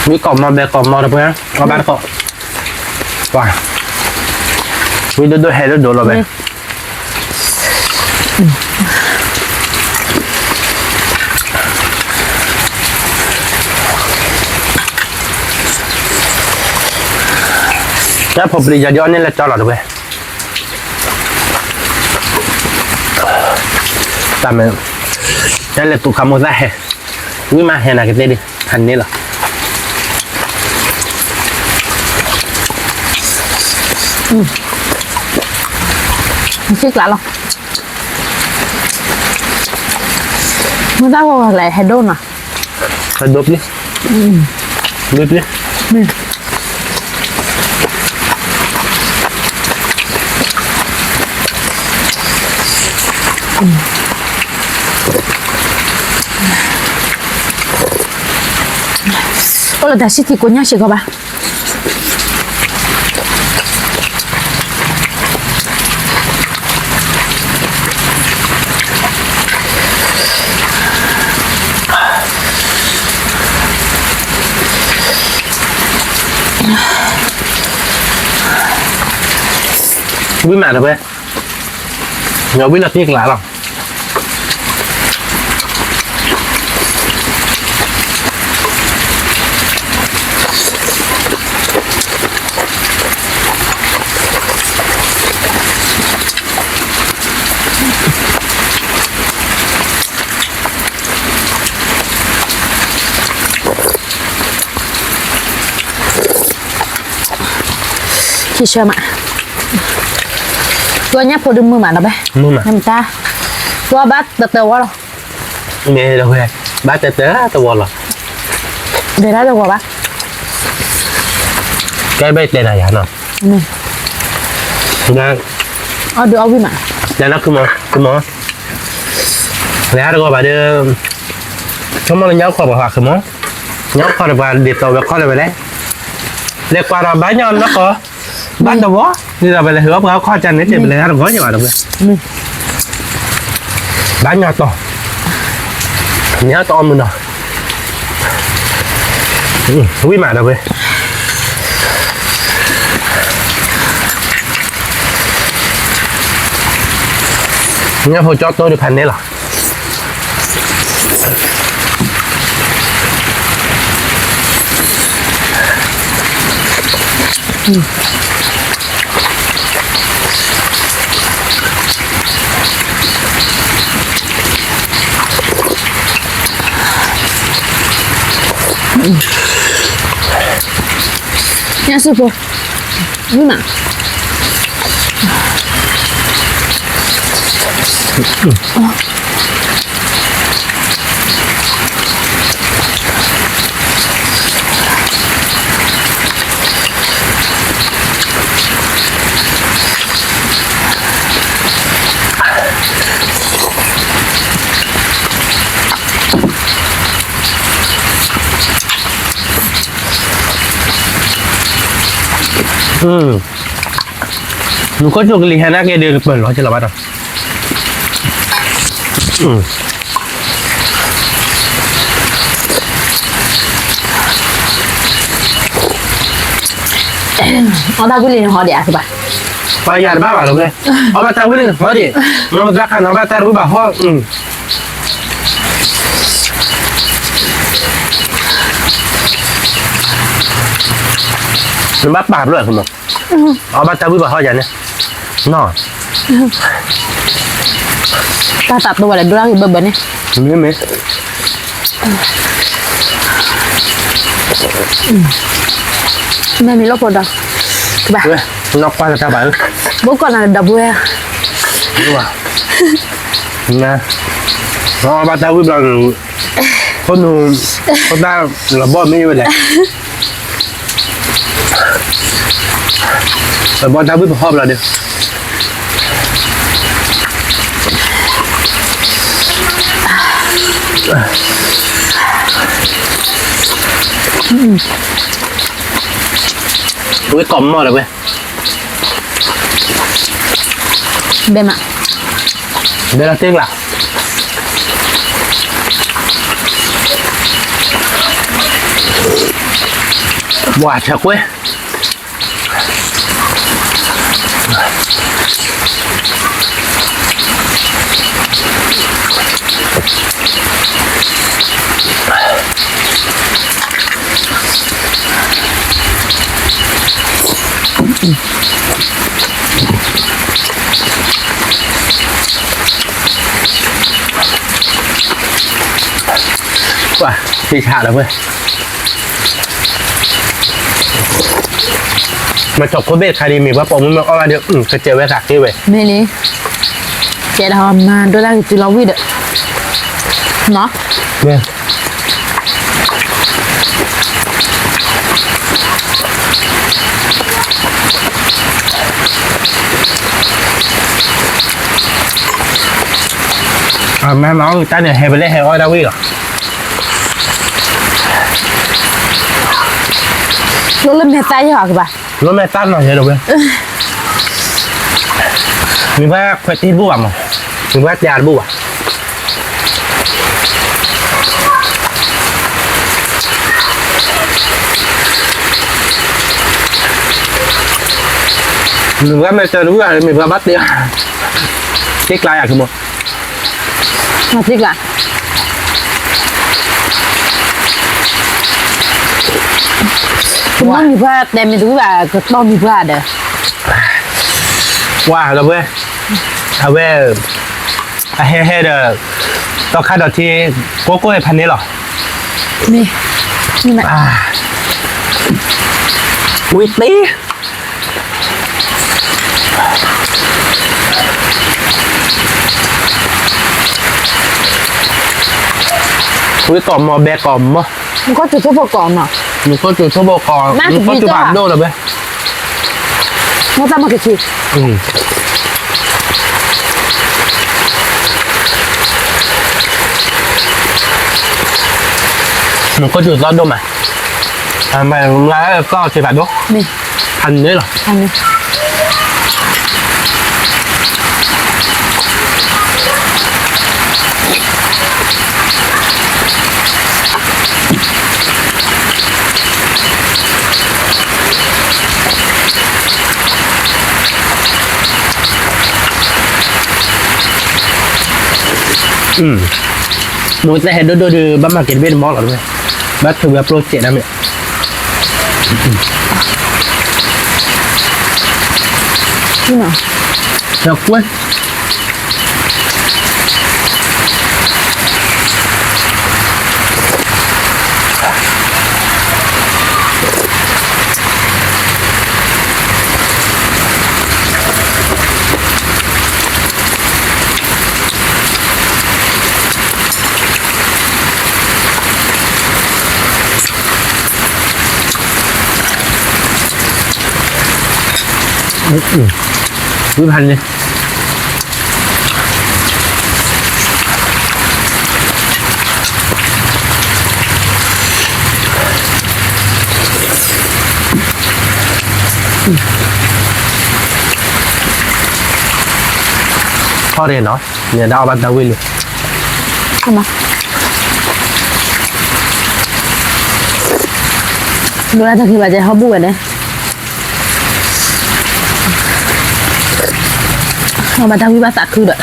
ဝံၣ်ကိးမီၢ်ဘဲကိးမီၢ်ဒီးဖဲ, အီၣ်ဘၣ်တကိး, ဝံၣ်ဒိၣ်ဒိၣ်ဟဲဒိၣ်ဒိၣ်လီၤဖဲ. တၢ်ဖိပျံၤယၤဒ်အီၤန့ၣ်လၢကၠီလီၤတဝဲ, တၢ်မ့ၢ်, တၢ်လဲၤသူၣ်ခးမိၢ်သၣ်ဟဲ, ဝံၣ်မးဟဲနၤကသ့ဒံး ဖးန့ၣ်လီၤ. မ့ၢ်စံၣ်ကျးလီၤ, မုၢ်သၣ်ဂီၤဂီၤလဲၤဟဲဒိၣ်နီၤ, ဟဲဒိၣ်ပျံၤ, ဒိၣ်ပျံၤ, အိၣ်လၢတၢ်ဆံၣ်ထံကိးညၣ်စ့ၢ်ကီးဘၣ်. ဝံၣ်မးတဝဲ, ညီဝံၣ်လီၤသ့ကျးလီၤ. ခံဆၢမး, သူအညၣ်ဖိဒုးမုာ်မးနီၤဘဲ, မုာ်မး, နမတၤ, သူအဘၣ်တတၢဝီလီၤ, မ့ၢ်ဝဲ, ဘၣ်တတၢတဝီလီၤ, ဒဲဒၣ်တဝီဘၣ်, ကဲဘၣ်တဲနၤယၤနီၤ, အီၣ်ဒုးအီၣ်ဝံၣ်မး, နနီၢ်ခုမီၤ, ခုမီၤ, လဲၤဟးတဂီၤဘၣ်ဒီး, ဆိကမိၣ်လၢညၣ်ခီၣ်ပှၤဃးခုမီၤ, ညၣ်ခီၣ်ဒီးပှၤဒ်သိးဝဲခီၣ်လၢၤဝဲလဲၣ်, လဲၤကွၢ်ဒီးဘၣ်ညီနီၢ်ကီၢ်, ဘၣ်တဝီ, ဒ်သိးပလဲၤဟးပှၤခီၣ်ကန့ၣ် တဲပလဲၤဟးတဂီၤညါဘၣ်တဝဲ, ဘၣ်ညီတီၤ, ညၣ်တီအီၣ်မုာ်နီၤ, ဝံၣ်မးဒီးဝဲ ညၣ်ဖိကၠီတိၢ်ဒုးဖးန့ၣ်လီၤ. အ ညၣ်စူဖိ, မုၢ်မး. နခိၣ်ကၠိကလံၤဟဲနာ်က့ဒီး ပၢၢ်လီၤကလီၤဘၣ်ဒီး, အီၣ်တၢ်ဝံၣ်လံနဟီဒံးအကဘၣ်, ပှၤယၤတဘၣ်ဘၣ်လီၤဝဲ, အီၣ်ဘၣ်တၢ်ဝံၣ်လံနဟီဒံး, နဘၣ်ခးနဘၣ်တၢ်ဝံၣ်ဘၣ်ဟီ, နဘၣ်ပာ်ဖျိးမး, အီၣ်ဘၣ်တၢ်ဝံၣ်ဘၣ်ဟီယၤန့ၣ်, နီၤ, တၢ်သးတိဝဲဒီးဒိၣ်ဒၣ်ဂ့ၤဘၢဘၢန့ၣ်, မ့ၢ်မ့ၢ်, မ့ၢ်မ့ၢ်လီၤဖိဒီး, ကဘၣ်, နီၢ်ကွၢ်ကတၢၢ်ဘၣ်, ဘိကီၢ်နၤဒီပုၢ်ဝဲၢ်, နအီၣ်ဘၣ်တၢ်ဝံၣ်ဘျီ, ဖိနူ, ဖိသၣ်လီၤဘီၣ်မ့ၢ်ဝဲလဲၣ်, လီၤဘီၣ်တၢ်ဝံၣ်ပဟီဘျီဒီး ဝံၣ်ကိးမီၢ်ဒီးဝဲ, ဘဲမး, ဘဲလီၤတ့ၢ်ကျါ, ဝါဆဲးကွဲ ပှၤ သ့ဆးလီၤဝဲ, မ့ၢ်ထီၣ်ခိၣ်ဘ့ၣ်တခါဒ်မ့ၢ်ပှၤပိာ်မုၣ်မ့ၢ်အီၣ်ဘၣ်ဒီး ကစဲးဝဲသးဃ့ဝဲ, မ့ၢ်လံ, ကဲဒီးမၤဒိၣ်တၢ်ဂ့ၤတုၤလီၤဝံၣ်ဒီး, နီၤ မ့ၢ်မၤအီၣ်တၢ်န့ၣ် ဟဲပလဲၣ်ဟဲအီၣ်တၢ်ဝံၣ်လီၤ, လိၣ်လၢမဲာ်သၣ်ယဲၢ်အကဘၣ်, လိၣ်မဲာ်သၣ်နီၤယဲၢ်ဒီးဝဲ, မ့ၢ်ဘၣ်ခွဲးတ့ၢ်တဘူၣ်ဘၣ်မး, မ့ၢ်ဘၣ်တဲတဘူၣ်ဘၣ် မ့ၢ်ပှၤမ့ၢ်တဲတဘူၣ်ဘၣ် မ့ၢ်ပှၤဘၣ်တဲ, သ့ကျါယၤကမီၤ, သ့ကျါ, ကမီၤမ့ၢ်ပှၤတဲမ့ၢ်တဘူၣ်ဘၣ် ကတီၢ်မ့ၢ်ပှၤဒီး, ပှၤလီၤဝဲ, အဝဲ အဟဲဟဲဒီး ဒီခါဒီးထံ ကိးကိးဖးန့ၣ်လီၤ, မ့ၢ်, ဝံၣ်တ့ၢ်, ဝံၣ်ကိးမီၤဘဲကိးမီၤ, နကီၢ်စူၤထိၣ်ဖိကိးနီၤ, နကီၢ်စူၤထိၣ်ဖိကိး, နကီၢ်စူၤဘၣ်ဒိၣ်လီၤဝဲ မ့ၢ်တၢ်မၤကဆံး, နကီၢ်စူၤသီဒိၣ်မး, မၤသီစ့ၢ်ဘၣ်ဒိၣ်, ဖးန့ၣ်လီၤ, မ့ၢ်တဟဲဒိၣ်ဒိၣ်ဒီး ဘၣ်မၤက့ၤတဘ့ၣ်တမီၢ်လီၤတဝဲ, ဘၣ်ထုးဝဲပျိစဲးဒၣ်မ့ၢ်, ကွဲ ဝံၣ်ဖးန့ၣ် ထီၣ်ရဲၣ်နီၤ, နဲဒၣ်အီၣ်ဘၣ်တၢ်ဝံၣ်လံ, ဒိၣ်လၢတၢ်ခံဘၣ်တဲဟီၣ်ဘူၣ်ဝဲန့ၣ်, အီၣ်ဘၣ်တၢ်ဝံၣ်ဘၣ်သးခုဒီး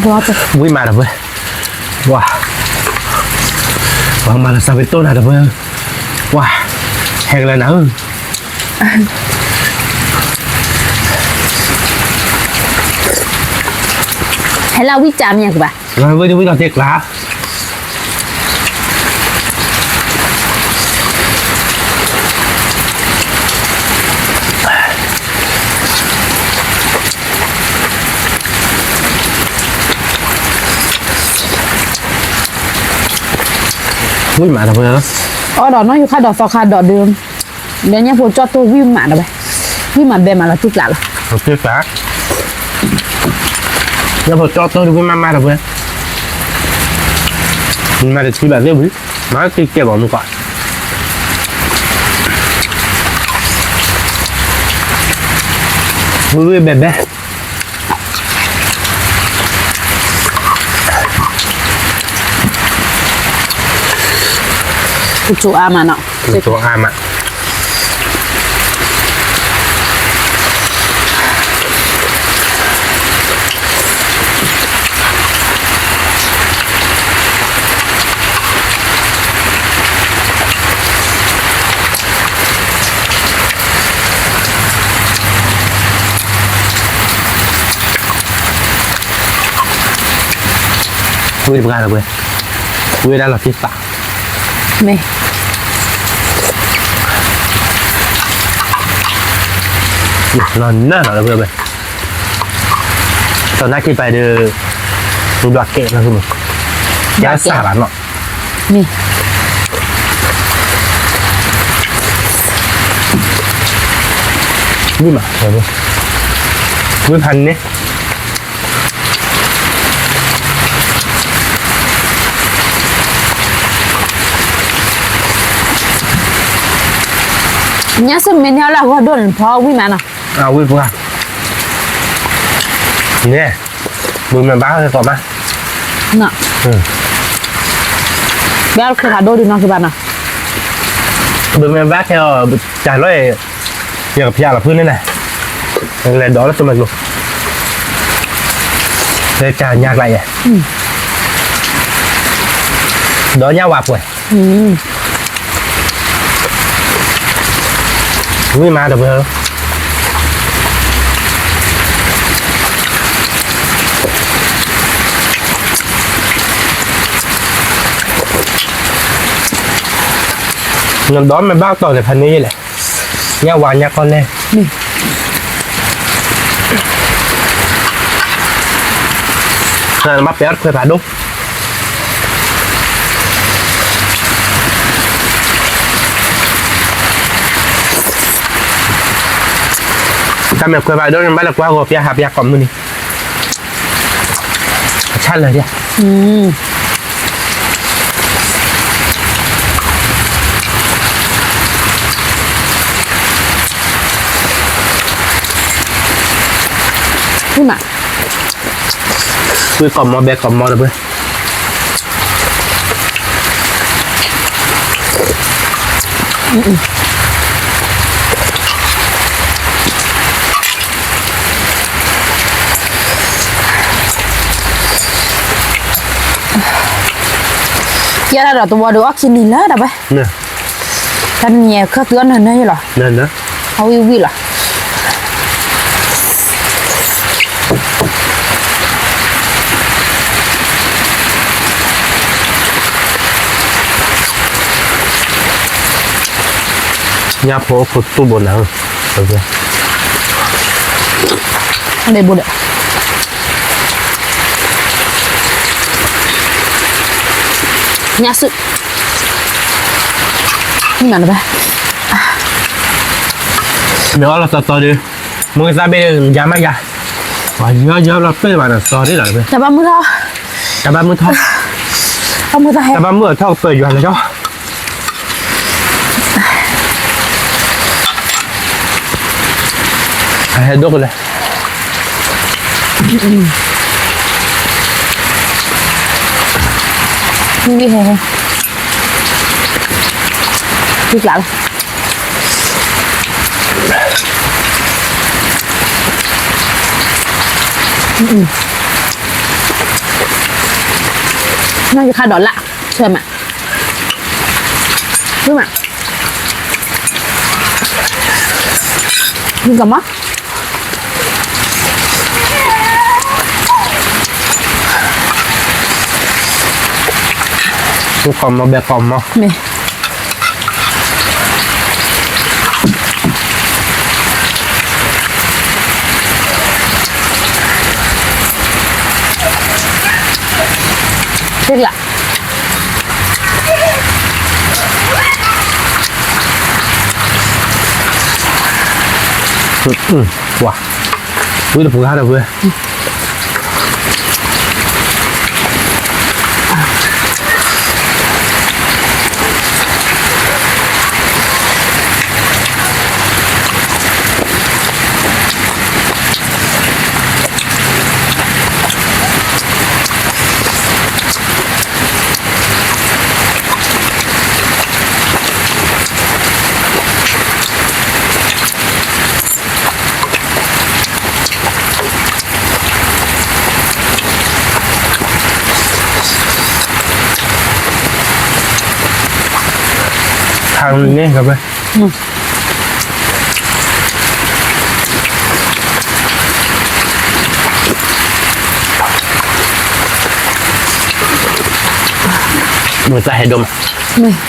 ဝံၣ်မးဒီပုၢ်ဝဲၢ်, ပှၤမၤလီၤစၢ်ဖဲတိၢ်နၤဒီပုၢ်ဝဲၢ်, ပှၤဟဲကလၢနၤဧၢ, ဟဲလၢဝံၣ်ကၢ်မ့ၢ်ကဘၣ် ဝံၣ်ဝံၣ်ဒီးသ့ကျါ ဝံၣ်မးဒီပုၢ်ဝဲၢ်, အီၣ်ဒီးနီၢ်ယူၤခါဒီးသီခါဒီးဒုး, ဒီးညၣ်ဖိကၠီၣ်တိၢ်ဝံၣ်မးဒီးဝဲ, ဝံၣ်မးဘဲမးလီၤတံၢ်ကျးလီၤ, တံၢ်ကျး, ညၣ်ဖိကၠီၣ်တိၢ်ဒုးဝံၣ်မးမးဒီပုၢ်ဝဲၢ်, မၤတထံၣ်ဘၣ်သ့ၣ်ဝံၤ, မၤတထံၣ်ကဲဘၣ်မုၢ်ကီး ဝံၣ်ဝံၣ်ဘဲဘဲ, ကကၠိအါမးနီၤ, ကကၠိအါမး ဝံၣ်တပှၢ်ဒီပုၢ်ဝဲၢ်, ဝံၣ်ဒၣ်လီၤတံၢ်သး, မ့ၢ် လီၤနၢ်လီၤဒီပုၢ်ဝဲၢ်, တီၢ်နၢ်က့ၤပာ်ဒီး, ဒွးကဲးလီၤ, ယစၢ်ဘၣ်နီၤ, မ့ၢ် ဝံၣ်မး, ဝံၣ်ဖးန့ၣ် ညါစ့ၢ်မ့ၢ်န့ၢ်အီၣ်လၢအဂီၢ်ဒိၣ်န့ၣ် ဖီဝံၣ်မးနီၤ, ဝံၣ်ပှၢ်, န့ၣ်, ဘုမ့ၢ်ဘၣ်ဟဲကီးမး, ဘၣ်ခွဲးဖးဒိၣ်ဒုးနီၢ်ကဘၣ်နီၤ, ဘုမ့ၢ်ဘၣ်ခဲအီၤ, တၢ်လီၢ်အံၤ, ယကဖျါလီၤဖုန့ၣ်န့ၣ်, လဲၤဒီးလၢတမကျိၤ, ဖဲတၢ်ညါကျါယဲ, ဒီးညါဝၤပှဲၤ ဝံၣ်မးဒီပုၢ်ဝဲၢ်, နဒီးမ့ၢ်ဘၣ်တီၢ်န့ၣ် ဖးန့ၢ်ယဲလဲၣ်, ညၣ်ဝါညၣ်ကီၢ်လဲၣ်, နဘၣ်ပဲာ်အီၣ်ခွဲးဖးဒိၣ် တၢ်မ့ၢ်ခွဲးဖးဒိၣ်န့ၣ် ဘၣ်လဲၤကွၢ်ဂီၤပျၢ်ဟးပျၢ်ကိးမုၢ်နံၤ, အဆၣ်လၢာ်ဒၣ်, မ့ၢ်မး ဝံၣ်ကိးမီၤဘဲကိးမီၤဒီပုၢ်ဝဲၢ်, ယဲဒၣ်ဒီးတဝီဒုးအီၣ်ခံနံၤလၢၤဒီးဝဲ, တနံၤညါခၢၣ်သုအီၣ်နၢၤနၢၤယဲလီၤ, အဝံၣ်ဝံၣ်လီၤ တၢ်မ့ၢ်ခွဲးဖးဒိၣ်န့ၣ် ညၣ်ဖိအိၣ်ခိးတူၢ်ဘိနၤဧၢ, အဒ့ဘိဒီး, ညၣ်စု, နၤနဘဲ, မ့ၢ်အီၣ်လီၤတီတီဒီး, မုၢ်ကသၣ်ဘ့ၣ်ယၤမးယၤ, ပှၤယီယီလီၤပ့ၢ်ဘၣ်ဒီးတီဒ်လီၤ, တၢ်ဘၣ်မုၢ်ထီၣ်, တၢ်ဘၣ်မုၢ်ထီၣ်, တၢ်ဘၣ်မုၢ်ထီၣ်ကပၢၤယွၤလၢယီ အဟဲဒိၣ်ကလဲၣ်, ဟဲ, ဟဲကျါလီၤ, နီၢ်ယခါဒီးလၢ်, ဆၢမး, ဆၢမး, မ့ၢ်ကမၤ ကီမီဘဲကီမီ, မ့ၢ်, သ့ၣ်လၢ ဝၤ, ဝံၤတပှၤဒီးဝဲ, ခါန့ၣ်ကဘၣ်, မ့ၢ်တၢ်ဟဲဒိၣ်မး, မ့ၢ် က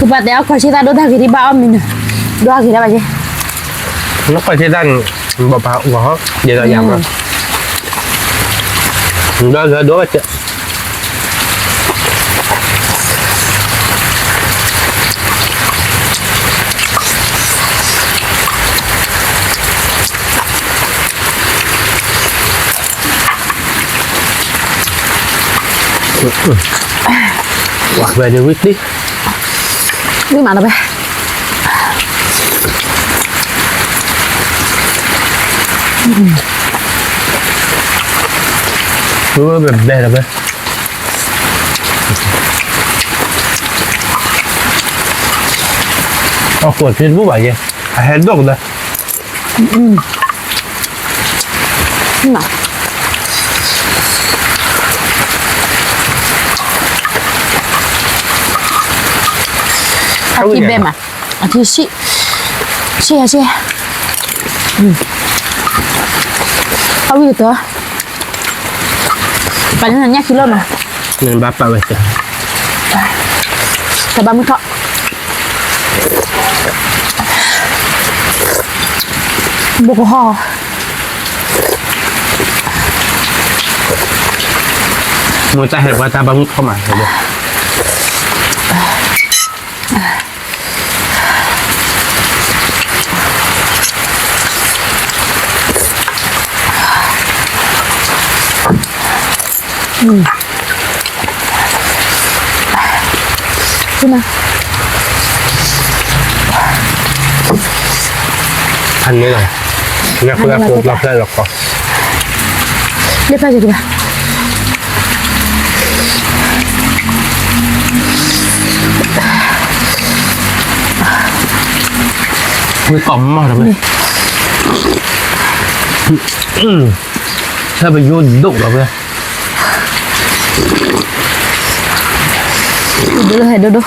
ပှၤတဲအီၣ်ခီၣ်ဆံၣ်သၣ်ဒိၣ်တၢ်ဂ့ၤဒံးဘၣ်အီၣ်မ့ၢ်နၤ, ဒိၣ်ဂ့ၤဒၣ်ဘၣ်က့ၤ, နခီၣ်ဆံၣ်သၣ်န့ၣ်, ဘၣ်ပာ်ဂီၤ, ဒ်သိးယၤမး, ဒိၣ်ဂ့ၤဒိၣ်ဘၣ်က့ၤ ဝဲဒၣ်ဝံၣ်တံၢ်, ဝံၣ်မးနီၤဖဲ, ဝဲဘဲဘဲနီၤဖဲ, အခိၣ်ထံတဘူၣ်ဘၣ်ယဲ, အဟဲဒိၣ်ကဒီး, အထံဘဲမး, အထံဆံၣ်, ဆံၣ်ဟဲဆံၣ်ဟဲ, အဝံၣ်ကတၢၢ်, ပှၤန့ၣ်ညၣ်ခံလီၤမး, နဘၣ်ပာ်ဝဲတၢ်, တၢ်ဘၣ်မုၢ်ထီၣ်, ဘိကဟီၣ် မ့ၢ်တၢ်ဟဲပှၤတၢ်ဘၣ်မုၢ်ထီၣ်မး, ဖဲန့ၣ်လီၤ, လၢဖျၢၣ်လီၤကီ, လၢဖျၢၣ်ကဘၣ်, ဝံၣ်ကီမီၤဒီးမ့ၢ်, ဟဲပယိၣ်ဒိၣ်လီၤဖဲ, ဒိၣ်လၢဟဲဒိၣ်ဒိၣ်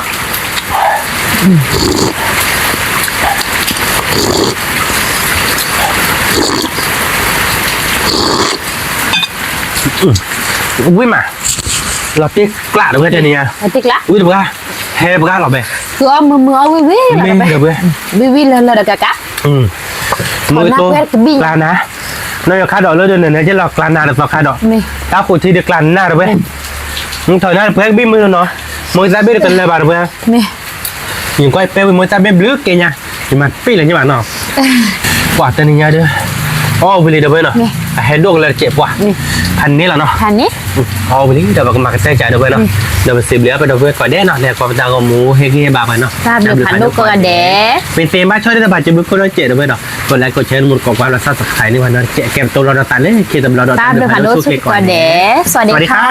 ဝံၣ်မး, လီၤတ့ၢ်ကျးတဝဲတနံၤညါ, ဝံၣ်တပှၢ်, ဟဲပှၢ်လီၤဘဲ, ဃုအီၣ်မုာ်မုာ်အီၣ်ဝံၣ်ဝံၣ်လီၤတဝဲ, ဝံၣ်ဝံၣ်လၢလၢဒီးကးကး, မ့ၢ်တိၢ်ကျးနၤ, နီၢ်ယီၤခါဒီးလၢဒီးနနဲက့လီၤကျးနၤတသီခါဒီး, တၢ်ပိာ်ထံဒုးကျးနၤတဝဲ, ထီၣ်နၤတပှဲၤကဘံၣ်မုာ်လီၤနီၤ, မ့ၢ်သးဘ့ၣ်တကလၢၤဘၣ်တပှဲၤ ယကွၢ်ပဲဝံၤမ့ၢ်တၢ်ဘ့ၣ်ဘျုးကဲညါ, ယမၤပ့ၢ်လၢညါဘၣ်နီၤ, ပှၤတနံၤညါဒီး, အီၣ်ဝံၤလံဒီးဝဲနီၤ, အဟဲဒိၣ်ကလၢတစဲးပှၤ, ဖးန့ၣ်လီၤနီၤ, အီၣ်ဝံၤလံဒီးပကမၤကတၢၢ်ကဒီးဝဲနီၤ, ဒီးပစံးဘျုးအပဒီပုၢ်ဝဲၢ်ကိးဂၤဒဲးနီၤ, လၢကိးပသးဂီၢ်မူဟ့ၣ်ဂံၢ်ဟ့ၣ်ဘါပှၤနီၤ, တၢ်ဘျုးဖးဒိၣ်ကိးဂၤဒဲး, ပသ့ဘၣ်ဆီဒ်တဖၣ်စံးဘျုးခိၣ်ဒီးစဲးဒီးဝဲဒီး, ကိးလဲကိးဆဲးမူတကိး ကွၢ်လီၤ subscribe န့ၢ်ပှၤနီၤ, ကဲပတိလီၤဒီးသးလၢခံတဘျီဒီး တၢ်ဘျုးဖးဒိၣ်ဆိၣ်ဂ့ၤကိးဂၤဒဲး, စဝၤဒံခါ